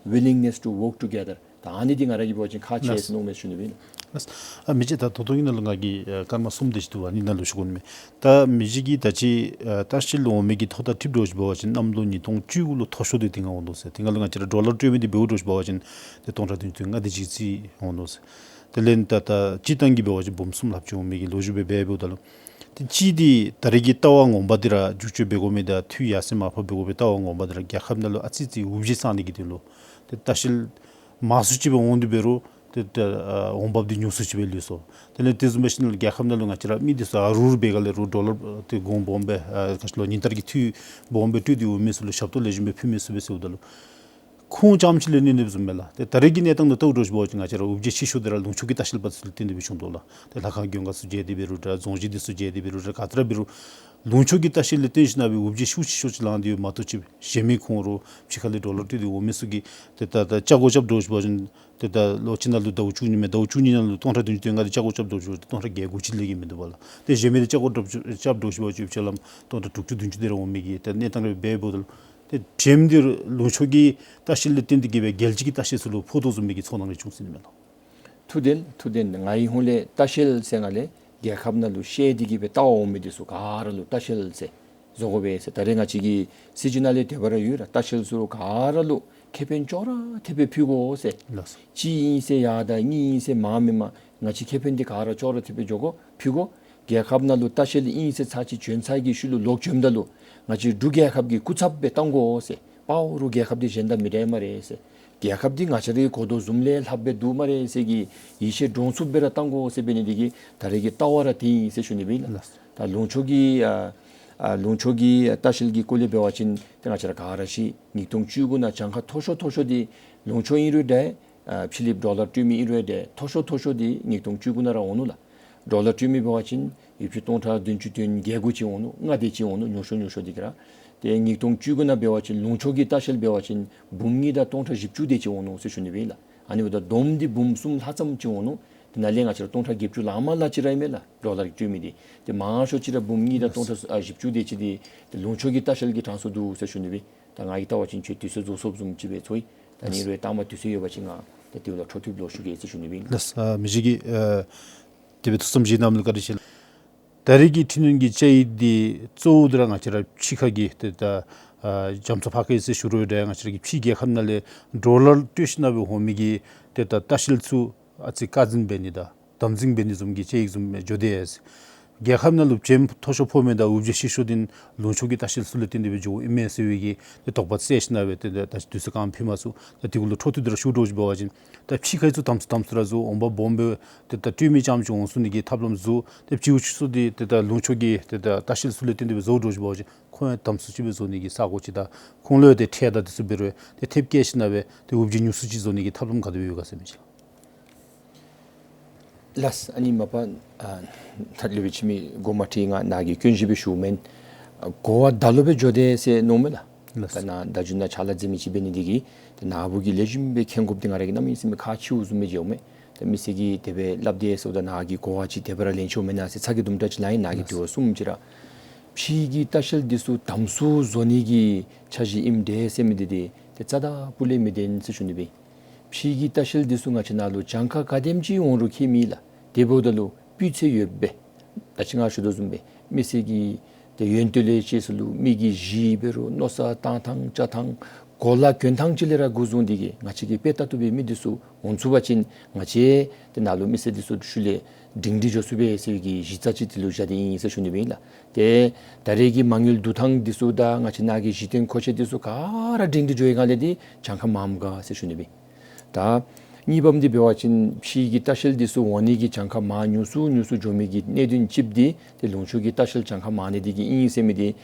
willingness to work together། ད་ཨ་ནི་འདི་ང་ར་གིས་འབད་བ་ཅིན་ཁག་ཆེ་ཟེར་མནོཝ་མས་ཞུ་ནི་སྦེ་ཨིན། ལགས། ཨ་མི་རྗེ་ད་ད་ལྟོ་ཨིན་ན་ལུ་ང་གིས་ཨ་སྐར་མ་གསུམ་དེ་ཅིག་འདུག། ཨ་ནི་ནང་ལུ་ཞུ་དགོ་ནི་མས། ད་མི་རྗེ་གིས་ད་ཅི་ཨ་ལྟ་བཤལ་ལུ་འོང་མི་གི་ཐོ་དང་འཁྲིལ་འདྲཝ་ཅིག་འབད་བ་ཅིན་གནམ་ལོ་ཉིས་སྟོང་བཅུ་དགུ་ལུ་མཐོ་ཤོས་འདི་དེ་སྒང་འོང་དོ་ཟེར། དེ་སྒང་ལུ་ང་བཅས་ར་ཌོ་ལར་སྤྲོད་མི་འདི་འབདཝ་འདྲཝ་ཅིག་འབད་བ་ཅིན་ཏེ་སྟོང་ཕྲག་བདུན་ཅུ་དོན་ལྔ་དེ་ཅིག་ཅིག་འོང་དོ་ཟེར། དེ་ལས་ད་ད་སྤྱིར་བཏང་གི་འབད་བ་ཅིན་འབུམ་གསུམ་ལྷགཔ་ཅིག་འོང་མི་གི་ལོ་རྒྱུས་སྦེ་འབདཝ་ད་ལུ་ཏེ་གཅིག་འདི་ད་རེས་ཀྱི་ལྟ་བ་ངོ་མ་འདི་ར་འགྱུར་བཅོས་འབད་དགོ་མི་དང་འཐུས་ཡར་སེང་མར་འཕར་འབད་དགོ་པའི་ལྟ་བ་ངོ་མ་འདི་ར་རྒྱལ་ཁབ་ནང་ལུ་ཨ་ཙི་ཙི་འུབ་བཞེས་བསག་ནི་གི་དོན་ལུ་ཏེ་ལྟ་བཤལ་མང་སུ་ཅིག་སྦེ་འོང་སྟེ་འབད་རུང་ཏེ་ད་ཨ་འོང་འབབ་འདི་ཉུང་སུ་ཅིག་སྦེ་ལུས་སོ། དེ་ལས་དེ་བཟུམ་འབད་ཞིནམ་ལས་རྒྱལ་ཁབ་ནང་ལུ་ང་བཅས་ར་མི་འདི་ཚུ་ཨ་རུ་རུ་འབད་ག་ལས་རུང་ཌོ་ལར་ཏེ་གོང་སྦོམ་སྦེ་ཨ་ག་ཅི་ལོ་ཉིན་ལྟར་གྱི་འཐུས་སྦོམ་སྦེ་སྤྲོད་དེ་འོང་མི་ཚུ་ལུ་ཞབས་ཏོག་ལེགས་ཤོམ་སྦེ་ཕུལ་མི་ཚུགས་པས་ཟེརཝ་ད་ལུ་ཁོང་རྐྱངམ་ཅིག་ལས་གནོད་ནི་བཟུམ་མས་ལགས། ཏེ་ད་རེས་ཀྱི་གནས་སྟངས་འདི་ལྟཝ་འདྲཝ་ཅིག་འབད་བ་ཅིན་ང་བཅས་ར་འུབ་བཞེས་ཆེ་ཤོས་འདི་ར་ལུང་ཕྱོགས་ཀྱི་ལྟ་བཤལ་པ་ཚུ་ལུ་བརྟེན་ཏེ་སྦེ་བྱུང་དོ་ལགས། ཏེ་ལྷ་ཁང་མགོན་ཁང་ཚུ་མཇལ་ཏེ་འབད་རུང་འདྲ་རྫོང་གཞིས་འདི་ཚུ་མཇལ་ཏེ་འབད་རུང་འདྲ་ག་ཏེ་ར་འབད་རུང་ལུང་ཕྱོགས་ཀྱི་ལྟ་བཤལ་ལས་བརྟེན་ཞིནམ་ལས་འབད་འུབ་བཞེས་ཤུགས་ཆེ་ཤོས་ཅིག་ལངས་ཏེ་ཡོདཔ་མ་གཏོགས་ཅིག་གཞན་མི་ཁོང་ར་ཕྱི་ཁ་ལས་ཌོ་ལར་སྤྲོད་དེ་འོང་མི་ཚུ་གིས་ཏེ་ད་ད་ལྕགས་སྒོ་རྐྱབ་འདྲཝ་ཅིག་འབད་བ་ཅིན་ཏེ་ད་ལོ་གཅིག་ནང་ལུ་ཟླཝ་བཅུ་གཉིས་མས། ཟླཝ་བཅུ་གཉིས་ནང་ལུ་སྟོང་ཕྲག་བདུན་ཅུ་དོན་ལྔ་འདི་ལྕགས་སྒོ་རྐྱབ་འདྲཝ་ཅིག་འབད་བ་ཅིན་སྟོང་ཕྲག་བརྒྱད་དགུ་ཅིག་ལས་བརྒལ་མིན་འདུག་པ་ལགས། ཏེ་གཞན་མི་འདི་ལྕགས་སྒོ་རྐྱབ་རྐྱབ་འདྲཝ་ཅིག་འབད་བ་ཅིན་ཡོདཔ་ཅིག་ལགས་སྟོང་ཕྲག་དྲུག་ཅུ་བདུན་ཅུ་དེ་ར་འོང་མི་གི་ཏེ་གནས་སྟངས་རེ་འབད་འབདཝ་ད་ལུ་ཏེ་བྱེམ་འདི་ལུང་ཕྱོགས་ཀྱི་ལྟ་བཤལ་ལས་བརྟེན་ཏེ་གི་སྦེ་རྒྱལ་སྤྱི་གི་ལྟ་བཤལ་ཚུ་ལུ་ཕོག་དོ་བཟུམ་མའི་གི་ཚོར་སྣང་རེ་བྱུང་ཟེར་ནི་མས་ལགས། ཐུགས་བདེན་ཐུགས་བདེན། ང་ཨིན་ཧོང་ལས་ལྟ་བཤལ་ཟེར་སྒང་ལས་ རྒྱལ་ཁབ་ནང་ལུ་བཤལ་ཏེ་གི་སྦེ་ལྟ་བར་འོང་མི་འདི་ཚུ་ག་ར་ལུ་ལྟ་བཤལ་ཟེར་བཟོ་དགོ་པས་ཟེར། ད་རེས་ང་བཅས་ཀྱི་སྲིད་བྱུས་ནང་ལས་དེ་སྦེ་ར་ཡོད་ར། ལྟ་བཤལ་ཚུ་ག་ར་ལུ་ཁེ་ཕན་ཅོག་ར་འཐདཔ་སྦེ་ཕུལ་དགོ་ཟེར། ལགས་སོ། གཅིག་ཨིན་ཟེར་ཡར་དང་གཉིས་ཨིན་ཟེར་མར་མེན་པར་ང་བཅས་ཁེ་ཕན་འདི་ག་ར་ཅོག་ར་འཐདཔ་སྦེ་འགྱོ་དགོ་ཕུལ་དགོ། རྒྱལ་ཁབ་ནང་ལུ་ལྟ་བཤལ་ཨིན་ཟེར་ཚར་གཅིག་བྱོན་ཚར་གྱི་ཤུལ་ལུ་ལོག་བྱོནམ་ད་ལུ་ང་བཅས་འབྲུག་རྒྱལ་ཁབ་ཀྱི་སྐུ་ཚབ་སྦེ་བཏང་དགོ་ཟེར། དཔའ་བོ་རུ་རྒྱལ་ཁབ་འདི་གཞན་དང་མི་འདྲ་སྨ་རེ་ཟེར། རྒྱལ་ཁབ་འདི་ང་བཅས་རའི་གོ་དོ་བཟུམ་ལས་ལྷགཔ་སྦེ་འདུག་སྨ་རེ་ཟེར་གྱི་ཡིད་ཆེས་འདྲོངས་ཚུགསཔ་སྦེ་ར་བཏང་དགོ་ཟེར་འབད་ནི་འདི་གིས་ད་རེས་ཀྱི་ལྟ་བ་ར་དེ་ཨིན་ཟེར་ཞུ་ནི་སྦེ་ཨིན་ལགས། ལགས། ད་ལུང་ཕྱོགས་ཀྱི་ཨ་ཨ་ལུང་ཕྱོགས་ཀྱི་ལྟ་བཤལ་གྱི་སྐོར་ལས་འབད་བ་ཅིན་ཏེ་ང་བཅས་ར་ག་ར་ཤེས། ཉིས་སྟོང་བཅུ་དགུ་ནང་གྱངས་ཁ་མཐོ་ཤོས་མཐོ་ཤོས་འདི་ལུང་ཕྱོགས་ཨིན་རུང་འདྲ། ཨ་ཕྱི་གླིངཔ་ཌོ་ལར་སྤྲོད་མི་ཨིན་རུང་འདྲ། མཐོ་ཤོས་མཐོ་ཤོས་འདི་ཉིས་སྟོང་བཅུ་དགུ་ནང་ར་འོང་ནུག་ལགས། ཌོ་ལར་སྤྲོད་མི་འབད་བ་ཅིན་ཡོདཔ་ཅིག་སྟོང་ཕྲག་བདུན་ཅུ་དོན་བརྒྱད་དགུ་ཅིག་འོང་ནུག། ལྔ་དེ་ཅིག་འོང་ནུག། ཉུང་ཤོས་ཉུང་ཤོས་འདི་གིས་ར། ཏེ་ཉིས་སྟོང་བཅུ་དགུ་ནང་འབད་བ་ཅིན་ལུང་ཕྱོགས་ཀྱི་ལྟ་བཤལ་འབད་བ་ཅིན་འབུམ་གཉིས་དང་སྟོང་ཕྲག་བཞི་བཅུ་དེ་ཅིག་འོང་ནུག་ཟེར་ཞུ་ནི་སྦེ་ཨིན་ལགས། ཨ་ནི་འབདཝ་ད་བསྡོམས་འདི་འབུམ་གསུམ་ལྷག་ཙམ་ཅིག་འོང་ནུག། དེ་ནང་ལས་ང་བཅས་ར་སྟོང་ཕྲག་བརྒྱད་ཅུ་ལང་མ་ལང་ཅིག་ར་ཨིན་མས་ལགས། ཌོ་ལར་གྱི་སྤྲོད་མི་འདི། ཏེ་མང་ཤོས་ཅིག་ར་འབུམ་གཉིས་དང་སྟོང་ཕྲག་ཨ་བཞི་བཅུ་དེ་ཅིག་འདི་ཏེ་ལུང་ཕྱོགས་ཀྱི་ལྟ་བཤལ་གྱི་གྲངས་སུ་འདུག་ཟེར་ཞུ་ནི་སྦེ། ད་ང་གིས་བལྟ་བ་ཅིན་ཁྱོད་དུས་ཚོད་རྫོགས་སོཔ་བཟུམ་ཅིག་སྦེ་ཚོར་ཡི། ད་ཨིན་རུང་ལྟ་མ་དུས་ཚོད་ཡོད་པ་ཅིན་ང་ད་དེ་ལུ་འཕྲོ་མཐུད་ལོག་ཞུ་གེ་ཟེར་ཞུ་ནི་སྦེ་ཨིན་ལགས། ལགས། ཨ་མི་རྗེ་གིས་ཨ་དེ་སྦེ་ཐུགས་བསམ་བཞེས་གནངམ་ལུ་བཀའ་དྲིན་ཆེ་ལགས། ད་རེས་ཀྱི་འཕྲི་སྣོན་གྱི་བཅའ་ཡིག་འདི་གཙོ་བོ་འདི་ར་ང་བཅས་ར་ཕྱི་ཁ་གི་ཏེ་ད་ཨ་རྒྱ་མཚོ་ཕར་ཁ་ཟེར་ཞུ་རུང་འདྲ། ང་བཅས་ར་གི་ཕྱི་རྒྱལ་ཁབ་ནང་ལས་ཌོ་ལར་སྤྲོད་ཞིནམ་སྦེ་འོང་མི་གི་ཏེ་ད་ལྟ་བཤལ་ཚུ་ཨ་ཙི་བཀག་འཛིན་འབད་ནི་དང་དམ་འཛིན་འབད་ནི་བཟུམ་གྱི་བཅའ་ཡིག་བཟུམ་སྦེ་འགྱོ་དེས། རྒྱལ་ཁབ་ནང་ལུ་བྱེམ་མཐོ་ཤོས་ཕོག་མི་དང་འུབ་བརྗིད་ཆེ་ཤོས་འདི་ལུང་ཕྱོགས་ཀྱི་ལྟ་བཤལ་ཚུ་ལུ་བརྟེན་ཏེ་སྦེ་འགྱོཝ་ཨིན་མས་ཟེར་བའི་གི་ཏེ་དོགས་པ་སེལ་ཞིནམ་སྦེ་ཏེ་ད་དུས་ཚོད་གང་ཕུལ་མ་ཚུགས། ད་དེ་གུ་ལུ་འཕྲོ་མཐུད་དེ་ར་ཞུ་དོ་ཅིག་འབད་བ་ཅིན་ད་ཕྱི་ཁའི་ཚུ་དམ་སུ་དམ་སུ་ར་བཟོ། འོང་འབབ་སྦོམ་སྦེ་ཏེ་ད་སྤྲོད་མི་རྐྱངམ་ཅིག་འོང་ཚུགས་ནི་གི་ཐབས་ལམ་བཟོ། ཏེ་སྤྱི་བོ་ཆུ་ཚོད་འདི་ཏེ་ད་ལུང་ཕྱོགས་ཀྱི་ཏེ་ད་ལྟ་བཤལ་ཚུ་ལུ་བརྟེན་ཏེ་སྦེ་བཟོ་དོ་ཅིག་འབད་བ་ཅིན་ཁོང་ཡང་དམ་སུ་ཅིག་སྦེ་བཟོ་ནི་གི་ས་གོ་ཅིག་དང་ཁོང་ལུ་ཡང་ཏེ་ཁྲལ་དང་དེ་ཚུ་འབད་རུང་ཏེ་ཐེབས་བཀལ་ཞིནམ་སྦེ་ཏེ་འུབ་བརྗིད་ཉུང་སུ་ཅིག་བཟོ་ནི་གི་ཐབས་ལམ་ག་དེ་སྦེ་ཡོད་ག་ཟེར་མི་ཅིག་ལགས། ལགས། ཨ་ནི་མ་པ་ཨ་ད་སློབ་དཔོན་འཆི་མེད་དགོངསམ་མ་ཁྲེལ། ང་ནཱ་གིས་སྐྱོན་བཞེས་སྦེ་ཞུཝ་མེན། ཨ་གོ་བ་ད་ལོག་སྦེ་འགྱོ་དེས་ཟེར་མནོཝ་མས་ལགས། ལགས། ད་ནཱ་ད་རྒྱུན་ནཱ་ཕྱག་ལཱ་མཛད་མི་ཅིག་འབད་ནི་འདི་གིས་ཏེ་ནཱ་བུ་གིས་ལེགས་ཤོམ་སྦེ་མཁྱེན་དགོཔ་འདི་ང་ར་གིས་གནམ་མེད་ས་མེད་ཁག་ཆེཝ་བཟུམ་སྦེ་མཇལཝ་མས། ད་མི་སེར་གྱིས་དེ་སྦེ་སླབ་དེས་ཟེརཝ་ད་ནཱ་གིས་གོ་བ་ཅིག་དེ་སྦེ་ར་ལེན་ཆོག་མེན་ན་ཟེར་ཚ་གྱང་དུམ་གྲ་ཅིག་ལང་ཡི། ནཱ་གིས་ལགས། དེ་བ་གསུངམ་ཅིག་ར་ཕྱི་གི་ལྟ་བཤལ་འདི་ཚུ་དམ་སུ་བཟོ་ནི་གི་འཆར་གཞི་ཨིནམ་འདྲས་ཟེར་མི་འདི་ཏེ་ཏེ་རྩ་དང་སྤུ་ལས་མི་བདེན་ཟེར་ཞུ་ནི་སྦེ། ཕྱི་གི་ལྟ་བཤལ་འདི་ཚུ་ང་བཅས་ནཱ་ལུ་གྱངས་ཁ་ག་དེམ་ཅིག་འོང་རུང་ཁྱད་མེད་ལགས། དེ་འབདཝ་ད་ལུ་སྤུས་ཚད་ཡོདཔ་སྦེ། ད་ཅི་ང་ཞུ་དོ་བཟུམ་སྦེ་མི་སེར་གྱི་ཏེ་ཡོན་ཏན་ལས་བཅས་སུ་ལུ་མི་གི་གཞི་འབད་རུང་མནོ་བསམ་བཏང་ཐངས་བཅའ་ཐངས་གོ་ལ་གྱོན་ཐངས་ཅིག་ལས་ར་འགོ་བཟུང་སྟེ་གིས་ང་བཅས་ཀྱི་དཔེ་ལྟ་བཏུབ་པའི་མི་འདི་ཚུ་འོང་ཚུགས་པ་ཅིན་ང་བཅས་ཏེ་ནཱ་ལུ་མི་སེར་འདི་ཚུ་ཤུལ་ལས་སྒྲིང་སྒྲི་འགྱོ་ཚུགས་པས་ཟེར་བའི་གི་གཞི་རྩ་ཅིག་དེ་ལུ་བཞག་སྟེ་ཨིན་ཟེར་ཞུ་ནི་སྦེ་ཨིན་ལགས། ཏེ་ད་རེས་ཀྱི་མ་དངུལ་བསྡུ་ཐངས་འདི་ཚུ་དང་ང་བཅས་ནཱ་གི་གཞི་རྟེན་མཁོ་ཆས་འདི་ཚུ་ག་ར་སྒྲིང་སྒྲི་འགྱོ་བའི་སྒང་ལས་འདི་གྱངས་ཁ་མངམ་ག་ཟེར་ཞུ་ནི་སྦེ། ད་གཉིས་པམ་འདི་འབད་བ་ཅིན་ཕྱི་གི་ལྟ་བཤལ་འདི་ཚུ་འོང་ནི་གི་གྱངས་ཁ་མར་ཉུང་སུ་ཉུང་སུ་འགྱོ་མི་གི་གནད་དོན་གཅིག་འདི་ཏེ་ལུང་ཕྱོགས་ཀྱི་ལྟ་བཤལ་གྱངས་ཁ་མང་ནི་འདི་གིས་ཨིན་ཟེར་མི་འདི་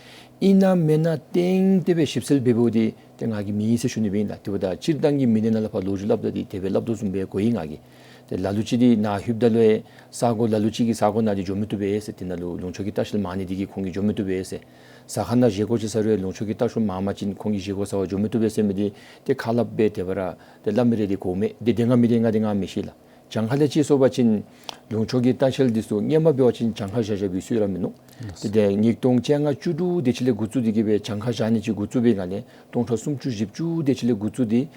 ཨིན་ན་མེན་ན་ཏན་ཏན་སྦེ་ཞིབ་འཚོལ་འབད་འབདཝ་འདི་ཏེ་ང་གིས་མེད་ཟེར་ཞུ་ནི་སྦེ་ཨིན་ལགས། དེ་འབདཝ་ད་སྤྱིར་བཏང་གི་མི་སྡེ་ནང་ལས་ཕར་ལོ་རྒྱུས་སླབ་ད་འདི་དེ་སྦེ་སླབ་དོ་བཟུམ་སྦེ་གོ་ཡི་ང་གིས། ཏེ་ལ་ལུ་ཅིག་འདི་ནཱ་ལྷོདཔ་ད་ལུ་ཡང་ས་གོ་ལ་ལུ་ཅིག་གི་ས་གོ་ནང་འདི་འགྱོ་མི་བཏུབ་པས་ཟེར། དེ་ནང་ལུ་ལུང་ཕྱོགས་ཀྱི་ལྟ་བཤལ་མང་ནི་འདི་གིས་ཁོང་གིས་འགྱོ་མི་བཏུབ་པས་ཟེར། ཟ་ཁང་ནང་བཞེས་སྒོ་ཅིག་ཟ་རུང་ཡང་ལུང་ཕྱོགས་ཀྱི་ལྟ་བཤལ་མང་པ་ཅིན་ཁོང་གིས་བཞེས་སྒོ་ཟ་བར་འགྱོ་མི་བཏུབ་པས་ཟེར་མི་འདི་ཏེ་ཁ་སླབ་སྦེ་དེ་སྦེ་ར་ཏེ་སླབ་མི་རེ་འདི་གོཝ་མས། འདི་བདེན་ག་མི་བདེན་ག་འདི་ང་མི་ཤེས་ལགས། གྱངས་ཁ་ལས་བཅད་སོང་པ་ཅིན་ལུང་ཕྱོགས་ཀྱི་ལྟ་བཤལ་འདི་ཚུ་སྔོན་མ་འབད་བ་ཅིན་གྱངས་ཁ་བཞག་བཞག་པའི་སྲོལ་ར་མིན་ནུག། ཏེ་ཏེ་ཉིས་སྟོང་བཅོ་ལྔ་བཅུ་དྲུག་དེ་ཅིག་ལས་འགོ་བཙུགས་ཏེ་གིས་སྦེ་གྱངས་ཁ་བཞག་ནི་ཅིག་འགོ་བཙུགས་པའི་སྒང་ལས་སྟོང་ཕྲག་སུམ་ཅུ་བཞི་བཅུ་དེ་ཅིག་ལས་འགོ་བཙུགས་ཏེ་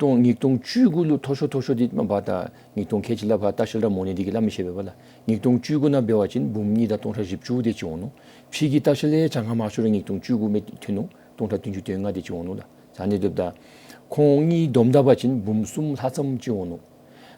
སྟོང་ཉིས་སྟོང་བཅུ་དགུ་ལུ་མཐོ་ཤོས་མཐོ་ཤོས་འདི་མ་པ་ད་ཉིས་སྟོང་ཁལ་གཅིག་ལས་ཕར་ལྟ་བཤལ་ར་མོ་ནི་འདི་གིས་སླབ་མི་ཤེས་པས་པ་ལགས། ཉིས་སྟོང་བཅུ་དགུ་ནང་འབད་བ་ཅིན་འབུམ་གཉིས་དང་སྟོང་ཕྲག་བཞི་བཅུ་དེ་ཅིག་འོང་ནུག། ཕྱི་གི་ལྟ་བཤལ་ཡང་གྱངས་ཁ་མང་ཤོས་ར་ཉིས་སྟོང་བཅུ་དགུ་སྦེ་ཐོན་ནུག། སྟོང་ཕྲག་བདུན་ཅུ་དོན་ལྔ་དེ་ཅིག་འོང་ནུག་ལགས། ཨ་ནི་འབདཝ་ད་ཁོང་གཉིས་བསྡོམས་ད་པ་ཅིན་འབུམ་གསུམ་ལྷག་ཙམ་ཅིག་འོང་ནུག།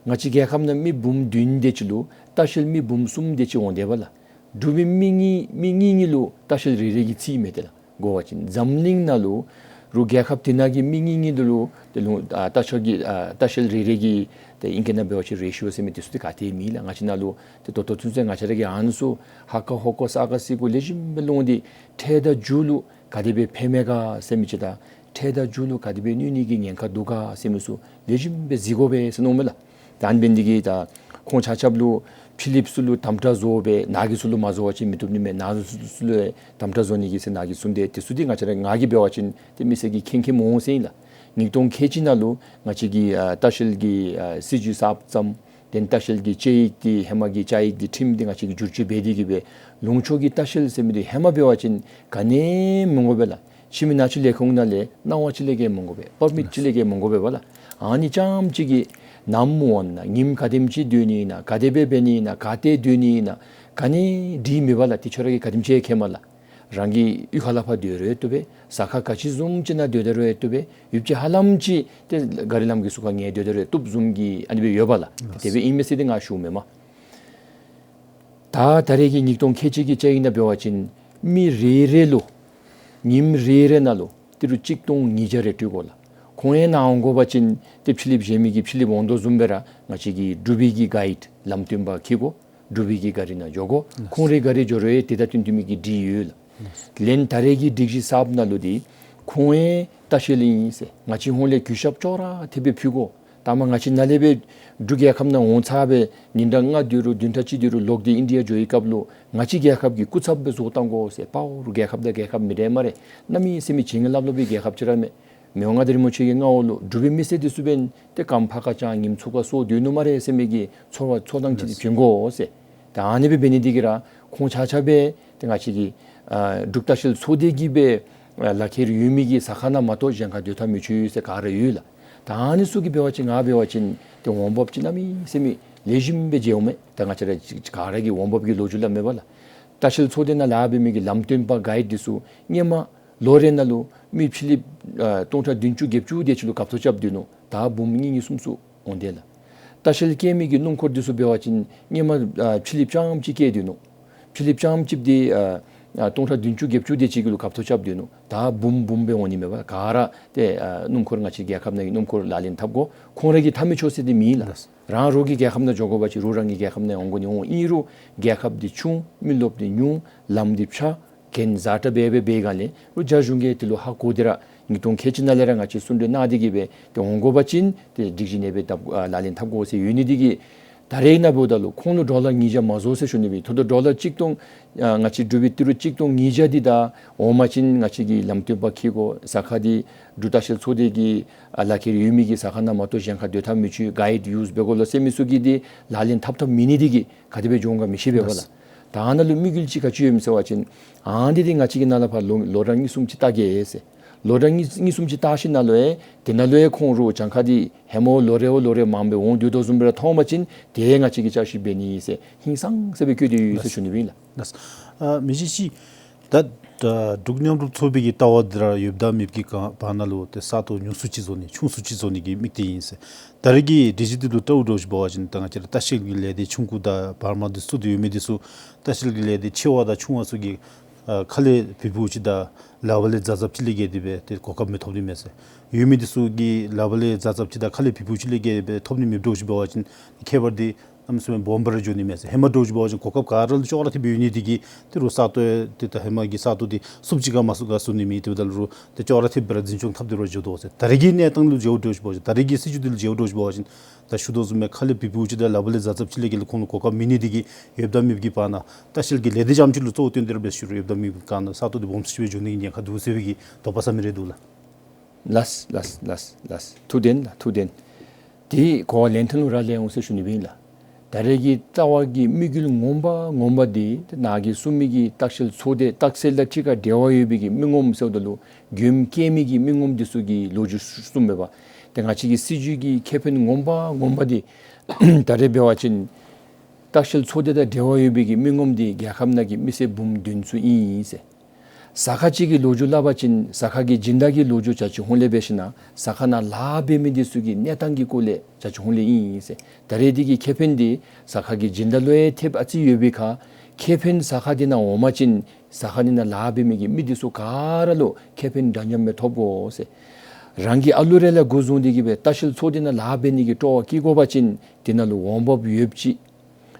ང་བཅས་རྒྱལ་ཁབ་ནང་མི་འབུམ་བདུན་དེ་ཅིག་ལུ་ལྟ་བཤལ་མི་འབུམ་གསུམ་དེ་ཅིག་འོང་དེས་པ་ལགས། འབྲུག་པའི་མི་གཉིས་མི་གཉིས་གཉིས་ལུ་ལྟ་བཤལ་རེ་རེ་གིས་རྩིས་མས། དེ་ལགས་གོ་བ་ཅིན་འཛམ་གླིང་ནང་ལུ་རུང་རྒྱལ་ཁབ་དེ་ནང་གི་མི་གཉིས་གཉིས་ལུ་ལུ་ཏེ་ལུ་ཨ་ལྟ་བཤལ་གྱི་ཨ་ལྟ་བཤལ་རེ་རེ་གི་ཏེ་ཨིང་སྐད་ནང་འབད་བ་ཅིན་རེ་ཤིའོ་ཟེར་མི་དེ་ཚུ་ཏེ་ག་ཏེ་མེད་ལགས། ང་བཅས་ནང་ལུ་ཏེ་ད་ལྟོ་ཚུན་ཚོད་ང་བཅས་ར་གིས་ཨ་ནི་ཚུ་ཧ་ཀ་ཧོ་ཀ་ས་ཀ་སི་ཀོ་ལེགས་ཤོམ་སྦེ་ལོང་སྟེ་ཁྲལ་དང་རྒྱུ་ལུ་ག་དེ་སྦེ་ཕན་མས་ག་ཟེར་མི་ཅིག་དང་ཁྲལ་དང་རྒྱུ་ལུ་ག་དེ་སྦེ་གནོད་ནི་གི་ཉེན་ཁ་འདུག་ག་ཟེར་མི་ཚུ་ལེགས་ཤོམ་སྦེ་གཟིགས་དགོ་པས་ཟེར་མནོཝ་མས་ལགས། ད་ཨ་ནི་འབད་ནི་འདི་གིས་ད་ཁོང་ཆ་ཁྱབ་ལུ་ཕྱི་གླིངཔ་ཚུ་ལུ་དམ་དྲག་བཟོ་སྦེ་ནཱ་གི་ཚུ་ལུ་མ་བཟོ་བ་ཅིན་མི་བཏུབ་ནི་མས། ནཱ་ཚུ་ཚུ་ལུ་དམ་དྲག་བཟོ་ནི་གི་ཟེར་ནཱ་གིས་གསུངས་ཏེ་དེ་ཚུ་འདི་ང་བཅས་ར་ང་གིས་འབད་བ་ཅིན་ཏེ་མི་སེར་གྱིས་མཁྱེན་མཁྱེནམ་འོང་ཟེར་ཨིན་ལགས། ཉིས་སྟོང་ཁལ་གཅིག་ནང་ལུ་ང་བཅས་ཀྱི་ཨ་ལྟ་བཤལ་གྱི་ཨ་སྲིད་བྱུས་གསརཔ་བརྩམས། དེ་ལྟ་བཤལ་གྱི་དཔྱད་ཡིག་འདི་ཧེ་མ་གི་དཔྱད་ཡིག་འདི་ཁྲིམས་འདི་ང་བཅས་ཀྱིས་བསྒྱུར་བཅོས་འབད་དེ་གིས་སྦེ་ལུང་ཕྱོགས་ཀྱི་ལྟ་བཤལ་ཟེར་མི་འདི་ཧེ་མ་འབད་བ་ཅིན་ག་ནི་མི་དགོ་པས་ལགས། ཕྱི་མི་ནང་འཁྲུག་ལས་ཁུངས་ནང་ལས་གནང་བ་ཅིག་ལས་ཀྱི་མི་དགོ་པས། པར་མིཊ་ཅིག་ལས་ཀྱི་མི་དགོ་པས་པ་ལགས། ཨ་ནི་རྐྱངམ་ཅིག་གིས་ནམ་འོང་ན་ཉིནམ་ག་དེམ་ཅིག་སྡོད་ནི་ཨིན་ན་ག་དེ་སྦེ་འབད་ནི་ཨིན་ན་ག་ཏེ་སྡོད་ནི་ཨིན་ན་ ག་ནི་འདྲི་མེད་པ་ལགས། ཏེ་ཁྱོད་ར་གིས་ག་དེམ་ཅིག་མཁྱེནམ་ལགས། རང་གི་གཡུས་ཁ་ལས་ཕར་སྡོད་རུང་བཏུབ་པས། ཟ་ཁང་ག་ཅི་བཟུམ་ཅིག་ནང་སྡོད་རུང་བཏུབ་པས། ཡུདཔ་ཅིག་ཧ་ལམ་ཅིག་ཏེ་གཱ་རི་ལམ་གྱི་ཟུར་ཁར་ངལ་སྡོད་རུང་བཏུབ་བཟུམ་གྱི་ཨ་ནི་སྦེ་ཡོདཔ་ལགས། ལགས། དེ་སྦེ་ཨིན་མས་ཟེར་ཏེ་ང་ཞུཝ་མེན་མས། ད་ད་རེས་ཀྱི་ཉིས་སྟོང་ཁལ་གཅིག་གི་ཅིག་ཨིན་ན་འབད་བ་ཅིན་མི་རེ་རེ་ལུ་ཉིནམ་རེ་རེ་ནང་ལུ་ཏི་རུ་གཅིག་སྟོང་ཉིས་བརྒྱ་རེ་སྤྲོད་དགོ་ལགས། ཁོང་ཡང་ནཱ་འོང་དགོ་པ་ཅིན་ཏེ་ཕྱི་གླིངཔ་གཞན་མི་གིས་ཕྱི་གླིངཔ་འོང་དོ་བཟུམ་སྦེ་ར་ང་བཅས་ཀྱི་འབྲུག་པའི་གི་གཱའིཌ་ལམ་སྟོན་པ་འཁྱིད་དགོ། འབྲུག་པའི་གི་གཱ་རི་ནང་འགྱོ་དགོ། ཁོང་རའི་གཱ་རི་འགྱོ་རུང་ཡང་དེ་དང་བསྟུན་བསྟུན་མི་གི་སྒྲིག་ཡོད་ལགས། ལན་ད་རེས་ཀྱི་སྒྲིག་གཞི་གསརཔ་ནང་ལུ་འདི་ཁོང་ཡང་ལྟ་བཤལ་ཨིན་ཟེར་ང་བཅས་ཧོང་ལས་གུས་ཞབས་ཅོག་ར་འཐདཔ་སྦེ་ཕུལ་དགོ། ད་མ་ང་བཅས་ནཱ་ལས་སྦེ་འབྲུག་རྒྱལ་ཁབ་ནང་འོང་ཚར་སྦེ་ཉིན་གྲངས་ལྔ་སྡོད་རུང་བདུན་ཕྲག་གཅིག་སྡོད་རུང་ལོག་སྟེ་ཨིན་ཌི་ཡ་འགྱོ་བའི་སྐབས་ལུ་ང་བཅས་རྒྱལ་ཁབ་ཀྱི་སྐུ་ཚབ་སྦེ་བཟོ་བཏང་དགོ་ཟེར། པཱ་རུ་རྒྱལ་ཁབ་དང་རྒྱལ་ཁབ་མི་འདྲཝ་སྨ་རེ། གནམ་མེད་ས་མེད་བྱིན་གྱིས་བརླབས་བརླབས་པའི་རྒྱལ་ཁབ་ཅིག་ར་མས། མི་དབང་མངའ་བདག་རིན་པོ་ཆེ་གི་མངའ་འོག་ལུ་འབྲུག་པའི་མི་སེར་འདི་ཚུ་འབདན་ཏེ་གམ་ཕར་ཁ་བཅང་ཉིམ་ཚུར་ཁར་སོར་སྡོད་ནུག་སྨ་རེ་ཟེར་མི་གི་ཚོར་བ་ཚོར་སྣང་ཅིག་འདི་བྱིན་དགོ་ཟེར། ད་ཨ་ནི་སྦེ་འབད་ནི་འདི་གིས་ར་ཁོང་ཆ་ཁྱབ་སྦེ་ཏེ་ང་བཅས་ཀྱི་ཨ་འབྲུག་ལྟ་བཤལ་ཚོགས་སྡེ་གིས་སྦེ་ཨ་ལག་ཁྱེར་ཡོད་མི་གི་ཟ་ཁང་ནང་མ་གཏོགས་གཞན་ཁར་སྡོད་ཐབས་མི་ཆོག་ཟེར་ག་ར་ཡོད་ལགས། ད་ཨ་ནི་ཚུ་གིས་འབད་བ་ཅིན་ང་འབད་བ་ཅིན་ཏེ་འོང་འབབ་ཅིག་གནམ་མེད་ས་མེད་ལེགས་ཤོམ་སྦེ་མཇལཝ་མས། ད་ང་བཅས་ར་ག་ར་གིས་འོང་འབབ་ཀྱི་ལོ་རྒྱུས་སླབ་མེད་པ་ལགས། ལྟ་བཤལ་ཚོགས་སྡེ་ནང་ལཱ་འབད་མི་གི་ལམ་སྟོན་པ་གཱའིཌ་འདི་ཚུ་སྔོན་མ་ལོ་རེ་ནང་ལུ་མི་ཕྱི་གླིངཔ་ཨ་སྟོང་ཕྲག་བདུན་ཅུ་བརྒྱད་ཅུ་དེ་ཅིག་ལུ་སྐབས་ཐོག་རྐྱབ་སྡོད་ནུག། ད་འབུམ་གཉིས་གཉིས་གསུམ་གསུམ་འོང་དེས་ལགས། ལྟ་བཤལ་བཀལ་མི་གི་སྣུམ་འཁོར་འདི་ཚུ་འབད་བ་ཅིན་སྔོན་མ་ཨ་ཕྱི་གླིངཔ་རྐྱངམ་ཅིག་བཀལ་སྡོད་ནུག། ཕྱི་གླིངཔ་རྐྱངམ་ཅིག་འདི་ཨ་ཨ་སྟོང་ཕྲག་བདུན་ཅུ་བརྒྱད་ཅུ་དེ་ཅིག་གི་ལུ་སྐབས་ཐོག་རྐྱབ་སྡོད་ནུག། ད་འབུམ་འབུམ་སྦེ་འོང་ནི་མས་པ། ག་ར་ཏེ་ཨ་སྣུམ་འཁོར་ང་བཅས་རྒྱལ་ཁབ་ནང་གི་སྣུམ་འཁོར་ལག་ལེན་འཐབ་དགོ། ཁོང་ར་གིས་འཐབ་མི་ཆོག་ཟེར་འདི་མེད་ལགས། རང་རོགས་ཀྱི་རྒྱལ་ཁབ་ནང་འགྱོ་དགོ་པ་ཅིན་རོགས་རང་གི་རྒྱལ་ཁབ་ནང་འོང་དགོ་ནི་འོང་། ཨིན་རུང་རྒྱལ་ཁབ་འདི་ཆུང་མི་རློབས་འདི་ཉུང་ལམ་འདི་ཕྱག་གྱེན་བཟའ་དྲགས་སྦེ་སྦེ་འབད་ག་ལས་རོགས་རྒྱ་གཞུང་གིས་དེ་ལུ་ཧ་གོ་སྟེ་ར་ཉིས་སྟོང་ཁལ་གཅིག་ནང་ལས་ར་ང་བཅས་གསུང་གྲོས་གནང་སྟེ་གིས་སྦེ་ཏེ་འོང་དགོ་པ་ཅིན་ཏེ་སྒྲིག་གཞི་ཨ་ནི་སྦེ་འཐབ་ཨ་ལག་ལེན་འཐབ་དགོ་ཟེར་ཡོད་ནི་འདི་གིས་ད་རེས་ནཱ་འབདཝ་ད་ལུ་ཁོང་ལུ་ཌོ་ལར་ཉིས་བརྒྱ་མ་བཟོ་ཟེར་ཞུ་ནི་མེད། ད་ལྟོ་ཌོ་ལར་གཅིག་སྟོང་ཨ་ང་བཅས་འབྲུག་པའི་ཏི་རུ་གཅིག་སྟོང་ཉིས་བརྒྱ་འདི་ད་འོང་པ་ཅིན་ང་བཅས་ཀྱིས་ལམ་སྟོན་པ་འཁྱིད་དགོ། ཟ་ཁང་འདི་འབྲུག་ལྟ་བཤལ་ཚོགས་སྡེ་གི་ཨ་ལག་ཁྱེར་ཡོད་མི་གི་ཟ་ཁང་ནང་མ་གཏོགས་གཞན་ཁར་སྡོད་ཐབས་མི་ཆོག། གཱའིཌ་ཡུསི་འབད་དགོ་ལོ་ཟེར་མི་ཚུ་གིས་འདི་ལག་ལེན་འཐབ་འཐབ་མེད་ནི་འདི་གིས་ག་དེ་སྦེ་འགྱོ་འོང་ག་མི་ཤེས་པས་པ་ལགས། ལགས། ད་ཨ་ནཱ་ལུ་དམིགས་ཡུལ་ཅིག་ག་ཅི་ཡོད་མི་ཟེར་བ་ཅིན་ཨ་ནི་འདི་ང་བཅས་ཀྱིས་ནཱ་ལས་ཕར་ལོ་ལོ་གྲངས་གཉིས་གསུམ་ཅིག་བལྟ་གེ་ཟེར། ལོ་གྲངས་གཉིས་གཉིས་གསུམ་ཅིག་བལྟ་ཞིནམ་ལས་ཏེ་ནཱ་ལུ་ཡང་ཁོང་རོགས་གྱངས་ཁ་འདི་ཧེ་མ་ལོ་རེ་བ་ལོ་རེ་མངམ་སྦེ་འོང་སྡོད་དོ་བཟུམ་སྦེ་ར་མཐོང་པ་ཅིན་ཏེ་ང་བཅས་ཀྱིས་བསྐྱར་ཞིབ་འབད་ནི་ཟེར་ཧིང་སངས་ས་སྦེ་བཀོད་དེ་ཡོད་ཟེར་ཞུ་ནི་ཨིན་ལགས། ལགས། ཨ་མི་རྗེ་ཅིག་ད་ད་འབྲུག་མཉམ་རུབ་ཚོགས་པའི་གི་ལྟ་བ་འདི་ར་ཡོདཔ་དང་མེདཔ་ཀྱི་ག་བར་ན་ལུ་ཏེ་ས་སྟོང་ཉུང་སུ་ཅིག་བཟོ་ནི་ཆུང་སུ་ཅིག་བཟོ་ནི་གི་དམིགས་གཏད་ཨིན་ཟེར། ད་རེས་ཀྱི་སྒྲིག་གཞི་འདི་ལུ་བལྟཝ་འདྲཝ་ཅིག་འབད་བ་ཅིན་ད་ང་བཅས་ར་ལྟ་བཤལ་གྱི་ལས་སྡེ་ཆུང་ཀུ་དང་བར་མ་འདི་ཚུ་འདི་ཡོད་མི་འདི་ཚུ་ལྟ་བཤལ་གྱི་ལས་སྡེ་ཆེ་བ་དང་ཆུང་བ་ཚུ་གིས་ཨ་ཁ་ལས་བི་པུ་ཅིག་དང་ལག་པ་ལས་ཛ་ཛབ་ཅིག་ལས་བརྒལ་ཏེ་སྦེ་ཏེ་གོ་སྐབས་མི་ཐོབ་ནི་མས་ཟེར། ཡོད་མི་འདི་ཚུ་གིས་ལག་པ་ལས་ཛ་ཛབ་ཅིག་དང་ཁ་ལས་བི་པུ་ཅིག་ལས་བརྒལ་སྦེ་ཐོབ་ནི་མེདཔ་འདྲཝ་ཅིག་འབད་བ་ཅིན་ཁྱད་པར་འདི་གནམ་མེད་ས་མེད་སྦོམ་སྦེ་ར་འགྱོ་ནི་མས་ཟེར། ཧེ་མ་འདྲཝ་ཅིག་འབད་བ་ཅིན་གོ་སྐབས་ག་ར་ལུ་ཅོག་ར་འཐདཔ་སྦེ་ཡོད་ནི་འདི་གིས་ཏི་རུ་ས་སྟོང་ཏེ་ད་ཧེ་མ་གི་ས་སྟོང་འདི་སུབ་ཅིག་ག་མ་སུབ་ག་སུབ་ནི་མེད། ཏེ་འབདཝ་ད་ལུ་ཏེ་ཅོག་ར་འཐདཔ་སྦེ་ར་འཛིན་སྐྱོང་འཐབ་སྟེ་ར་འགྱོ་དོ་ཟེར། ད་རེས་ཀྱི་གནས་སྟངས་ལུ་མཇལཝ་འདྲཝ་ཅིག་འབད་བ་ཅིན་ད་རེས་ཀྱི་སྲིད་བྱུས་འདི་ལུ་མཇལཝ་འདྲཝ་ཅིག་འབད་བ་ཅིན་ད་ཞུ་དོ་བཟུམ་སྦེ་ཁ་ལས་བི་པུ་ཅིག་དང་ལག་པ་ལས་ཛ་ཛབ་ཅིག་ལས་བརྒལ་ཁོང་ལུ་གོ་སྐབས་མེད་ནི་འདི་གིས་ཡོདཔ་དང་མེདཔ་ཀྱི་བར་ན་ལྟ་བཤལ་གྱི་ལས་སྡེ་རྐྱངམ་ཅིག་ལུ་གཙོ་བོ་བཏོན་ཏེ་ར་འབད་ཞུ་རུང་ཡོདཔ་དང་མེདཔ་ཀྱི་བར་ན་ས་སྟོང་འདི་སྦོམ་སུ་ཅིག་སྦེ་འགྱོ་ནི་གི་ཉེན་ཁ་འདུག་ཟེར་བའི་གི་དོགས་པ་ཟ་མི་རེ་འདུག་ལགས། ལགས་ལགས་ལགས་ལགས། ཐུགས་བདེན་ལགས། ཐུགས་བདེན། དེ་གོ་བ་ལེན་ཐངས་ལུ་ར་ལས་འོང་ཟེར་ཞུ་ནི་ཨིན་ལགས། ད་རེས་ཀྱི་ལྟ་བ་གི་དམིགས་ཡུལ་ངོ་མ་ངོ་མ་འདི་ནཱ་གིས་གསུངས་མི་གི་ལྟ་བཤལ་ཚོགས་སྡེ་ལྟ་བཤལ་དང་གཅིག་ཁར་འབྲེལ་བ་ཡོད་པའི་གི་མི་ངོམ་ཟེརཝ་ད་ལུ་མགྱོནམ་བསྐྱལ་མི་གི་མི་ངོམ་འདི་ཚུ་གི་ལོ་རྒྱུས་གསུངམ་མས་པ། ཏེ་ང་བཅས་ཀྱི་སྲིད་བྱུས་ཀྱི་ཁེ་ཕན་ངོ་མ་ངོ་མ་འདི་ད་རེས་འབད་བ་ཅིན་ལྟ་བཤལ་ཚོགས་སྡེ་དང་འབྲེལ་བ་ཡོད་པའི་གི་མི་ངོམ་འདི་རྒྱལ་ཁབ་ནང་གི་མི་སེར་འབུམ་བདུན་ཚུ་ཨིན་ཟེར། ཟ་ཁང་ཅིག་གི་ལོ་རྒྱུས་སླབ་པ་ཅིན་ཟ་ཁང་གི་སྦྱིན་བདག་གི་ལོ་རྒྱུས་ཅ་ཅི་ཧོང་ལས་འབད་ཞིན་ན་ཟ་ཁང་ནང་ལཱ་འབད་མི་འདི་ཚུ་གི་གནས་སྟངས་ཀྱི་སྐོར་ལས་ཅ་ཅི་ཧོང་ལས་ཨིན་ཟེར། ད་རེས་འདི་གི་ཁེ་ཕན་འདི་ཟ་ཁང་གི་སྦྱིན་བདག་ལུ་ཡང་ཐེབས་ཨ་ཙི་ཡོད་པའི་ཁར་ཁེ་ཕན་ཟ་ཁང་འདི་ནང་འོང་པ་ཅིན་ཟ་ཁང་འདི་ནང་ལཱ་འབད་མི་གི་མི་འདི་ཚུ་ག་ར་ལུ་ཁེ་ཕན་འདྲ་མཉམ་སྦེ་ཐོབ་དགོ་ཟེར། རང་གི་ཨ་ལུ་རེ་ལས་འགོ་བཟུང་སྟེ་གིས་སྦེ་ལྟ་བཤལ་ཚོགས་སྡེ་ནང་ལཱ་འབད་ནི་གི་སྤྲོ་བ་བསྐྱེད་དགོ་པ་ཅིན་དེ་ནང་ལུ་འོང་འབབ་ཡོདཔ་ཅིག།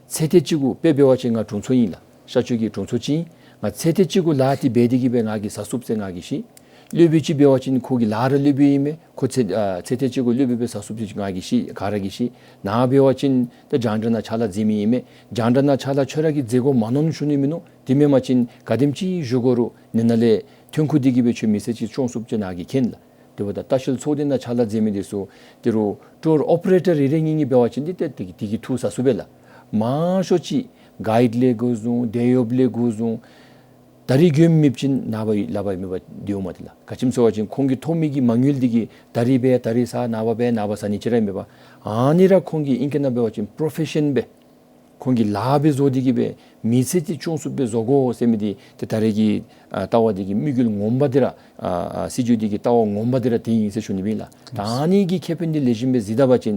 ཚེ་འདི་གཅིག་གུ་དཔེ་འབད་བ་ཅིན་ང་དྲུང་འཚོ་ཨིན་ལགས། ཤར་ཕྱོགས་ཀྱི་དྲུང་འཚོ་ཅིག་ཨིན། ང་ཚེ་འདི་གཅིག་གུ་ལཱ་འདི་འབད་དེ་གིས་སྦེ་ང་གིས་ཟ་ཚུགས་ཟེར་ང་གིས་ཤེས། སློབ་དཔོན་ཅིག་འབད་བ་ཅིན་ཁོ་གི་ལཱ་ར་སློབ་དཔོན་ཨིན་མས། ཁོ་ཚེ་ཨ་ཚེ་འདི་གཅིག་གུ་སློབ་དཔོན་སྦེ་ཟ་ཚུགས་ཟེར་ང་གིས་ཤེས། ག་ར་གིས་ཤེས། ནཱ་འབད་བ་ཅིན་ཏེ་རྒྱང་བསྒྲགས་ནང་ཕྱག་ལཱ་མཛད་མི་ཨིན་མས། རྒྱང་བསྒྲགས་ནང་ཕྱག་ལཱ་ཁྱོད་ར་གིས་མཛད་དགོ་མ་མནོ་ནི་ཞུ་ནི་མིན་ནུག། དེ་མེན་པ་ཅིན་ག་དེམ་ཅིག་ཞུ་དགོ་རུང་ནི་ནཱ་ལས་ཐོན་ཁུངས་འདི་གིས་སྦེ་ཁྱོད་མི་ཚེ་ཅིག་སྐྱོང་ཚུགསཔ་ཅིག་ནཱ་གིས་མཁྱེན་ལགས། དེ་འབདཝ་ད་ལྟ་བཤལ་ཚོགས་སྡེ་ནང་ཕྱག་ལཱ་མཛད་མི་འདི་ཚུ་ཏི་རུ་ཊུར་ཨོ་པ་རེ་ཊར་རེ་རེ་གཉིས་གཉིས་འབད་བ་ཅིན་འདི་ཏེ་དེ་གི་དེ་གི་ཐུགས་ཟ་ཚུགས་པས་ལགས། མང་ཤོས་ཅིག་གཱའིཌ་ལས་འགོ་བཟུང་དེད་གཡོགཔ་ལས་འགོ་བཟུང་ད་རིས་མགྱོནམ་མེདཔ་ཅིག་ནངས་པ་ལཱ་འབད་མི་འབད་སྡོདཔ་མས་ཏེ་ལགས། ག་ཅི་སྨོ་ཟེར་བ་ཅིན་ཁོང་གིས་ཐོབ་མི་གི་མ་དངུལ་འདི་གིས་ད་རིས་འབད་ད་རིས་ཟ་ནངས་པ་འབད་ནངས་པ་ཟ་ནི་ཅིག་ར་མེད་པར་ཨ་ནི་ར་ཁོང་གི་ཨིང་སྐད་ནང་འབད་བ་ཅིན་པྲོ་ཕེ་ཤཱན་སྦེ་ ཁོང་གིས་ལཱ་སྦེ་བཟོ་སྟེ་གི་སྦེ་མི་ཚེ་འདི་ཆུང་སུ་སྦེ་བཟོ་དགོ་ཟེར་མི་འདི་ཏེ་ད་རེས་ཀྱི་ཨ་ལྟ་བ་འདི་གི་དམིགས་ཡུལ་ངོ་མ་འདི་ར་ཨ་ཨ་སྲིད་བྱུས་འདི་གི་ལྟ་བ་ངོ་མ་འདི་ར་དེ་ཨིན་ཟེར་ཞུ་ནི་སྦེ་ལགས། ད་ཨ་ནི་གི་ཁེ་ཕན་འདི་ལེགས་ཤོམ་སྦེ་གཟིགས་ད་པ་ཅིན་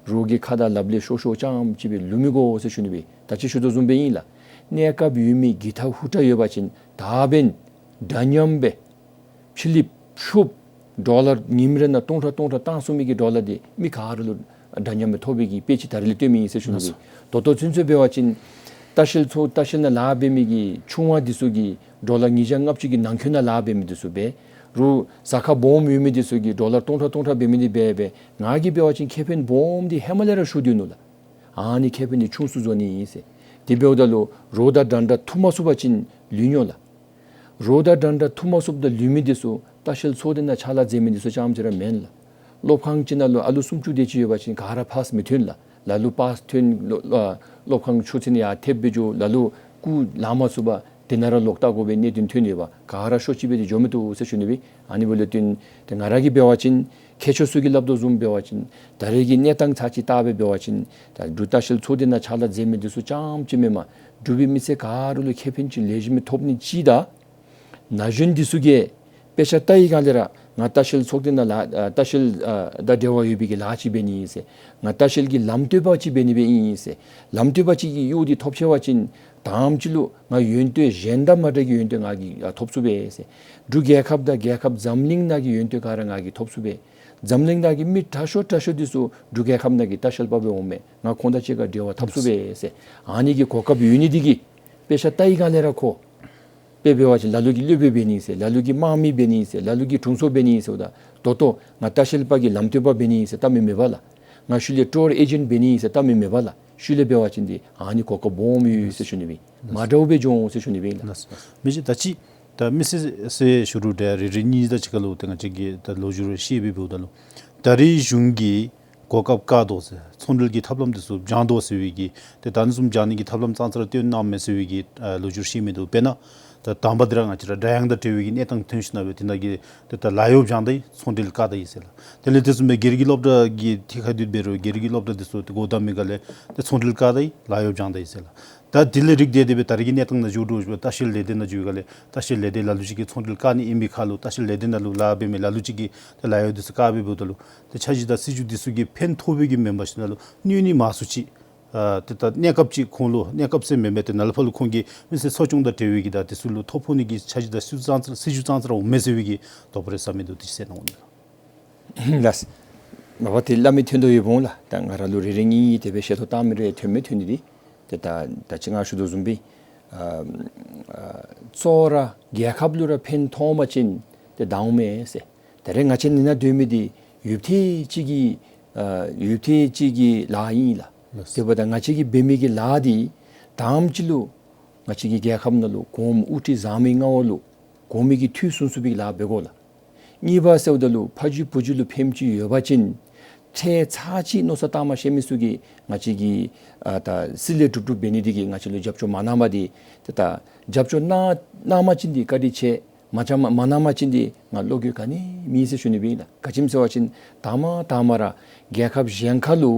རོགས་ཀྱི་ཁ་དང་ལགཔ་ལས་ཤོར་ཤོརཝ་ཙམ་ཅིག་སྦེ་ལུས་མི་དགོ་ཟེར་ཞུ་ནི་སྦེ། ད་ཅི་ཞུ་དོ་བཟུམ་སྦེ་ཨིན་ལགས། གནས་སྐབས་ཡོད་མི་གི་ཐ་ཧུར་ཐག་ཡོད་པ་ཅིན་ད་འབདན་འདྲ་མཉམ་སྦེ་ཕྱི་གླིངཔ་ཕྱུགཔ་ཌོ་ལར་ཉིནམ་རེ་ནང་སྟོང་ཕྲག་སྟོང་ཕྲག་བཏང་ཚུགས་མི་གི་ཌོ་ལར་འདི་མི་ག་ར་ལུ་འདྲ་མཉམ་སྦེ་ཐོབ་པའི་གི་དཔེ་ཅིག་ད་རེས་ལས་སྟོན་མི་ཨིན་ཟེར་ཞུ་ནི་སྦེ། ད་ལྟོ་ཚུན་ཚོད་འབད་བ་ཅིན་ལྟ་བཤལ་ཚོགས་ལྟ་བཤལ་ནང་ལཱ་འབད་མི་གི་ཆུང་བ་འདི་ཚུ་གིས་ཌོ་ལར་ཉིས་བརྒྱ་ལྔ་བཅུ་གི་ནང་འཁོད་ནང་ལཱ་འབད་མི་འདི་ཚུ་འབད། རོགས་ཟ་ཁང་སྦོམ་ཡོད་མི་འདི་ཚུ་གིས་ཌོ་ལར་སྟོང་ཕྲག་སྟོང་ཕྲག་འབད་མི་འདི་འབད་འབད་ང་གིས་འབད་བ་ཅིན་ཁེ་ཕན་སྦོམ་འདི་ཧེ་མ་ལས་ར་ཞུ་སྡོད་ནུག་ལགས། ཨ་ནི་ཁེ་ཕན་འདི་ཆུང་སུ་བཟོ་ནི་ཨིན་ཟེར། དེ་འབདཝ་ད་ལུ་རོགས་དང་འདྲན་འདྲ་འཐུ་མ་ཚུགས་པ་ཅིན་ལུས་ནི་ལགས། རོགས་དང་འདྲན་འདྲ་འཐུ་མ་ཚུགསཔ་ད་ལུས་མི་འདི་ཚུ་ལྟ་བཤལ་ཚོགས་སྡེ་ནང་ཕྱག་ལཱ་མཛད་མི་འདི་ཚུ་རྐྱངམ་ཅིག་ར་མེན་ལགས། སློབ་ཁང་ཅིག་ནང་ལུ་ཨ་ལུ་སུམ་ཅུ་དེ་ཅིག་ཡོད་པ་ཅིན་ག་ར་པཱསི་མི་ཐོན་ལགས། ལ་ལུ་པཱསི་ཐོན་ལོ་ཨ་སློབ་ཁང་ཆུ་ཚོད་ནང་ཡར་ཐེབས་སྦེ་འགྱོ། ལ་ལུ་སྐུ་ལང་མ་ཚུགས་པར་དེ་ནང་ར་ལོག་ལྟ་དགོ་པའི་གནད་དོན་ཐོན་ཡོདཔ། ག་ར་ཤོག་ཅིག་སྦེ་འདི་འགྱོ་མི་བཏུབ་ཟེར་ཞུ་ནི་སྦེ། ཨ་ནི་འབདཝ་ལས་བརྟེན་ཏེ་ང་ར་གིས་འབད་བ་ཅིན་མཁས་མཆོག་ཚུ་གིས་སླབ་དོ་བཟུམ་འབད་བ་ཅིན་ད་རེས་ཀྱི་གནས་སྟངས་ཚར་ཅིག་བལྟ་སྦེ་འབད་བ་ཅིན་ད་འབྲུག་ལྟ་བཤལ་ཚོགས་སྡེ་ནང་ཕྱག་ལཱ་མཛད་མི་འདི་ཚུ་རྐྱངམ་ཅིག་མེན་པར་འབྲུག་པའི་མི་སེར་ག་ར་ལུ་ཁེ་ཕན་ཅིག་ལེགས་ཤོམ་སྦེ་ཐོབ་ནི་ཅིག་དང་ན་གཞོན་འདི་ཚུ་གིས་དཔེ་ཆ་ལྟ་བའི་སྒང་ལས་ར་ང་ལྟ་བཤལ་ཚོགས་སྡེ་ནང་ལཱ་ཨ་ལྟ་བཤལ་ཨ་དང་འབྲེལ་བ་ཡོད་པའི་གི་ལཱ་ཅིག་འབད་ནི་ཨིན་ཟེར། ང་ལྟ་བཤལ་གྱི་ལམ་སྟོན་པ་ཅིག་འབད་ནི་སྦེ་ཨིན་ཟེར། ལམ་སྟོན་པ་ཅིག་གི་གཡོག་འདི་ཐོབ་ཆི་བ་ཅིན་དང་པ་ཅིག་ལུ་ང་ཡོན་ཏན་གཞན་དང་མ་འདྲ་གི་ཡོན་ཏན་ང་གིས་ཨ་ཐོབ་ཚུགས་པས་ཟེར། འབྲུག་རྒྱལ་ཁབ་དང་རྒྱལ་ཁབ་འཛམ་གླིང་ནང་གི་ཡོན་ཏན་ག་ར་ང་གིས་ཐོབ་ཚུགས་པས། འཛམ་གླིང་ནང་གི་མི་དྲག་ཤོས་དྲག་ཤོས་འདི་ཚུ་འབྲུག་རྒྱལ་ཁབ་ནང་གི་ལྟ་བཤལ་པ་སྦེ་འོང་མས། ང་ཁོང་དང་གཅིག་ཁར་འབྲེལ་བ་འཐབ་ཚུགས་པས་ཟེར། ཨ་ནི་གི་གོ་སྐབས་ཡོད་ནི་འདི་གིས་དཔེ་ཆ་ལྟ་བའི་སྒང་ལས་ར་ཁོ་དཔེ་འབད་བ་ཅིན་ལ་ལུ་གིས་སློབ་དཔོན་འབད་ནི་ཨིན་ཟེར། ལ་ལུ་གིས་དམག་མི་འབད་ནི་ཨིན་ཟེར། ལ་ལུ་གིས་དྲུང་འཚོ་འབད་ནི་ཨིན་ཟེརཝ་ད་ད་ལྟོ་ང་ལྟ་བཤལ་པ་གི་ལམ་སྟོན་པ་འབད་ནི་ཨིན་ཟེར་བལྟ་མི་མེད་པ་ལགས། ང་ཤུལ་ལས་ཊུར་ཨེ་ཇེནཊ་འབད་ནི་ཨིན་ཟེར་བལྟ་མི་མེད་པ་ལགས། ཤུལ་ལས་འབད་བ་ཅིན་འདི་ཨ་ནི་གོ་སྐབས་སྦོམ་ཡོད་ཟེར་ཞུ་ནི་སྦེ། མ་འདྲཝ་སྦེ་འགྱོ་འོང་ཟེར་ཞུ་ནི་སྦེ་ལགས། མི་ཅིག་ད་ཅི་ད་མི་སེར་ཟེར་ཞུ་རུང་འདྲ་རེ་རེ་གཉིས་དང་གཅིག་ཁར་ལུ་ཏེ་ང་བཅས་ཀྱིས་ད་ལོ་རྒྱུས་རེ་བཤད་སྦེ་འབདཝ་ད་ལུ་ད་རེས་གཞུང་གིས་གོ་སྐབས་བཀག་དོ་ཟེར་ཚོང་འབྲེལ་གྱི་ཐབས་ལམ་འདི་ཚུ་སྦྱང་དོ་ཟེར་བའི་གི་ཏེ་ད་ནི་བཟུམ་སྦྱང་ནི་གི་ཐབས་ལམ་ཙང་ཙ་ར་སྟོན་གནངམ་མས་ཟེར་བའི་གི་ཨ་ལོ་རྒྱུས་བཤད་མི་འདུག། དཔེར་ན་ད་དང་པ་འདི་ར་ང་བཅས་ར་སྒྲ་དབྱངས་དང་འབྲེལ་བའི་གི་གནས་སྟངས་ཐོན་ཞིནམ་སྦེ་དེ་ནང་གི་ཏེ་ད་ལཱ་གཡོག་སྦྱང་ད་ཡི་ཚོང་འབྲེལ་བཀག་ད་ཡི་ཟེར་ལགས། དེ་ལས་དེ་བཟུམ་སྦེ་སྒེར་གྱི་སློབ་གྲྭ་གི་ཐད་ཁར་འདི་འབད་རུང་སྒེར་གྱི་སློབ་གྲྭ་འདི་ཚུ་ཏེ་སྒོ་བསྡམ་མི་སྒང་ལས་ཏེ་ཚོང་འབྲེལ་བཀག་ད་ཡི་ལཱ་གཡོག་སྦྱང་ད་ཡི་ཟེར་ལགས། ད་དེ་ལས་རིགས་འདི་དེ་སྦེ་ད་རེས་ཀྱི་གནས་སྟངས་ནང་འགྱོ་དོ་ལྟ་བཤལ་ལས་སྡེ་ནང་འགྱོ་བའི་སྒང་ལས་ལྟ་བཤལ་ལས་སྡེ་ལ་ལུ་ཅིག་གིས་ཚོང་འབྲེལ་བཀག་ནི་ཨིན་པའི་ཁར་ལུ་ལྟ་བཤལ་ལས་སྡེ་ནང་ལུ་ལཱ་འབད་མི་ལ་ལུ་ཅིག་གིས་ཏེ་ལཱ་གཡོག་འདི་ཚུ་བཀག་སྦེ་འབདཝ་ད་ལུ་ཏེ་འཆར་གཞི་དང་སྲིད་བྱུས་འདི་ཚུ་གིས་ཕན་ཐོགས་པའི་གི་མེན་པར་ཞིནམ་ལས་གནོད་ནི་མང་སུ་ཅིག་ཨ་ཏེ་ད་གནས་སྐབས་ཅིག་ཁོང་ལུ་གནས་སྐབས་ཟེར་མེན་པར་ཏེ་ནཱ་ལས་ཕར་ལུ་ཁོང་གི་མི་སེར་འཚོ་སྐྱོང་དང་འབྲེལ་བའི་གི་ད་འདི་ཚུ་ལུ་ཐོ་ཕོག་ནི་གི་འཆར་གཞི་དང་སྲིད་བྱུས་ཙང་ཙ་སྲིད་བྱུས་ཙང་ཙ་ར་འོང་མས་ཟེར་བའི་གི་དོགས་པ་རེ་ཟ་མི་འདུག། དེ་ཅིག་ཟེར་གནང་འོང་ལགས། ལགས། མ་པ་ཏེ་སླབ་མི་ཐོན་དོ་ཡོདཔ་འོང་ལགས། ད་ང་ར་ལུ་རེ་རེ་གཉིས་གཉིས་དེ་སྦེ་བཤད་དོ་བཏང་མི་རེ་ཐོན་མི་ཐོན་ནི་འདི་ཏེ་ད་ད་ཅི་ང་ཞུ་དོ་བཟུམ་སྦེ་ཨ་ཨ་གཙོ་བོ་ར་རྒྱལ་ཁབ་ལུ་ར་ཕན་ཐོགས་པ་ཅིན་ཏེ་ད་འོང་མས་ཟེར། ད་རེས་ང་བཅས་ནི་ནང་སྡོད་མི་འདི་ཡུདཔ་ཐེངས་ཅིག་གི་ཨ་ཡུདཔ་ཐེངས་ཅིག་གི་ལཱ་ཨིན་ལགས། ལགས། དེ་འབདཝ་ད་ང་བཅས་ཀྱིས་འབད་མི་གི་ལཱ་འདི་དང་པ་ཅིག་ལུ་ང་བཅས་ཀྱི་རྒྱལ་ཁབ་ནང་ལུ་གོངམ་དབུ་ཁྲིད་བཟང་མི་མངའ་འོག་ལུ་གོང་མའི་གི་འཐུས་ཚུད་ཚུགས་པའི་ལཱ་འབད་དགོ་ལགས། གཉིས་པ་ཟེརཝ་ད་ལུ་ཕ་རྒྱུད་བུ་རྒྱུད་ལུ་ཕནམ་ཅིག་ཡོད་པ་ཅིན་ཁྲལ་ཚར་ཅིག་མནོ་བསམ་བཏང་མ་ཤེས་མི་ཚུ་གིས་ང་བཅས་ཀྱི་ཨ་ད་སྲིད་ལས་གྲུབ་གྲུབ་འབད་ནི་འདི་གིས་ང་བཅས་ལུ་རྒྱབ་སྐྱོར་མ་གནང་པ་འདི་ཏེ་ད་རྒྱབ་སྐྱོར་གནང་གནང་པ་ཅིན་འདི་བཀའ་དྲིན་ཆེ། མ་གནང་མ་མ་གནང་པ་ཅིན་འདི་ང་བློ་འགྱོད་ག་ནི་མེད་ཟེར་ཞུ་ནི་སྦེ་ཨིན་ལགས། ག་ཅི་སྨོ་ཟེར་བ་ཅིན་དང་པ་དང་པ་ར་རྒྱལ་ཁབ་གཞན་ཁར་ལུ་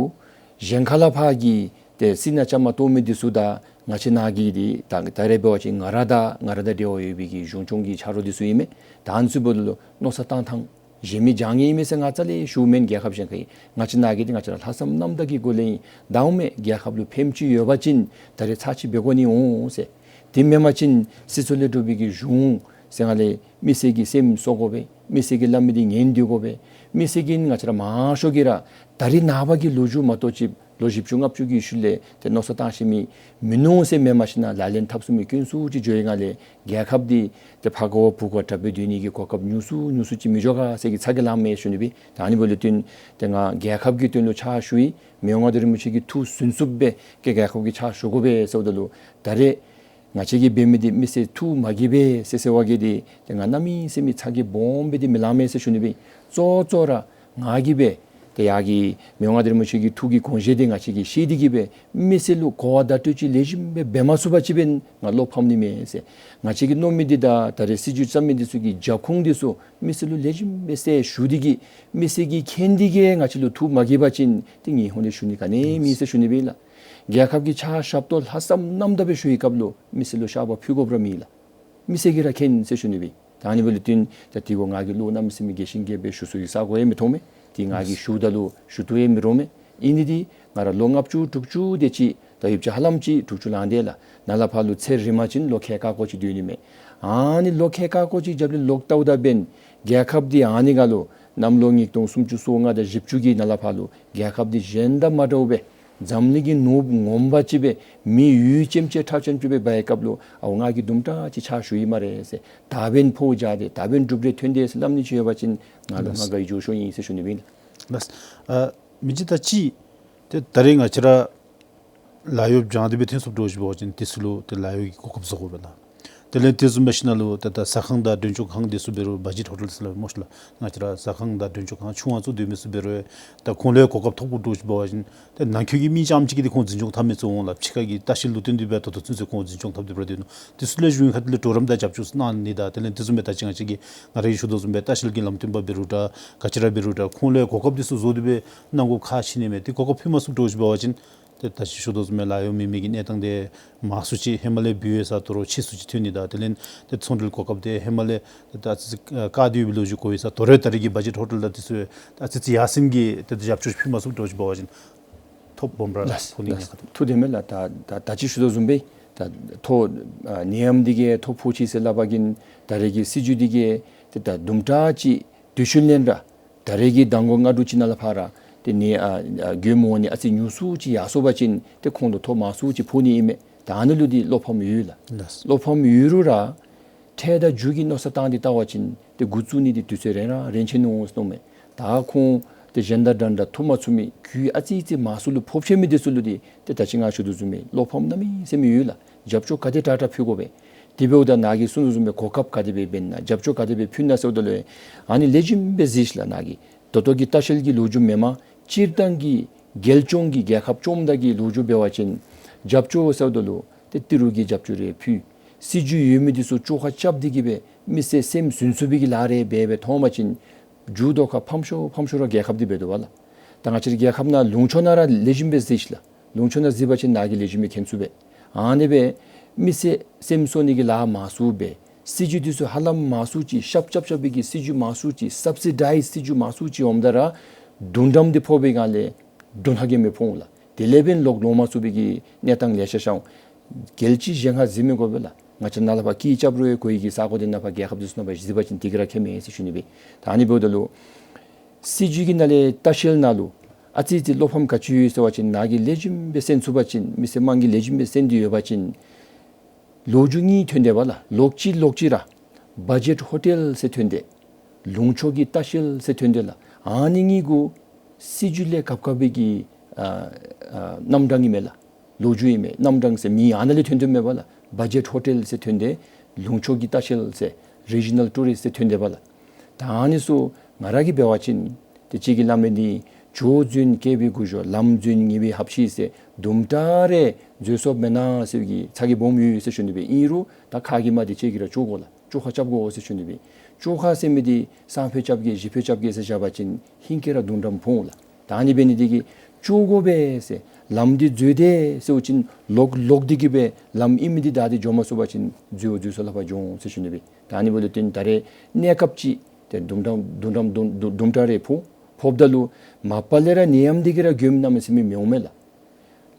གཞན་ཁ་ལས་ཕར་གྱི་ཏེ་སྲིད་ནང་བཅའ་མར་གཏོགས་མི་འདི་ཚུ་དང་ང་བཅས་ནང་གི་འདི་ད་ད་རེས་འབད་བ་ཅིན་ང་ར་དང་ང་ར་དང་འབྲེལ་བ་ཡོད་པའི་གི་གཞུང་སྐྱོང་གི་ཆ་རོགས་འདི་ཚུ་ཨིན་མས། ད་ཨ་ནི་ཚུ་འབདཝ་ད་ལུ་མནོ་བསམ་བཏང་ཐངས་གཞན་མི་སྦྱང་ནི་ཨིན་མས་ཟེར་ང་རྩ་ལས་ཞུཝ་མེན། རྒྱལ་ཁབ་གཞན་ཁར་ཨིན། ང་བཅས་ནང་གི་འདི་ང་བཅས་ར་ལྷག་བསམ་རྣམ་དག་གི་སྒོ་ལས་ཨིན། ད་འོང་མས། རྒྱལ་ཁབ་ལུ་ཕནམ་ཅིག་ཡོད་པ་ཅིན་ད་རེས་ཚར་ཅིག་འབད་དགོ་ནི་འོང་ཟེར། དེ་མེན་པ་ཅིན་སྲིད་ཚོགས་ལས་གྲུབ་པའི་གི་གཞུང་ཟེར་སྒང་ལས་མི་སེར་གྱི་སེམས་གསོ་དགོ་པས། མི་སེར་གྱིས་སླབ་མི་འདི་ཉན་སྡོད་དགོ་པས། མི་སེར་གྱིས་ང་བཅས་ར་མང་ཤོས་ཀྱིས་ར་ད་རེས་ནངས་པ་གི་ལོ་རྒྱུས་མ་གཏོགས་ཅིག་ལོ་བཞི་བཅུ་ལྔ་བཅུ་གི་ཤུལ་ལས་ཏེ་མནོ་བསམ་བཏང་ཤེས་མི་མིན་ནུག་ཟེར་མེན་པར་ཞིནམ་ལས་ལག་ལེན་འཐབ་ཚུགས་མི་དཀོན་སུ་ཅིག་འགྱོ་བའི་སྒང་ལས་རྒྱལ་ཁབ་འདི་ཏེ་ཕར་དགའ་བ་བུ་དགའ་དྲག་སྦེ་སྡོད་ནི་གི་གོ་སྐབས་ཉུང་སུ་ཉུང་སུ་ཅིག་མི་འགྱོ་ག་ཟེར་གྱི་ཚ་གྱང་ལངམ་མས་ཞུ་ནི་སྦེ། ད་ཨ་ནི་འབདཝ་ལས་བརྟེན་ཏེ་ང་རྒྱལ་ཁབ་ཀྱི་དོན་ལུ་ཕྱག་ཞུ་ཡི། མི་དབང་མངའ་བདག་རིན་པོ་ཆེ་གི་ཐུགས་སུན་ཚུགསཔ་སྦེ་ཀྱེ་རྒྱལ་ཁབ་ཀྱི་ཕྱག་ཞུ་དགོ་པས་ཟེརཝ་ད་ལུ་ད་རེས་ང་བཅས་ཀྱིས་འབད་མི་འདི་མི་སེར་ཐུགས་མ་དགྱེས་པས་ཟེར་ཟེར་བ་གིས་འདི་ཏེ་ང་གནམ་མེད་ས་མེད་ཚ་གྱང་སྦོམ་སྦེ་འདི་མི་ལང་མས་ཟེར་ཞུ་ནི་སྦེ། གཙོ་གཙོ་ར་ང་གིས་སྦེ་ཏེ་ཡར་གྱི་མི་དབང་མངའ་བདག་རིན་པོ་ཆེ་གི་ཐུགས་ཀྱི་དགོངས་བཞེད་འདི་ང་བཅས་ཀྱིས་ཤེས་ཏེ་གི་སྦེ་མི་སེར་ལུ་གོ་བ་བརྡ་སྤྲོད་ཅིག་ལེགས་ཤོམ་སྦེ་འབད་མ་ཚུགས་པ་ཅིན་འབདན་ང་བློ་ཕམ་ནི་མས་ཟེར། ང་བཅས་ཀྱིས་མནོ་མི་འདི་དང་ད་རེས་སྲིད་བྱུས་བརྩམ་མི་འདི་ཚུ་གི་རྒྱབ་ཁུངས་འདི་ཚུ་མི་སེར་ལུ་ལེགས་ཤོམ་སྦེ་གསལ་ཞུ་སྟེ་གི་མི་སེར་གྱིས་མཁྱེན་ཏེ་གི་ང་བཅས་ལུ་ཐུགས་མ་དགྱེས་པ་ཅིན་ཏེ་ངེའི་ཧོངས་ལས་ཞུ་ནི་ག་ནི་མེད་ཟེར་ཞུ་ནི་སྦེ་ཨིན་ལགས། རྒྱལ་ཁབ་ཀྱི་ཕྱག་ཞབས་ཏོག་ལྷག་བསམ་རྣམ་དག་སྦེ་ཞུ་བའི་སྐབས་ལུ་མི་སེར་ལུ་བཤགས་པ་ཕུལ་དགོཔ་ར་མེད་ལགས། མི་སེར་གྱིས་ར་མཁྱེན་ཟེར་ཞུ་ནི་སྦེ། ད་ཨ་ནི་འབདཝ་ལས་བརྟེན་ད་དེ་གུ་ང་གིས་བློ་གནམ་མེད་ས་མེད་རྒྱས་ཤིང་རྒྱསཔ་སྦེ་ཞུ་སྲོལ་གྱི་ས་གོ་ཡང་མི་མཐོང་མས། དེ་ང་གིས་ཞུཝ་ད་ལུ་ཞུ་བཏུབ་ཡང་མི་རུང་མས། ཨིན་ནི་འདི་ང་ར་ལོ་ལྔ་བཅུ་དྲུག་ཅུ་དེ་ཅིག་ད་ཡོདཔ་ཅིག་ཧ་ལམ་ཅིག་དྲུག་ཅུ་ལང་སྟེ་ལགས། ནཱ་ལས་ཕར་ལུ་ཚེ་རིངམ་ཅིག་ལོ་ཁལ་ཁ་སྐོར་ཅིག་སྡོད་ནི་མས། ཨ་ནི་ལོ་ཁལ་ཁ་སྐོར་ཅིག་རྒྱབ་ལས་ལོག་བལྟཝ་ད་འབདན་རྒྱལ་ཁབ་འདི་ཨ་ནི་སྒང་ལུ་གནམ་ལོ་ཉིས་སྟོང་སུམ་ཅུ་སོ་ལྔ་དང་བཞི་བཅུ་གི་ནང་ལས་ཕར་ལུ་རྒྱལ་ཁབ་འདི་གཞན་དང་མ་འདྲཝ་སྦེ་འཛམ་གླིང་གི་ནོར་བུ་ངོ་མ་ཅིག་སྦེ་མི་ཡུལ་ཅན་ཅིག་ཁྲ་ཅན་ཅིག་སྦེ་འབད་བའི་སྐབས་ལུ་ཨའོ་ང་གིས་དུམ་གྲ་ཅིག་ཕྱག་ཞུ་ཡི་སྨ་རེ་ཟེར། ད་འབདན་ཕོཝ་རྒྱས་ཏེ་ད་འབདན་གྲུབ་འབྲས་ཐོན་ཏེ་ཟེར་སླབ་ནི་ཅིག་ཡོད་པ་ཅིན་ང་ལུ་ལགས། ང་དགའ་བའི་སྐྱོ་ཤོས་ཨིན་ཟེར་ཞུ་ནི་སྦེ་ཨིན། ལགས། ཨ་མི་རྗེ་ད་ཅི་ཏེ་ད་རེས་ང་བཅས་ར་ལཱ་གཡོག་སྦྱང་སྟེ་སྦེ་ཐོན་སོངམ་འདྲཝ་ཅིག་འབད་བ་ཅིན་དེ་ཚུ་ལུ་ཏེ་ལཱ་གཡོག་གི་གོ་སྐབས་བཟོ་དགོ་པས་ལགས། དེ་ལས་དེ་བཟུམ་འབད་ཞིནམ་ལས་ཏེ་ད་ཟ་ཁང་དང་མགྲོན་བྱོན་ཁང་དེ་ཚུ་འབད་རུང་བ་ཇེཊ་ཧོ་ཊེལ་ཟེར་སླབ་སྨོ་ཤིག་ལགས། ང་བཅས་ར་ཟ་ཁང་དང་མགྲོན་བྱོན་ཁང་ཆུང་བ་ཚུ་སྡོད་མི་ཚུ་འབད་རུང་ད་ཁོང་ལུ་གོ་སྐབས་ཐོབ་དགོཔ་འདྲཝ་ཅིག་འབད་བ་ཅིན་ཏེ་ནང་འཁོད་ཀྱི་མི་རྐྱངམ་ཅིག་གིས་ཏེ་ཁོང་འཛིན་སྐྱོང་འཐབ་མི་ཚུ་འོང་ལགས། ཕྱི་ཁ་གི་ལྟ་བཤལ་ལུ་བརྟེན་ཏེ་སྦེ་ད་ལྟོ་ཚུན་ཚོད་ཁོང་འཛིན་སྐྱོང་འཐབ་སྟེ་འབད་ར་སྡོད་ནུག། དེ་ཚུ་ལས་གཞུང་གི་ཁ་ཐུག་ལས་གྲོགས་རམ་དང་རྒྱབ་སྐྱོར་གནང་ནི་དང་དེ་ལས་དེ་བཟུམ་སྦེ་ད་ཅི་ང་བཅས་ཀྱིས་ང་ར་གིས་ཞུ་དོ་བཟུམ་སྦེ་ལྟ་བཤལ་གྱི་ལམ་སྟོན་པ་འབད་རུང་འདྲ་ག་ཅི་ར་འབད་རུང་འདྲ་ཁོང་ལུ་གོ་སྐབས་དེ་ཚུ་བཟོ་སྟེ་སྦེ་གནང་དགོཔ་ཁག་ཆེ་ནི་མས། ཏེ་གོ་སྐབས་ཕུལ་མ་ཚུགསཔ་འདྲཝ་ཅིག་འབད་བ་ཅིན་ཏེ་ད་ཅི་ཞུ་དོ་བཟུམ་སྦེ་ལཱ་གཡོག་མེད་མི་གི་གནས་སྟངས་དེ་མང་སུ་ཅིག་ཧེ་མ་ལས་འབད་ཡོད་ས་དོ་རུང་ཆེ་སུ་ཅིག་ཐོན་ནི་དང་དེ་ལས་ཏེ་ཚོང་འབྲེལ་གོ་སྐབས་དེ་ཧེ་མ་ལས་ཏེ་ད་ཨ་ཙི་ཙི་བཀག་སྟེ་ཡོད་པའི་ལོ་རྒྱུས་གོ་ཡི་ས་དོ་རུང་ད་རེས་ཀྱི་བ་ཇེཊ་ཧོ་ཊེལ་དང་དེ་ཚུ་ཨ་ཙི་ཙི་ཡར་སེང་གི་ཏེ་རྒྱབ་སྐྱོར་ཕུལ་མ་ཚུགསཔ་འདྲཝ་ཅིག་འབད་བ་ཅིན་ཐོབ་སྦོམ་ར་ལགས། ཕོག་ནི་ལགས། ཐུགས་བདེན་མས་ལགས། ད་ད་ད་ཅི་ཞུ་དོ་བཟུམ་སྦེ་ད་ཐོ་ཨ་ནད་ཡམས་འདི་གིས་ཐོ་ཕོག་ཅི་ཟེར་སླབ་པ་ཅིན་ད་རེས་ཀྱི་སྲིད་བྱུས་འདི་གིས་ཏེ་ད་དུམ་གྲ་ཅིག་དུས་ཚོད་ལེན་ར་ད་རེས་ཀྱི་ཟླ་ངོ་ལྔ་དྲུག་ཅིག་ནང་ལས་ཕར་ཏེ་ནད་ཨ་ཨ་མགྱོནམ་འོང་ནི་ཨ་ཙི་ཉུང་སུ་ཅིག་ཡར་སོང་པ་ཅིན་ཏེ་ཁོང་ལུ་ཐོ་མང་སུ་ཅིག་ཕོག་ནི་ཨིན་མས། ད་ཨ་ནི་ལུ་འདི་བློ་ཕམ་ཡོད་ལགས། ལགས། བློ་ཕམ་ཡོད་རུང་ར་འཕྲལ་དང་མཇུག་གི་མནོ་བསམ་བཏང་སྟེ་བལྟ་བ་ཅིན་ཏེ་འགོ་བཙུགས་ནི་འདི་དུས་ཚོད་རན་ར་རན་ཆི་ནུག་ཟེར་མནོཝ་མས། ད་ཁོང་ཏེ་གཞན་དང་འདྲ་འདྲ་ཐོ་མ་ཚུད་མི་རྒུད་ཨ་ཙི་ཙི་མང་སུ་ལུ་ཕོག་ཆི་མི་དེ་ཚུ་ལུ་འདི་ཏེ་ད་ཅི་ང་ཞུ་དོ་བཟུམ་སྦེ་བློ་ཕམ་གནམ་མེད་ས་མེད་ཡོད་ལགས། རྒྱབ་སྐྱོར་ག་དེ་དྲག་དྲག་ཕུལ་དགོ་པས། དེ་འབདཝ་ད་ནཱ་གིས་གསུངས་དོ་བཟུམ་སྦེ་གོ་སྐབས་ག་དེ་སྦེ་འབད་ན་རྒྱབ་སྐྱོར་ག་དེ་སྦེ་ཕུལ་ན་ཟེརཝ་ད་ལུ་ཨ་ནི་ལེགས་ཤོམ་སྦེ་གཟིགས་ཤིག་ལགས། ནཱ་གི་ད་ལྟོ་གི་ལྟ་བཤལ་གྱི་ལོ་རྒྱུས་མེན་མས། སྤྱིར་བཏང་གི་རྒྱལ་སྐྱོང་གི་རྒྱལ་ཁབ་སྐྱོངམ་ད་གི་ལོ་རྒྱུས་འབད་བ་ཅིན་རྒྱབ་སྐྱོར་ཟེརཝ་ད་ལུ་ཏེ་ཏི་རུ་གིས་རྒྱབ་སྐྱོར་རེ་ཕུལ། སྲིད་བྱུས་ཡོད་མི་དེ་ཚུ་བཅོ་ཁ་རྐྱབ་སྟེ་གི་སྦེ་མི་སེར་སེམས་ཟུན་ཚུགས་པའི་གི་ལཱ་རེ་འབད་སྦེ་མཐོང་པ་ཅིན་མཇུག་ཐོག་ཁར་ཕམ་ཤོས་ཕམ་ཤོས་ར་རྒྱལ་ཁབ་འདི་འབད་དོ་བ་ལགས། ད་ང་བཅས་རའི་རྒྱལ་ཁབ་ནང་ལུང་ཕྱོགས་ནང་ར་ལེགས་ཤོམ་སྦེ་གཟིགས་ཤིག་ལགས། ལུང་ཕྱོགས་ནང་གཟིགས་པ་ཅིན་ནཱ་གིས་ལེགས་ཤོམ་སྦེ་མཁྱེན་ཚུགས་པས། ཨ་ནི་སྦེ་མི་སེར་སེམས་གསོ་ནི་གི་ལཱ་མང་སུ་འབད། སྲིད་བྱུས་དེ་ཚུ་ཧ་ལམ་མང་སུ་ཅིག་ཤབ་ཤབ་ཤབ་པའི་གི་སྲིད་བྱུས་མང་སུ་ཅིག་སབ་སི་ཌའིཛ་སྲིད་བྱུས་མང་སུ་ཅིག་འོངམ་ད་ར་དུང་སྒྲ་འདི་ཕོག་པའི་སྒང་ལས་དྲོ་ཧ་གེ་མི་ཕོག་འོང་ལགས། དེ་ལས་འབདན་ལོག་ལོང་མ་ཚུགས་པའི་གི་གནས་སྟངས་ལེ་ཤ་ཤར་འོང་། རྒྱལ་སྤྱི་གཞན་ཁར་གཟིགས་མི་དགོ་པས་ལགས། ང་བཅས་ནཱ་ལས་ཕར་སྐད་རྐྱབ་རུང་གོ་བའི་གི་ས་གོ་དེ་ནང་ཕར་རྒྱལ་ཁབ་དེ་ཚུ་ནང་ཕར་གཟིགས་པ་ཅིན་དེ་གིས་ར་མཁྱེནམ་མས་ཟེར་ཞུ་ནི་སྦེ། ད་ཨ་ནི་འབདཝ་ད་ལུ་སྲིད་བྱུས་ཀྱི་ནང་ལས་ལྟ་བཤལ་ནང་ལུ་ཨ་ཙི་ཙི་བློ་ཕམ་ག་ཅི་ཡོད་ཟེར་བ་ཅིན་ནཱ་གིས་ལེགས་ཤོམ་སྦེ་གསན་ཚུགས་པ་ཅིན་མི་སེར་དམངས་ཀྱིས་ལེགས་ཤོམ་སྦེ་གསན་ཏེ་ཡོད་པ་ཅིན་ལོ་རྒྱུས་གཉིས་ཐོན་ཏེ་བ་ལགས། ལོག་ཅི་ལོག་ཅི་ར་བ་ཇེཊ་ཧོ་ཊེལ་ཟེར་ཐོན་ཏེ་ལུང་ཕྱོགས་ཀྱི་ལྟ་བཤལ་ཟེར་ཐོན་ཏེ་ལགས། ཨ་ནི་གཉིས་གུ་སྲིད་བྱུས་ལས་གབ་གབ་པའི་གི་ཨ་ཨ་རྣམ་གྲངས་ཨིན་མས་ལགས། ལོ་རྒྱུས་ཨིན་མས། རྣམ་གྲངས་ཟེར་མི་ཨ་ནཱ་ལས་ཐོན་ཐོནམ་མས་པ་ལགས། བ་ཇེཊ་ཧོ་ཊེལ་ཟེར་ཐོན་ཏེ་ལུང་ཕྱོགས་ཀྱི་ལྟ་བཤལ་ཟེར་རི་ཇི་ནཱལ་ཊུ་རིསཊ་ཟེར་ཐོན་ཏེ་བ་ལགས། ད་ཨ་ནི་ཚུ་ང་ར་གིས་འབད་བ་ཅིན་ཏེ་ཅིག་གིས་སླབ་མི་འདི་ཇོ་རྫུན་སྐྱེས་པའི་སྐུ་ཞབས་ལམ་རྫུན་ཉེས་པའི་ཧབ་ཤིང་ཟེར་དུམ་གྲ་རེ་འཛོལ་སོངམ་མེན་ན་ཟེར་བའི་གི་ཚ་གྱང་སྦོམ་ཡོད་ཟེར་ཞུ་ནི་སྦེ། ཨིན་རུང་ད་ཁ་གི་མ་འདི་ཅིག་གིས་ར་བཅོ་དགོ་ལགས། བཅོ་ཁ་རྐྱབ་དགོ་ཟེར་ཞུ་ནི་སྦེ། བཅོ་ཁ་ཟེར་མི་འདི་སང་ཕོད་རྐྱབ་གེ་གཞེས་ཕོད་རྐྱབ་གེ་ཟེར་བཞག་པ་ཅིན་ཧིང་གིས་ར་དུང་སྒྲ་ཕོག་འོང་ལགས། ད་ཨ་ནི་འབད་ནི་འདི་གིས་བཅོ་དགོ་པས་ཟེར་ལམ་འདི་འཛོལ་ཏེ་ཟེར་བ་ཅིན་ལོག་ལོག་སྟེ་གི་སྦེ་ལམ་ཨིན་མི་འདི་བདའ་སྟེ་འགྱོ་མ་ཚུགས་པ་ཅིན་འཛོལ་འཛོལ་ས་ལས་ཕར་འགྱོ་འོང་ཟེར་ཞུ་ནི་སྦེ། ད་ཨ་ནི་འབདཝ་ད་ལུ་ད་རེས་གནས་སྐབས་ཅིག་ཏེ་དུང་སྒྲ་དུང་སྒྲ་དུང་དུང་དུམ་གྲ་རེ་ཕོག་ཕོགཔ་ད་ལུ་མ་པ་ལས་ར་ནད་ཡམས་འདི་གིས་ར་མགྱོནམ་གནམ་མེད་ས་མེད་མི་འོང་མས་ལགས།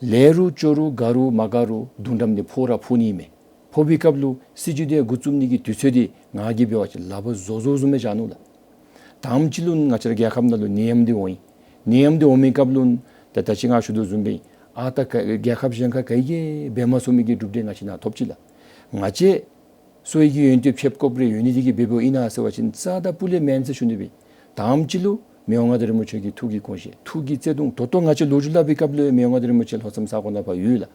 ལེགས་རུང་བཅོ་རུང་དགའ་རུང་མ་དགའ་རུང་དུང་སྒྲ་འདི་ཕོག་ར་ཕོག་ནི་མས། ཕོག་པའི་སྐབས་ལུ་སྲིད་བྱུས་འདི་འགོ་བཙུགས་ནི་གི་དུས་ཚོད་འདི་ང་གིས་འབད་བ་ཅིན་ལགཔ་བཟོ་བཟོཝ་བཟུམ་སྦེ་བཞག་ནུག་ལགས། དང་པ་ཅིག་ལུ་ང་བཅས་ར་རྒྱལ་ཁབ་ནང་ལུ་ནད་ཡམས་འདི་འོང་ཡི། ནད་ཡམས་འདི་འོང་མི་སྐབས་ལུ་ད་ད་ཅི་ང་ཞུ་དོ་བཟུམ་སྦེ་ཨ་རྟག་རྒྱལ་ཁབ་གཞན་ཁར་ག་གིས་འབད་མ་ཚུགས་མི་གི་གྲུབ་འབྲས་ང་བཅས་ནང་ཐོབ་ཅི་ལགས། ང་བཅས་གསོ་བའི་གི་ཡོན་ཏན་ཕེབས་དགོཔ་རེ་ཡོད་ནི་འདི་གིས་འབདཝ་ཨིན་ན་ཟེར་བ་ཅིན་རྩ་དང་སྤུ་ལས་མེན་ཟེར་ཞུ་ནི་སྦེ། དང་པ་ཅིག་ལུ་མི་དབང་མངའ་བདག་རིན་པོ་ཆེ་གི་ཐུགས་ཀྱི་དགོངས་བཞེད་ཐུགས་ཀྱི་བརྩེ་དུང་ད་ལྟོ་ང་བཅས་ལོ་རྒྱུས་སླབ་པའི་སྐབས་ལུ་མི་དབང་མངའ་བདག་རིན་པོ་ཆེ་ལྷོ་མཚམས་ས་གོ་ནང་ཕར་ཡོད་ལགས།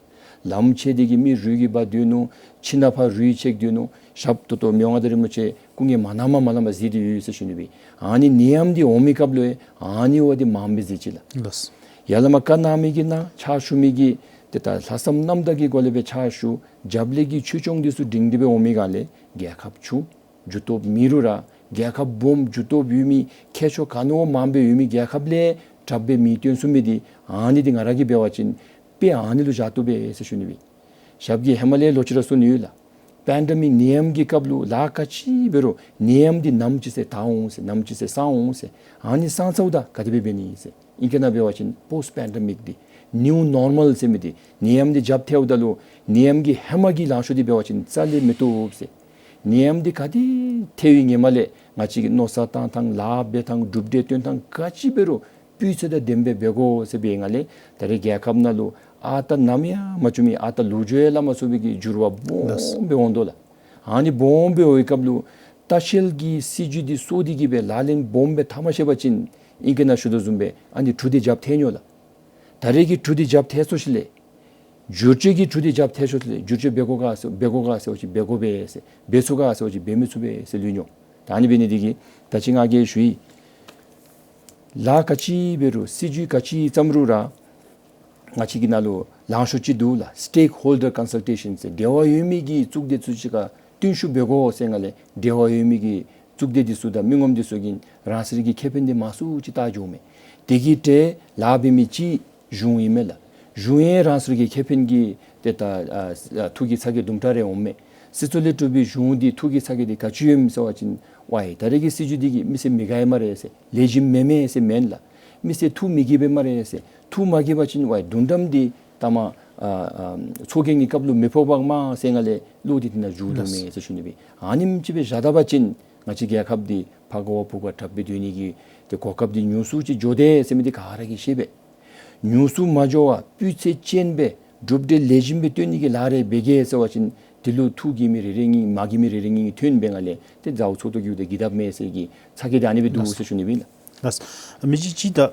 ལམ་ཆད་དེ་གི་མི་རུལ་གྱིས་འབག་སྡོད་ནུག། ཁྱིམ་ནང་ཕར་རུལ་ཆད་སྡོད་ནུག། ཞབས་ཏོག་ཏོ་མི་དབང་མངའ་བདག་རིན་པོ་ཆེ་སྐུ་ངལ་མ་གནངམ་མ་གནངམ་གཟིགས་ཏེ་ཡོད་ཟེར་ཞུ་ནི་སྦེ། ཨ་ནི་ནད་ཡམས་འདི་འོང་མི་སྐབས་ལུ་ཨ་ནི་འབདཝ་འདི་མངམ་སྦེ་གཟིགས་ཅི་ལགས། ལགས། ཡར་ལས་མར་བཀའ་གནང་མི་གི་ནང་ཕྱག་ཞུ་མི་གི་ཏེ་ད་ལྷག་བསམ་རྣམ་དག་གི་སྒོ་ལས་སྦེ་ཕྱག་ཞུ་རྒྱབ་ལས་ཀྱི་ཆོས་སྐྱོང་འདི་ཚུ་སྒྲིང་སྒྲི་སྦེ་འོང་མི་སྒང་ལས་རྒྱལ་ཁབ་ཆུང་རྒྱུ་སྟོབས་མེད་རུང་ར་རྒྱལ་ཁབ་སྦོམ་རྒྱུ་སྟོབས་ཡོད་མི་ཁྱད་ཆོས་ག་ནི་བ་མངམ་སྦེ་ཡོད་མི་རྒྱལ་ཁབ་ལས་དྲགཔ་སྦེ་མི་སྟོན་ཚུགས་མི་འདི་ཨ་ནི་འདི་ང་ར་གིས་འབད་བ་ཅིན་ དཔེ་ཨ་ནི་ལུ་བཞག་བཏུབ་པས་ཟེར་ཞུ་ནི་སྦེ། ཞབས་ཀྱིས་ཧེ་མ་ལས་ལོག་ཅི་ར་གསུངས་ནི་ཡོད་ལགས། པེན་ཌེ་མིག་ནད་ཡམས་ཀྱི་སྐབས་ལུ་ལཱ་ག་ཅི་འབད་རུང་ནད་ཡམས་འདི་ནམ་ཅིག་ཟེར་དག་འོང་ཟེར་ནམ་ཅིག་ཟེར་སངས་འོང་ཟེར། ཨ་ནི་སངས་ཚརཝ་ད་ག་དེ་སྦེ་འབད་ནི་ཟེར། ཨིང་སྐད་ནང་འབད་བ་ཅིན་པོསཊ་པེན་ཌེ་མིག་འདི་ནིའུ་ནོར་མཱལ་ཟེར་མི་འདི་ནད་ཡམས་འདི་འཇབ་ཐལཝ་ད་ལུ་ནད་ཡམས་ཀྱི་ཧེ་མ་གི་ལང་ཤོར་འདི་འབད་བ་ཅིན་རྩ་ལས་མི་བཏུབ་ཟེར། ནད་ཡམས་འདི་ག་དེ་ཐལ་བའི་ཧེ་མ་ལས་ང་བཅས་ཀྱིས་མནོ་བསམ་བཏང་ཐངས་ལཱ་འབད་ཐངས་གྲུབ་འབྲས་སྟོན་ཐངས་ག་ཅི་འབད་རུང་སྤུས་ཚད་དང་ལྡནམ་སྦེ་འབད་དགོ་ཟེར་བའི་ངང་ལས་ད་རེས་རྒྱལ་ཁབ་ནང་ལུ་ཨ་རྟག་ནམ་ཡང་མ་བྱུང་མི་ཨ་རྟག་ལོ་རྒྱུས་ཡང་སླབ་མ་ཚུགས་པའི་གི་འགྱུར་བ་སྦོམ་སྦེ་འོང་དོ་ལགས། ཨ་ནི་སྦོམ་སྦེ་འོང་བའི་སྐབས་ལུ་ལྟ་བཤལ་གྱི་སྲིད་བྱུས་འདི་སོར་འདི་གིས་སྦེ་ལག་ལེན་སྦོམ་སྦེ་འཐབ་མ་ཤེས་པ་ཅིན་ཨིང་སྐད་ནང་ཞུ་དོ་བཟུམ་སྦེ་ཨ་ནི་གྲུ་འདི་འཇབ་ཐལ་ནི་ལགས། ད་རེས་ཀྱི་གྲུ་འདི་འཇབ་ཐལ་སོ་ཞིནམ་ལས་བསྒྱུར་བཅོས་ཀྱི་གྲུ་འདི་འཇབ་ཐལ་སོ་ཞིནམ་ལས་བསྒྱུར་བཅོས་འབད་དགོ་ག་ཟེར་འབད་དགོ་ག་ཟེར་བ་ཅིན་འབད་དགོ་པས་ཟེར། འབད་ཚུགས་ག་ཟེར་བ་ཅིན་འབད་མི་ཚུགས་པས་ཟེར་ལུས་ནི། ད་ཨ་ནི་འབད་ནི་འདི་གིས་ད་ཅི་ང་གིས་ཞུ་ཡི། ལཱ་ག་ཅི་འབད་རུང་སྲིད་བྱུས་ག་ཅི་བརྩམ་རུང་ར་ང་བཅས་ཀྱི་ནང་ལུ་ལང་ཤོར་ཅིག་འདུག་ལགས། སི་ཊེག་ཧོལ་ཌར་ཀོན་སཱལ་ཊེ་ཤཱན་ཟེར་འབྲེལ་བ་ཡོད་མི་གི་གཙུག་སྡེ་ཚུ་གཅིག་ཁར་བསྟུན་ཞིབ་འབད་དགོ་ཟེར་ངང་ལས་འབྲེལ་བ་ཡོད་མི་གི་གཙུག་སྡེ་འདི་ཚུ་དང་མི་ངོམ་འདི་ཚུ་གིས་རང་སོའི་གི་ཁེ་ཕན་འདི་མང་སུ་ཅིག་བལྟ་འགྱོཝ་མས། དེ་གི་གྲས་ལཱ་འབད་མི་ཅིག་གཞུང་ཨིན་མས་ལགས། གཞུང་ཡང་རང་སོའི་གི་ཁེ་ཕན་གྱི་ཏེ་ད་ཨ་ཨ་ཐུགས་ཀྱི་ཚ་གྱང་དུམ་གྲ་རེ་འོངམ་མས། སྲིད་ཚོགས་ལས་གྲུབ་པའི་གཞུང་འདི་ཐུགས་ཀྱི་ཚ་གྱང་འདི་ག་ཅི་ཡོདམ་ཟེར་བ་ཅིན་ཝའི་ད་རེས་ཀྱི་སྲིད་བྱུས་འདི་གིས་མི་སེར་མི་དགའ་ཡི་སྨ་རེ་ཟེར་ལེགས་ཤོམ་མེན་མས་ཟེར་མེན་ལགས། མི་སེར་ཐུགས་མི་དགྱེས་པས་སྨ་རེ་ཟེར་ཐུགས་མ་དགྱེས་པ་ཅིན་ཝའི་དོན་དག་འདི་ད་མ་ཨ་ཨ་ཚོགས་རྒྱན་གྱི་སྐབས་ལུ་མི་ཕོགཔ་མས་ཟེར་ངང་ལས་བློ་འདི་དེ་ནང་འཇུག་དོ་མས་ཟེར་ཞུ་ནི་སྦེ། ཨ་ནེམ་ཅིག་སྦེ་བཞག་ད་པ་ཅིན་ང་བཅས་རྒྱལ་ཁབ་འདི་ཕར་དགའ་བ་ཕུག་པ་དྲག་སྦེ་སྡོད་ནི་གི་ཏེ་གོ་སྐབས་འདི་ཉུང་སུ་ཅིག་འགྱོ་དེས་ཟེར་མི་འདི་ག་ར་གིས་ཤེས་པས། ཉུང་སུ་མ་འགྱོ་བར་སྤུས་ཚད་ཅན་སྦེ་གྲུབ་འབྲས་ལེགས་ཤོམ་སྦེ་སྟོན་ནི་གི་ལཱ་རེ་འབད་གེ་ཟེར་བ་ཅིན་དེ་ལུ་ཐུགས་དགྱེས་མི་རེ་རེ་གཉིས་མ་དགྱེས་མི་རེ་རེ་གཉིས་ཐོན་པའི་ངང་ལས་ཏེ་མཛའ་བོ་ཚོགས་གཏོགས་ཀྱི་འོག་ཏུ་གི་དབྱེ་བ་མེད་ཟེར་གྱི་ཚ་གྱང་འདི་ཨ་ནི་སྦེ་འདུག་ཟེར་ཞུ་ནི་སྦེ་ཨིན་ལགས། ལགས། མི་གཅིག་གཅིག་ད་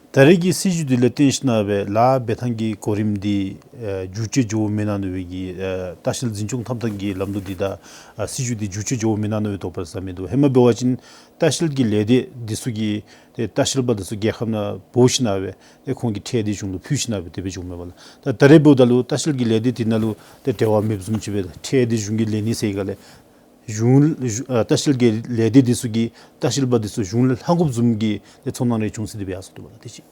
ད་རེས་ཀྱི་སྲིད་བྱུས་འདི་ལས་བརྟེན་ཞིནམ་ལས་ལཱ་འབད་ཐངས་ཀྱི་གོ་རིམ་འདི་ཨ་བསྒྱུར་བཅོས་འགྱོཝ་མེན་ན་མནོ་བའི་གི་ཨ་ལྟ་བཤལ་འཛིན་སྐྱོང་འཐབ་ཐངས་ཀྱི་ལམ་ལུགས་འདི་དང་ཨ་སྲིད་བྱུས་འདི་བསྒྱུར་བཅོས་འགྱོཝ་མེན་ན་མནོ་བའི་དོགས་པ་ཟ་མི་འདུག། ཧེ་མ་འབད་བ་ཅིན་ལྟ་བཤལ་གྱི་ལས་སྡེ་འདི་ཚུ་གིས་ཏེ་ལྟ་བཤལ་པ་འདི་ཚུ་རྒྱལ་ཁབ་ནང་འབོ་ཞིནམ་ལས་ཏེ་ཁོང་གི་ཁྲལ་འདི་གཞུང་ལུ་ཕུལ་ཞིནམ་ལས་དེ་སྦེ་བྱུངམ་མས་པ་ལགས། ད་ད་རེས་འབདཝ་ད་ལུ་ལྟ་བཤལ་གྱི་ལས་སྡེ་འདི་ནང་ལུ་ཏེ་འབྲེལ་བ་མེདཔ་བཟུམ་ཅིག་སྦེ་ཁྲལ་འདི་གཞུང་གིས་ལེན་ནི་ཟེར་ག་ལས་གཞུང་ཨ་ལྟ་བཤལ་གྱི་ལས་སྡེ་འདི་ཚུ་གིས་ལྟ་བཤལ་པ་འདི་ཚུ་གཞུང་ལས་ལྷང་དགོཔ་བཟུམ་གྱི་ཏེ་ཚོར་སྣང་རེ་བྱུང་ཟེར་དེ་སྦེ་ཡར་སོང་འདུག་པ་ལགས། དེ་ཅིག།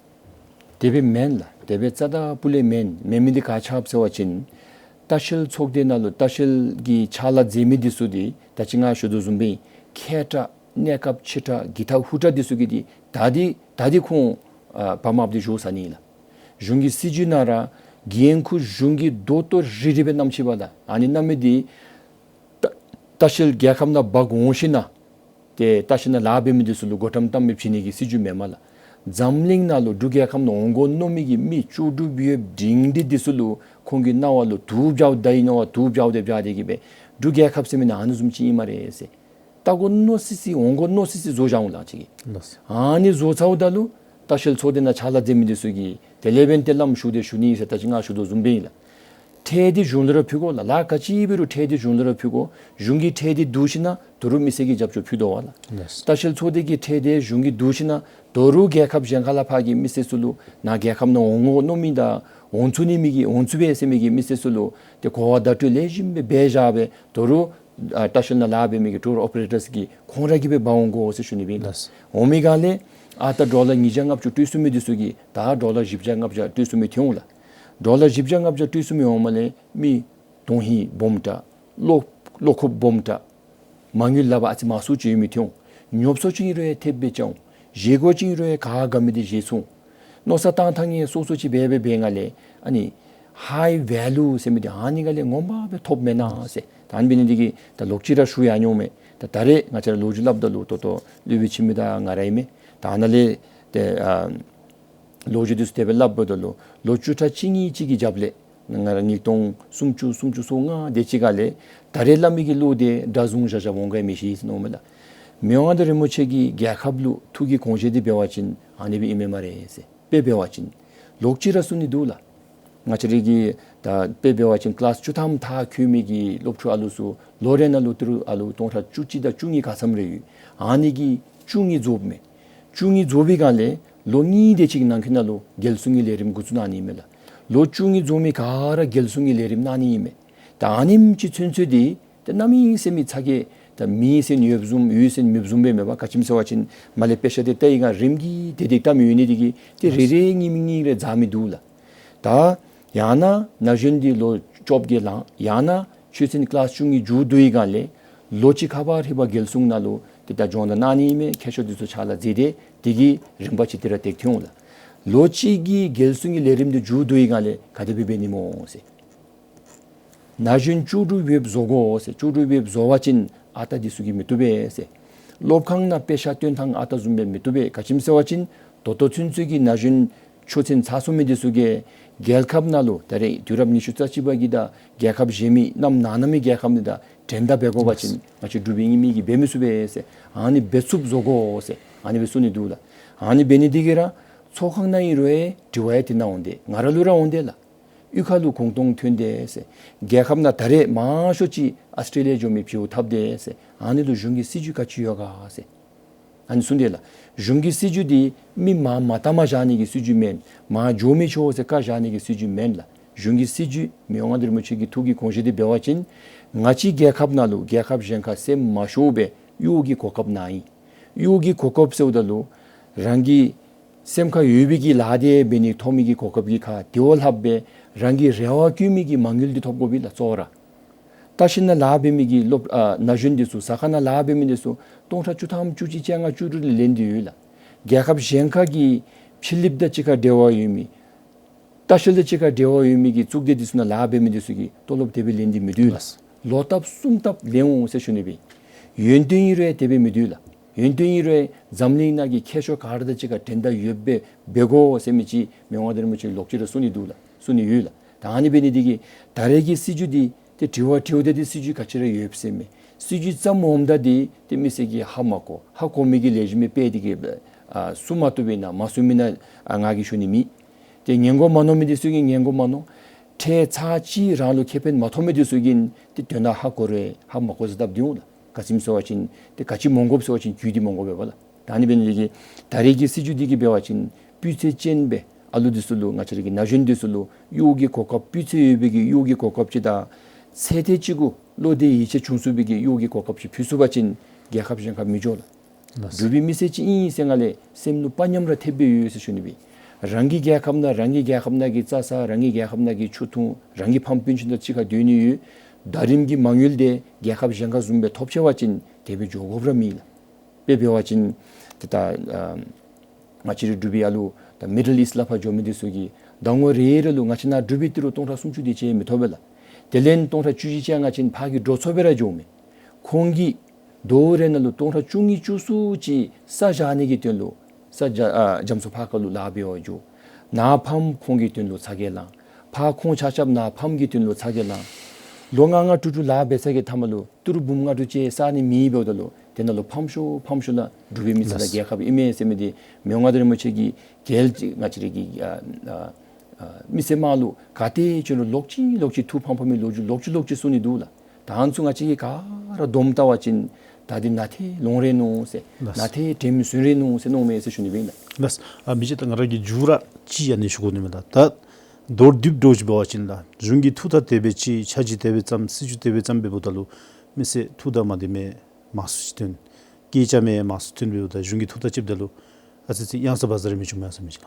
དེ་སྦེ་མེན་ལགས། དེ་སྦེ་རྩ་དང་སྤུ་ལས་མེན། མེན་མི་འདི་ག་ཅི་སྦེ་ཟེར་བ་ཅིན་ལྟ་བཤལ་ཚོགས་སྡེ་ནང་ལུ་ལྟ་བཤལ་གྱི་ཕྱག་ལཱ་མཛད་མི་འདི་ཚུ་འདི་ད་ཅི་ང་ཞུ་དོ་བཟུམ་སྦེ་མཁས་དྲགས་གནས་སྐབས་ཕྱི་དྲགས་གི་ཐག་ཧུ་དྲགས་འདི་ཚུ་གིས་འདི་ད་འདི་ད་འདི་ཁོང་ཨ་བ་མ་འདི་བཞོ་ས་ནི་ལགས། གཞུང་གི་སྲིད་བྱུས་ནང་ར་འགན་ཁུར་གཞུང་གི་དོ་དོ་རི་རི་སྦེ་བསྣམས་ཅི་པ་ལགས། ཨ་ནི་བསྣམས་མི་འདི་ལྟ་ལྟ་བཤལ་རྒྱལ་ཁབ་ནང་འབག་འོང་ཞིནམ་ལས་ཏེ་ལྟ་བཤལ་ནང་ལཱ་འབད་མི་འདི་ཚུ་ལུ་མགུ་འཐོམ་བཏང་མི་བྱིན་ནི་གི་སྲིད་བྱུས་མེན་མས་ལགས། འཛམ་གླིང་ནང་ལུ་འབྲུག་རྒྱལ་ཁབ་ནང་འོང་དགོ་མནོ་མི་གི་མི་བཅུ་དྲུག་ཡོད་སྒྲིང་སྒྲི་འདི་ཚུ་ལུ་ཁོང་གི་རྣ་བ་ལུ་དུག་སྦྱརཝ་ད་ཨིན་ནོ་བ་དུག་སྦྱརཝ་དེ་སྦྱར་ཏེ་གིས་སྦེ་འབྲུག་རྒྱལ་ཁབ་ཟེར་མི་ནང་ཨ་ནི་བཟུམ་ཅིག་ཨིན་སྨ་རེ་ཟེར། ལྟ་དགོ་མནོ་སི་སི་འོང་དགོ་མནོ་སི་སི་བཟོ་བཞག་འོང་ལགས་ཅིག་གིས། ལགས། ཨ་ནི་བཟོ་ཚརཝ་ད་ལུ་ལྟ་བཤལ་ཚོགས་སྡེ་ནང་ཕྱག་ལཱ་མཛད་མི་འདི་ཚུ་གིས་དེ་ལས་འབདན་ཏེ་ལམ་ཞུགས་ཏེ་ཞུ་ནི་ཟེར་ད་ཅི་ང་ཞུ་དོ་བཟུམ་སྦེ་ཨིན་ལགས། ཁྲལ་འདི་གཞུང་ལུ་ར་ཕུལ་དགོ་ལགས། ལཱ་ག་ཅི་འབད་རུང་ཁྲལ་འདི་གཞུང་ལུ་ར་ཕུལ་དགོ། གཞུང་གིས་ཁྲལ་འདི་བསྡུ་ཞིནམ་ལས་དོ་རུང་མི་སེར་གྱི་རྒྱབ་སྐྱོར་ཕུལ་དོ་བ་ལགས། ལགས། ལྟ་བཤལ་ཚོགས་སྡེ་གིས་ཁྲལ་འདི་གཞུང་གིས་བསྡུ་ཞིནམ་ལས་དོ་རུང་རྒྱལ་ཁབ་གཞན་ཁ་ལས་ཕར་གྱི་མི་སེར་ཚུ་ལུ་ནཱ་རྒྱལ་ཁབ་ནང་འོང་དགོ་མནོ་མི་དང་འོང་ཚུགས་ནི་མི་གི་འོང་ཚུགས་པས་ཟེར་མི་གི་མི་སེར་ཚུ་ལུ་ཏེ་གོ་བ་བརྡ་སྤྲོད་ལེགས་ཤོམ་སྦེ་འབད་བཞག་སྦེ་དོ་རུང་ཨ་ལྟ་བཤལ་ནང་ལཱ་འབད་མི་གི་ཊུར་ཨོ་པ་རེ་ཊརསི་གིས་ཁོང་ར་གིས་སྦེ་འབག་འོང་དགོ་ཟེར་ཞུ་ནི་སྦེ་ཨིན་ལགས། ལགས། འོང་མི་ག་ལས་ཨ་རྟག་ཌོ་ལར་ཉིས་བརྒྱ་ལྔ་བཅུ་སྤྲོད་ཚུགས་མི་འདི་ཚུ་གིས་ད་ཌོ་ལར་བཞི་བརྒྱ་ལྔ་བརྒྱ་སྤྲོད་ཚུགས་མི་ཐོན་འོང་ལགས། ཌོ་ལར་བཞི་བརྒྱ་ལྔ་བརྒྱ་སྤྲོད་ཚུགས་མི་འོངམ་ལས་མི་དོན་ཧིང་སྦོམ་དྲགས་བློ་བློ་ཁོག་སྦོམ་དྲགས་མ་དངུལ་ལག་པར་ཨ་ཙི་མང་སུ་ཅིག་ཡོད་མི་ཐོན་འོང་། ཉོ་སོ་ཅིག་ཨིན་རུང་ཡང་ཐེབས་སྦེ་རྐྱབ་འོང་། བཞེས་སྒོ་ཅིག་ཨིན་རུང་ཡང་ག་དགའ་མི་འདི་བཞེས་ཚུགས་འོང་། མནོ་བསམ་བཏང་ཐངས་ཡང་སོ་སོ་ཅིག་འབད་འབད་འབད་ནི་ལས་ཨ་ནི་ཧའི་ཝེ་ལུ་ཟེར་མི་འདི་ཨ་ནི་ག་ལས་ངོ་མ་སྦེ་ཐོབ་མེན་ན་ཟེར། ད་ཨ་ནི་འབད་ནི་འདི་གིས་ད་ལོག་ཅི་ར་ཞུ་ཡར་འོང་མས། ད་ད་རེས་ང་བཅས་ར་ལོ་རྒྱུས་སླབ་ད་ལུ་ད་ལྟོ་སློབ་དཔོན་འཆི་མེད་དང་ང་ར་ཨིན་མས། ད་ཨ་ནཱ་ལས་ཏེ་ཨ་ལོ་རྒྱུས་འདི་ཚུ་དེ་སྦེ་སླབ་ད་ལུ་ལོ་བཅུ་ཕྲག་གཅིག་གཉིས་ཅིག་གི་རྒྱབ་ལས་ང་ར་ཉིས་སྟོང་སུམ་ཅུ་སུམ་ཅུ་སོ་ལྔ་དེ་ཅིག་ཁ་ལས་ད་རེས་སླབ་མི་གི་བློ་དེ་འདྲ་བཟུམ་བཞག་བཞགཔ་འོང་ག་མི་ཤེས་ཟེར་མནོཝ་མས་ལགས། མི་དབང་མངའ་བདག་རིན་པོ་ཆེ་གིས་རྒྱལ་ཁབ་ལུ་ཐུགས་ཀྱི་དགོངས་བཞེད་འདི་འབད་བ་ཅིན་ཨ་ནི་སྦེ་ཨིན་མས་སྨ་རེ་ཟེར། དཔེ་འབད་བ་ཅིན་ལོག་ཅི་ར་གསུང་ནི་འདུག་ལགས། ང་བཅས་ར་གི་ད་དཔེ་འབད་བ་ཅིན་ཀི་ལཱསི་བཅུ་ཐམ་མཐར་འཁྱོལ་མི་གི་སློབ་ཕྲུག་ཨ་ལུ་ཚུ་ལོ་རེ་ནང་ལུ་ཏི་རུ་ཨ་ལུ་སྟོང་ཕྲག་བཅུ་གཅིག་དང་བཅུ་གཉིས་ག་ཙམ་རེ་ཡོད། ཨ་ནི་གི་བཅུ་གཉིས་རྫོགསཔ་མས། བཅུ་གཉིས་རྫོགས་པའི་སྒང་ལས་ལོ་གཉིས་དེ་ཅིག་གི་ནང་འཁོད་ནང་ལུ་རྒྱལ་སྲུང་གི་ལས་རིམ་འགོ་བཙུགས་གནང་ནི་ཨིན་མས་ལགས། ལོ་བཅུ་གཉིས་རྫོགས་མི་ག་ར་རྒྱལ་སྲུང་གི་ལས་རིམ་གནང་ནི་ཨིན་མས། ད་ཨ་ནེམ་ཅིག་ཚུན་ཚོད་འདི་ཏེ་གནམ་མེད་ས་མེད་ཚ་གྱང་ད་མེད་ཟེར་ན་ཡོདཔ་བཟུམ་ཡོད་ཟེར་ན་མེདཔ་བཟུམ་སྦེ་མས་པ། ག་ཅི་སྨོ་ཟེར་བ་ཅིན་མར་ལས་དཔེ་ཆ་འདི་བལྟ་བའི་སྒང་རིམ་གྱིས་དེ་དེ་བལྟ་མི་ཡོད་ནི་འདི་གིས་ཏེ་རེ་རེ་གཉིས་མི་གཉིས་རེ་འཛག་མི་འདུག་ལགས། ད་ ཡང་ན་ན་གཞོན་འདི་ལོ་བཅོ་བརྒྱད་ལང་ཡང་ན་ཆོས་ཚན་ཀི་ལཱསི་བཅུ་གཉིས་མཇུག་བསྡུ་བའི་སྒང་ལས་ལོ་གཅིག་ཁར་ཕར་ཧེ་བ་རྒྱལ་སྲུང་ནང་ལུ་ཏེ་ད་སྦྱོང་བརྡར་གནང་ནི་ཨིན་མས། མཁས་མཆོག་འདི་ཚུ་ཕྱག་ལཱ་མཛད་དེ་དེ་གི་རིམ་པ་ཅིག་དེ་ར་འདེགས་ཏེ་འོང་ལགས། ལོ་གཅིག་གི་རྒྱལ་སྲུང་གི་ལས་རིམ་འདི་མཇུག་བསྡུ་བའི་སྒང་ལས་ག་དེ་སྦེ་འབད་ནི་སྨོ་ཟེར། ན་གཞོན་ལྕོགས་གྲུབ་ཡོདཔ་བཟོ་དགོ་ཟེར། ལྕོགས་གྲུབ་ཡོདཔ་བཟོ་བ་ཅིན་ཨ་རྟག་འདི་ཚུ་གིས་མི་བཏུབ་པས་ཟེར། སློབ་ཁང་ནང་དཔེ་ཆ་སྟོན་ཐངས་ཨ་རྟག་བཟུམ་སྦེ་མི་བཏུབ་པས། ག་ཅི་སྨོ་ཟེར་བ་ཅིན་ད་ལྟོ་ཚུན་ཚོད་ཀྱི་ན་གཞོན་ཆོས་ཚན་ཚར་སོང་མི་འདི་ཚུ་གིས་རྒྱལ་ཁབ་ནང་ལུ་ད་རེས་དུས་རབས་ཉི་ཤུ་རྩ་གཅིག་པ་གི་ད་རྒྱལ་ཁབ་གཞན་མི་གནམ་ནང་ན་མི་རྒྱལ་ཁབ་ནང་ད་འགྲན་ཟླ་འབད་དགོ་པ་ཅིན་ང་བཅས་འབྲུག་པའི་ཨིན་མི་གིས་འབད་མི་ཚུགས་པས་ཟེར། ཨ་ནི་འབད་ཚུགསཔ་བཟོ་དགོ་ཟེར་ཨ་ནི་སྦེ་གསུང་ནི་འདུག་ལགས། ཨ་ནི་འབད་ནི་འདི་གིས་ར་ཚོགས་ཁང་ནང་ཨིན་རུང་དྲི་བ་ཡང་དེ་ནང་འོང་དེས། ང་ར་ལུ་ར་འོང་དེས་ལགས། གཡུས་ཁ་ལུ་གུང་སྟོང་ཐོན་དེས་ཟེར། རྒྱལ་ཁབ་ནང་ད་རེས་མང་ཤོས་ཅིག་ཨཱོས་ཊེ་ལི་ཡ་འགྱོ་མི་བྱོག་ཐབས་དེས་ཟེར། ཨ་ནི་ལུ་གཞུང་གི་སྲིད་བྱུས་ག་ཅི་ཡོད་ག་ཟེར། ཨ་ནི་གསུངས་དེས་ལགས། གཞུང་གི་སྲིད་བྱུས་འདི་མི་མང་མ་བཏངམ་བཞག་ནི་གི་སྲིད་བྱུས་མེན། མང་འགྱོ་མི་ཆོག་ཟེར་བཀའ་བཞག་ནི་གི་སྲིད་བྱུས་མེན་ལགས། གཞུང་གི་སྲིད་བྱུས་མི་དབང་མངའ་བདག་རིན་པོ་ཆེ་གི་ཐུགས་ཀྱི་དགོངས་བཞེད་འདི་འབད་བ་ཅིན་ང་བཅས་རྒྱལ་ཁབ་ནང་ལུ་རྒྱལ་ཁབ་གཞན་ཁར་སེམས་མ་ཤོར་བར་གཡོག་གི་གོ་སྐབས་གནང་ཡི། གཡོག་གི་གོ་སྐབས་ཟེརཝ་ད་ལུ་རང་གི་སེམས་ཁར་ཡོད་པའི་གི་ལཱ་དེ་འབད་ནི་ཐོབ་མི་གི་གོ་སྐབས་ཀྱི་ཁར་དེ་བ་ལྷགཔ་སྦེ་རང་གི་རེ་བ་བསྐྱེད་མི་གི་མ་དངུལ་འདི་ཐོབ་དགོ་པས་ལགས་གཙོ་བོ་ར། ལྟ་བཤལ་ནང་ལཱ་འབད་མི་གི་སློབ་ཨ་ན་གཞོན་འདི་ཚུ་ཟ་ཁང་ནང་ལཱ་འབད་མི་འདི་ཚུ་སྟོང་ཕྲག་བཅུ་ཐམ་བཅུ་གཅིག་བཅོ་ལྔ་བཅུ་དྲུག་ལས་ལེན་ཏེ་ཡོད་ལགས། རྒྱལ་ཁབ་གཞན་ཁ་གི་ཕྱི་གླིངཔ་དང་གཅིག་ཁར་འབྲེལ་བ་ཡོད་མི་ལྟ་བཤལ་དང་གཅིག་ཁར་འབྲེལ་བ་ཡོད་མི་གི་གཙུག་སྡེ་འདི་ཚུ་ནང་ལཱ་འབད་མི་འདི་ཚུ་གིས་ཏོ་ལོབ་དེ་སྦེ་ལེན་ཏེ་མི་སྡོད་ལགས། ལོ་ལྟབ་གསུམ་ལྟབ་ལེན་འོང་ཟེར་ཞུ་ནི་སྦེ། ཡོན་ཏན་ཨིན་རུང་དེ་སྦེ་མི་སྡོད་ལགས། ཡོན་ཏན་ཨིན་རུང་འཛམ་གླིང་ནང་གི་མཁས་མཆོག་ག་ར་དང་གཅིག་ཁར་འགྲན་ཟླ་ཡོདཔ་སྦེ་འབད་དགོ་ཟེར་མི་ཅིག་མི་དབང་མངའ་བདག་རིན་པོ་ཆེ་ལོག་ཅི་ར་གསུང་ནི་འདུག་ལགས། གསུང་ནི་ཡོད་ལགས། ད་ཨ་ནི་འབད་ནི་འདི་གིས་ད་རེས་ཀྱི་སྲིད་བྱུས་འདི་ཏེ་དྲི་བ་དྲིཝ་ད་འདི་སྲིད་བྱུས་ག་ཅི་ར་ཡོདཔ་ཟེར་མས། སྲིད་བྱུས་བརྩམ་འོངམ་ད་འདི་ཏེ་མི་སེར་གྱིས་ཧ་མ་གོ། ཧ་གོ་མི་གིས་ལེགས་ཤོམ་སྦེ་དཔེ་འདི་གིས་ཨ་བསུ་མ་བཏུབ་པས་ན་མ་བསུ་མི་ན་ཨ་ང་གིས་ཞུ་ནི་མེད། ཏེ་ཉན་དགོ་མ་མནོ་མི་འདི་ཚུ་གིས་ཉན་དགོ་མ་མནོ། ཁྲལ་ཚར་གཅིག་རང་ལུ་ཁེ་ཕན་མ་ཐོབ་མི་འདི་ཚུ་གིས་ཏེ་དོན་དག་ཧ་གོ་རུང་ཧ་མ་གོ་ཟེར་སྟབས་འདི་འོང་ལགས། ག་ཅི་སྨོ་ཟེར་བ་ཅིན་ཏེ་ག་ཅི་མ་དགོཔ་ཟེར་བ་ཅིན་རྒྱུ་འདི་མ་དགོ་པས་ལགས། ད་ཨ་ནི་འབད་ནི་འདི་གིས་ད་རེས་ཀྱི་སྲིད་བྱུས་འདི་གིས་འབད་བ་ཅིན་སྤུས་ཚད་ཅན་སྦེ་ཨ་ལུ་འདི་ཚུ་ལུ་ང་བཅས་ར་གི་ན་གཞོན་འདི་ཚུ་ལུ་གཡོག་གི་གོ་སྐབས་སྤུས་ཚད་ཡོད་པའི་གི་གཡོག་གི་གོ་སྐབས་ཅིག་དང་ཚད་ཐིག་ཅིག་གུ་བློ་གཏད་ཡིད་ཆེས་བྱུང་ཚུགས་པའི་གི་གཡོག་གི་གོ་སྐབས་ཅིག་ཕུལ་ཚུགས་པ་ཅིན་རྒྱལ་ཁབ་གཞན་ཁར་མི་འགྱོ་ལགས། ལགས། འབྲུག་པའི་མི་སེར་ཅིག་ཨིན་ཟེར་ང་ལས་སེམས་ལུ་དཔའ་ཉམས་ར་ཐེབས་སྦེ་ཡོད་ཟེར་ཞུ་ནི་སྦེ། རང་གི་རྒྱལ་ཁབ་ནང་རང་གི་རྒྱལ་ཁབ་ནང་གི་རྩྭ་ས་རང་གི་རྒྱལ་ཁབ་ནང་གི་ཆུ་འཐུང་རང་གི་ཕམ་སྤུན་ཆ་དང་གཅིག་ཁར་སྡོད་ནི་ཡོད། ཟླ་རིམ་གྱི་མ་དངུལ་དེ་རྒྱལ་ཁབ་གཞན་ཁར་བཟུམ་སྦེ་ཐོབ་ཆེ་བ་ཅིན་དེ་སྦེ་འགྱོ་དགོཔ་ར་མེད་ལགས། དཔེ་འབད་བ་ཅིན་ཏེ་ད་ཨ་ང་བཅས་རའི་འབྲུག་པའི་ཨ་ལུ་ད་མི་ཌལ་ཨིསཊ་ལས་ཕར་འགྱོ་མི་འདི་ཚུ་གིས་ཟླ་ངོ་རེ་རེ་ལུ་ང་བཅས་ནཱ་འབྲུག་པའི་ཏི་རུ་སྟོང་ཕྲག་སུམ་ཅུ་དེ་ཅིག་མི་ཐོབ་པས་ལགས། དེ་ལས་སྟོང་ཕྲག་བཅུ་བཞི་བཅོ་ལྔ་ཅིག་ཕར་གི་འགྲོ་ཚུགས་པར་ར་འགྱོཝ་མས། ཁོང་གིས་ཟླཝ་རེ་ནང་ལུ་སྟོང་ཕྲག་བཅུ་གཉིས་བཅུ་གསུམ་ཅིག་ས་བཞག་ནི་གི་དོན་ལུ་ས་རྒྱ་ཨ་རྒྱ་མཚོ་ཕར་ཁ་ལུ་ལཱ་འབད་བར་འགྱོ། ནཱ་ཕམ་ཁོང་གི་དོན་ལུ་ཚ་གྱང་ལང་། ཕར་ཁོང་ཆ་ཁྱབ་ནཱ་ཕམ་གི་དོན་ལུ་ཚ་གྱང་ལང་། ལོ་ལྔ་ལྔ་དྲུག་དྲུག་ལཱ་འབད་ཚར་གྱི་མཐའ་མ་ལུ་ཏི་རུ་འབུམ་ལྔ་དྲུག་ཅིག་བསག་ནི་མེདཔ་འབདཝ་ད་ལུ་དེ་ནང་ལུ་ཕམ་ཤོས་ཕམ་ཤོས་ལགས་འབྲུག་པའི་མི་སེར་དང་ལགས། རྒྱལ་ཁབ་ཨིན་མས་ཟེར་མི་འདི་མི་དབང་མངའ་བདག་རིན་པོ་ཆེ་གིས་རྒྱལ་ཅིག་ང་བཅས་ར་གི་ཨ་ཨ་ཨ་མི་སེར་དམངས་ལུ་ག་ཏེ་བྱོན་རུང་ལོག་ཅི་ལོག་ཅི་ཐུགས་ཕམ་ཕམ་མི་ལོ་རྒྱུས་ལོག་ཅི་ལོག་ཅི་གསུང་ནི་འདུག་ལགས། ད་ཨ་ནི་ཚུ་ང་བཅས་ཀྱིས་ག་ར་བསྡོམས་བལྟ་བ་ཅིན་ད་འདི་ནང་ཏེ་ལོང་རེ་ནུག་ཟེར། ལགས། ནང་ཏེ་དྲནམ་སུན་རེ་ནུག་ཟེར་མནོཝ་མས་ཟེར་ཞུ་ནི་སྦེ་ཨིན་ལགས། ལགས། ཨ་མི་རྗེ་ད་ང་ར་གིས་མཇུག་ར་ཅིག་ཨ་ནི་ཞུ་དགོ་ནི་མས་ལགས། ད་མདོར་བསྡུས་འདྲཝ་ཅིག་འབད་བ་ཅིན་ལགས་གཞུང་གི་ཐུགས་ཐག་དེ་སྦེ་ཅིག་ཆ་འཇིག་དེ་སྦེ་བརྩམས་སྲིད་བྱུས་དེ་སྦེ་བརྩམས་འབདཝ་ད་ལུ་མི་སེར་ཐུགས་དང་མ་བདེ་མི་མང་སུ་ཅིག་ཐོན། སྐད་རྐྱབ་མི་མང་སུ་ཐོན་འབདཝ་ད་གཞུང་གི་ཐུགས་ཐག་བཅདཔ་ད་ལུ་ཨ་ཙི་ཙི་གཡང་ཟ་བག་ཟ་རེ་མི་འབྱུང་མས་ཟེར་མི་ཅིག་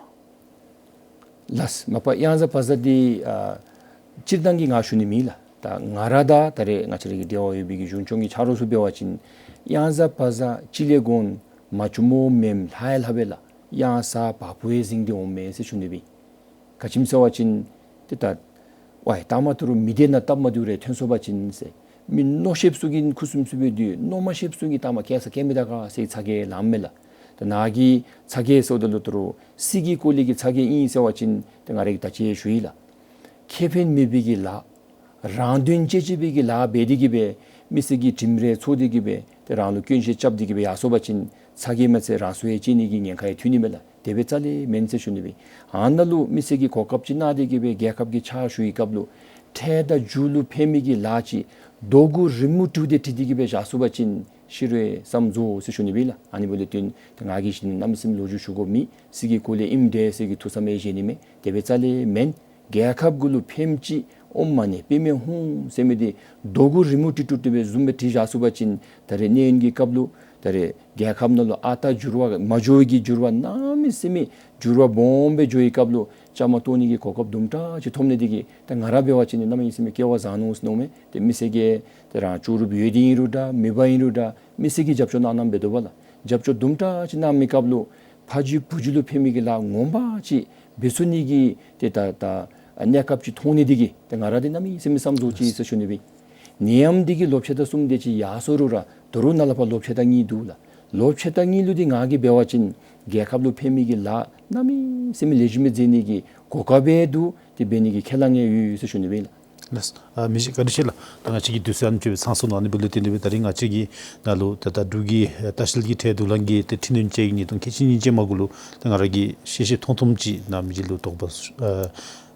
ལགས། ལགས། མ་པ་གཡང་ཟ་བག་ཟ་འདི་ཨ་སྤྱིར་བཏང་གི་ང་ཞུ་ནི་མེད་ལགས། ད་ང་ར་དང་ད་རེས་ང་བཅས་ར་གི་འབྲེལ་བ་ཡོད་པའི་གི་གཞུང་སྐྱོང་གི་ཆ་རོགས་ཚུ་འབད་བ་ཅིན་གཡང་ཟ་བག་ཟ་སྤྱི་ལས་འགོ་མ་བཅུག་མོ་མེནམ་ལྷག་ཡང་ལྷག་པས་ལགས། གཡང་ཟ་བ་སྤུ་ཡང་ཟིང་སྟེ་འོངམ་མས་ཟེར་ཞུ་ནི་སྦེ། ག་ཅི་སྨོ་ཟེར་བ་ཅིན་ཏེ་ད་ཝའི་ད་མ་ཏི་རུ་མི་སྡེ་ནང་སྟབས་མ་བདེཝ་རེ་ཐོན་སོང་པ་ཅིན་ཟེར། མི་མནོ་ཤེསཔ་ཚུ་གིས་ཁུ་སིམ་སིམ་སྦེ་སྡོད། མནོ་མ་ཤེསཔ་ཚུ་གིས་ད་མ་སྐྱེལ་ས་སྐྱེལ་མི་ད་ག་ཟེར་ཚ་གྱང་ལངམ་མས་ལགས། ད་ནཱ་གི་ཚ་གྱང་ཟེརཝ་ད་ལུ་ཏི་རུ་སྲིད་ཀྱི་སྐོར་ལས་ཀྱི་ཚ་གྱང་ཨིན་ཟེར་བ་ཅིན་ཏེ་ང་ར་གིས་ད་ཅི་ཞུ་ཡི་ལགས། ཁེ་ཕན་མེད་པའི་གི་ལཱ་རང་དོན་གཅེས་གཅེས་པའི་གི་ལཱ་འབད་དེ་གིས་སྦེ་མི་སེར་གྱི་དྲིམ་རེ་ཚོར་ཏེ་གིས་སྦེ་ཏེ་རང་ལུ་སྐྱོན་བཤད་རྐྱབ་སྟེ་གིས་སྦེ་ཡར་སོང་པ་ཅིན་ཚ་གྱང་མ་ཚད་རང་སྲོག་ཡང་བཅད་ནི་གི་ཉེན་ཁ་ཡང་ཐོན་ནི་མས་ལགས། དེ་སྦེ་རྩ་ལས་མེན་ཟེར་ཞུ་ནི་སྦེ། ཨ་ནཱ་ལུ་མི་སེར་གྱིས་གོ་སྐབས་ཅིག་གནང་སྟེ་གིས་སྦེ་རྒྱལ་ཁབ་ཀྱི་ཕྱག་ཞུ་བའི་སྐབས་ལུ་ཁྲལ་དང་རྒྱུ་ལུ་ཕན་མི་གི་ལཱ་ཅིག་རྡོ་གུ་རི་མོ་བྲིས་ཏེ་བྲིས་ཏེ་གིས་སྦེ་བཞག་སོང་པ་ཅིན་ཤི་རུང་བསམ་རྫོགས་ཟེར་ཞུ་ནི་སྦེ་ལགས། ཨ་ནི་འབདཝ་ལས་བརྟེན་ཏེ་ང་གིས་ཞུ་ནི་གནམ་མེད་ས་མེད་ལོ་རྒྱུས་ཞུ་དགོཔ་མེད། སྲིད་ཀྱི་སྐོར་ལས་ཨིནམ་འདྲས་ཟེར་གྱི་ཐུགས་བསམ་ཡང་བཞེས་ནི་མེད། དེ་སྦེ་རྩ་ལས་མེན། རྒྱལ་ཁབ་གུ་ལུ་ཕནམ་ཅིག་ཨོཾ་མ་ཎི་པདྨེ་ཧཱུྃ་ཟེར་མི་འདི་རྡོ་གུ་རི་མོ་བྲིས་བྲིས་ཏེ་སྦེ་བཟུམ་སྦེ་བྲིས་བཞག་སོང་པ་ཅིན་ད་རེས་གནས་ཡུན་གྱི་སྐབས་ལུ་ད་རེས་རྒྱལ་ཁབ་ནང་ལུ་ཨ་རྟག་འགྱུར་བ་མ་འགྱོ་བའི་གི་འགྱུར་བ་གནམ་ མེད་ས་མེད་འགྱུར་བ་སྦོམ་སྦེ་འགྱོ་བའི་སྐབས་ལུ་བཅའ་མར་གཏོགས་ནི་གི་གོ་སྐབས་དུམ་གྲ་ཅིག་ཐོབ་ནི་འདི་གིས་ད་ང་ར་འབད་བ་ཅིན་གནམ་མེད་ས་མེད་སྐལ་བ་བཟང་ནུག་ཟེར་མནོཝ་མས། ཏེ་མི་སེར་གྱིས་ཏེ་རང་ལྕོགས་གྲུབ་ཡོད་དེ་ཨིན་རུང་འདྲ་མེད་པ་ཨིན་རུང་འདྲ་མི་སེར་གྱིས་རྒྱབ་སྐྱོར་གནང་གནངམ་འབད་དོ་བ་ལགས། རྒྱབ་སྐྱོར་དུམ་གྲ་ཅིག་གནང་མི་སྐབས་ལུ་ཕ་རྒྱུད་བུ་རྒྱུད་ལུ་ཕན་མི་གི་ལཱ་ངོ་མ་ཅིག་འབད་ཚུགས་ནི་གི་ཏེ་ད་ད་གནས་སྐབས་ཅིག་མཐོང་ནི་འདི་གིས་ཏེ་ང་ར་འདི་གནམ་མེད་ས་མེད་བསམ་བཟོ་ཅི་ཟེར་ཞུ་ནི་སྦེ། ནད་ཡམས་འདི་གིས་ལོ་ཕྱེད་དང་གསུམ་དེ་ཅིག་ཡར་སོ་རུང་ར་ད་རུང་ནཱ་ལས་ཕར་ལོ་ཕྱེད་དང་གཉིས་འདུག་ལགས། ལོ་ཕྱེད་དང་གཉིས་ལུ་འདི་ང་གིས་འབད་བ་ཅིན་རྒྱལ་ཁབ་ལུ་ཕན་མི་གི་ལཱ་གནམ་མེད་ས་མེད་ལེགས་ཤོམ་སྦེ་མཛད་ནི་གི་གོ་སྐབས་འདུག། ཏེ་འབད་ནི་གི་ཁས་བླངས་ཡང་ཡོད་ཟེར་ཞུ་ནི་སྦེ་ལགས། ལགས། ཨ་མི་རྗེ་བཀའ་དྲིན་ཆེ་ལགས། ད་ང་བཅས་ཀྱི་དུས་ཚོད་ཨ་ནི་ཅིག་སྦེ་ཚང་སོང་ནུག། ཨ་ནི་འབདཝ་ལས་བརྟེན་ཏེ་སྦེ་ད་རིས་ང་བཅས་ཀྱིས་ནཱ་ལུ་ད་ད་འབྲུག་གི་ལྟ་བཤལ་གྱི་ཁྲལ་བསྡུ་ལེན་གྱི་ཏེ་འཕྲི་སྣོན་ཅིག་ཉིས་སྟོང་ཁལ་གཅིག་གཉིས་ཅན་མ་གུ་ལུ་ད་ང་ར་གིས་ཤེས་ཤེས་མཐོང་མཐོངམ་ཅིག་ནཱ་མི་རྗེ་ལུ་དོགས་པ་ཨ་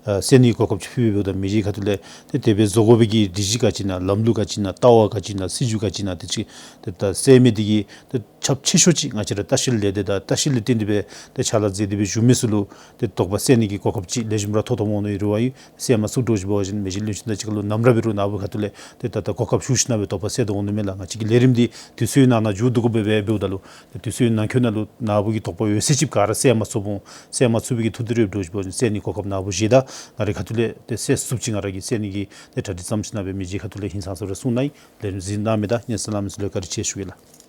ཨ་སེལ་ནི་གི་གོ་སྐབས་ཅིག་ཕུལ་བའི་འབདཝ་ད་མི་རྗེ་ཁ་ཐུག་ལས་ཏེ་དེ་སྦེ་བཟོ་དགོ་པའི་གི་སྒྲིག་གཞི་ག་ཅི་ཨིན་ན་ལམ་ལུགས་ག་ཅི་ཨིན་ན་ལྟ་བ་ག་ཅི་ཨིན་ན་སྲིད་བྱུས་ག་ཅི་ཨིན་ན་དེ་ཅིག་ཏེ་ད་སེལ་མི་འདི་གིས་ཏེ་ཁྱབ་ཆེ་ཤོས་ཅིག་ང་བཅས་ར་ལྟ་བཤལ་ལས་སྡེ་དང་ལྟ་བཤལ་ལས་བརྟེན་ཏེ་སྦེ་ཏེ་ཕྱག་ལཱ་མཛད་དེ་སྦེ་བཞུགས་མི་ཚུ་ལུ་ཏེ་དོགས་པ་སེལ་ནི་གི་གོ་སྐབས་ཅིག་ལེགས་ཤོམ་ར་ཐོབ་ཐོབ་འོང་ནི་ཨིན་རུང་ཨ་ཡི་སེལ་མ་ཚུགས་འགྱོ་ཞིནམ་འབད་བ་ཅིན་མི་རྗེ་བློན་ཆེན་དང་གཅིག་ཁར་ལུ་ནམ་ར་འབད་རུང་ནཱ་བུ་ཁ་ཐུག་ལས་ཏེ་ད་ད་གོ་སྐབས་ཞུ་ཞིནམ་སྦེ་དོགས་པ་སེལ་དོ་འོང་ནི་མས་ལགས། ང་བཅས་ཀྱི་ལས་རིམ་འདི་དུས་ཚོད་ནང་ན་མཇུག་བསྡུ་དགོ་པས་སྦེ་འབདཝ་ད་ལུ་ཏེ་དུས་ཚོད་ནང་འཁོད་ནང་ལུ་ནཱ་བུ་གི་དོགས་པ་ཡོད་ཚད་ཅིག་ག་ར་སེལ་མ་ཚུགས་འོང་། སེལ་མ་ཚུགས་པའི་གི་ཐུགས་འདོད་རེ་འགྱོ་ཞིནམ་འབད་བ་ཅིན་སེལ་ནི་གོ་སྐབས་ནཱ་བུ་བཞེས་ད་ང་རའི་ཁ་ཐུག་ལས་ཏེ་སེལ་ཚུགསཔ་ཅིག་ང་ར་གིས་སེལ་ནི་གི་ཏེ་གྲ་སྒྲིག་བརྩམ་ཞིནམ་སྦེ་མི་རྗེ་ཁ་ཐུག་ལས་ཧིང་སངས་ས་ར་གསུང་གནང་ཡི། ལས་རིམ་གཟིགས་གནང་མི་དང་སྙན་གསན་གནང་མི་ཚུ་ལུ་བཀའ་དྲིན་ཆེ་ཞུ་ཡི་ལགས།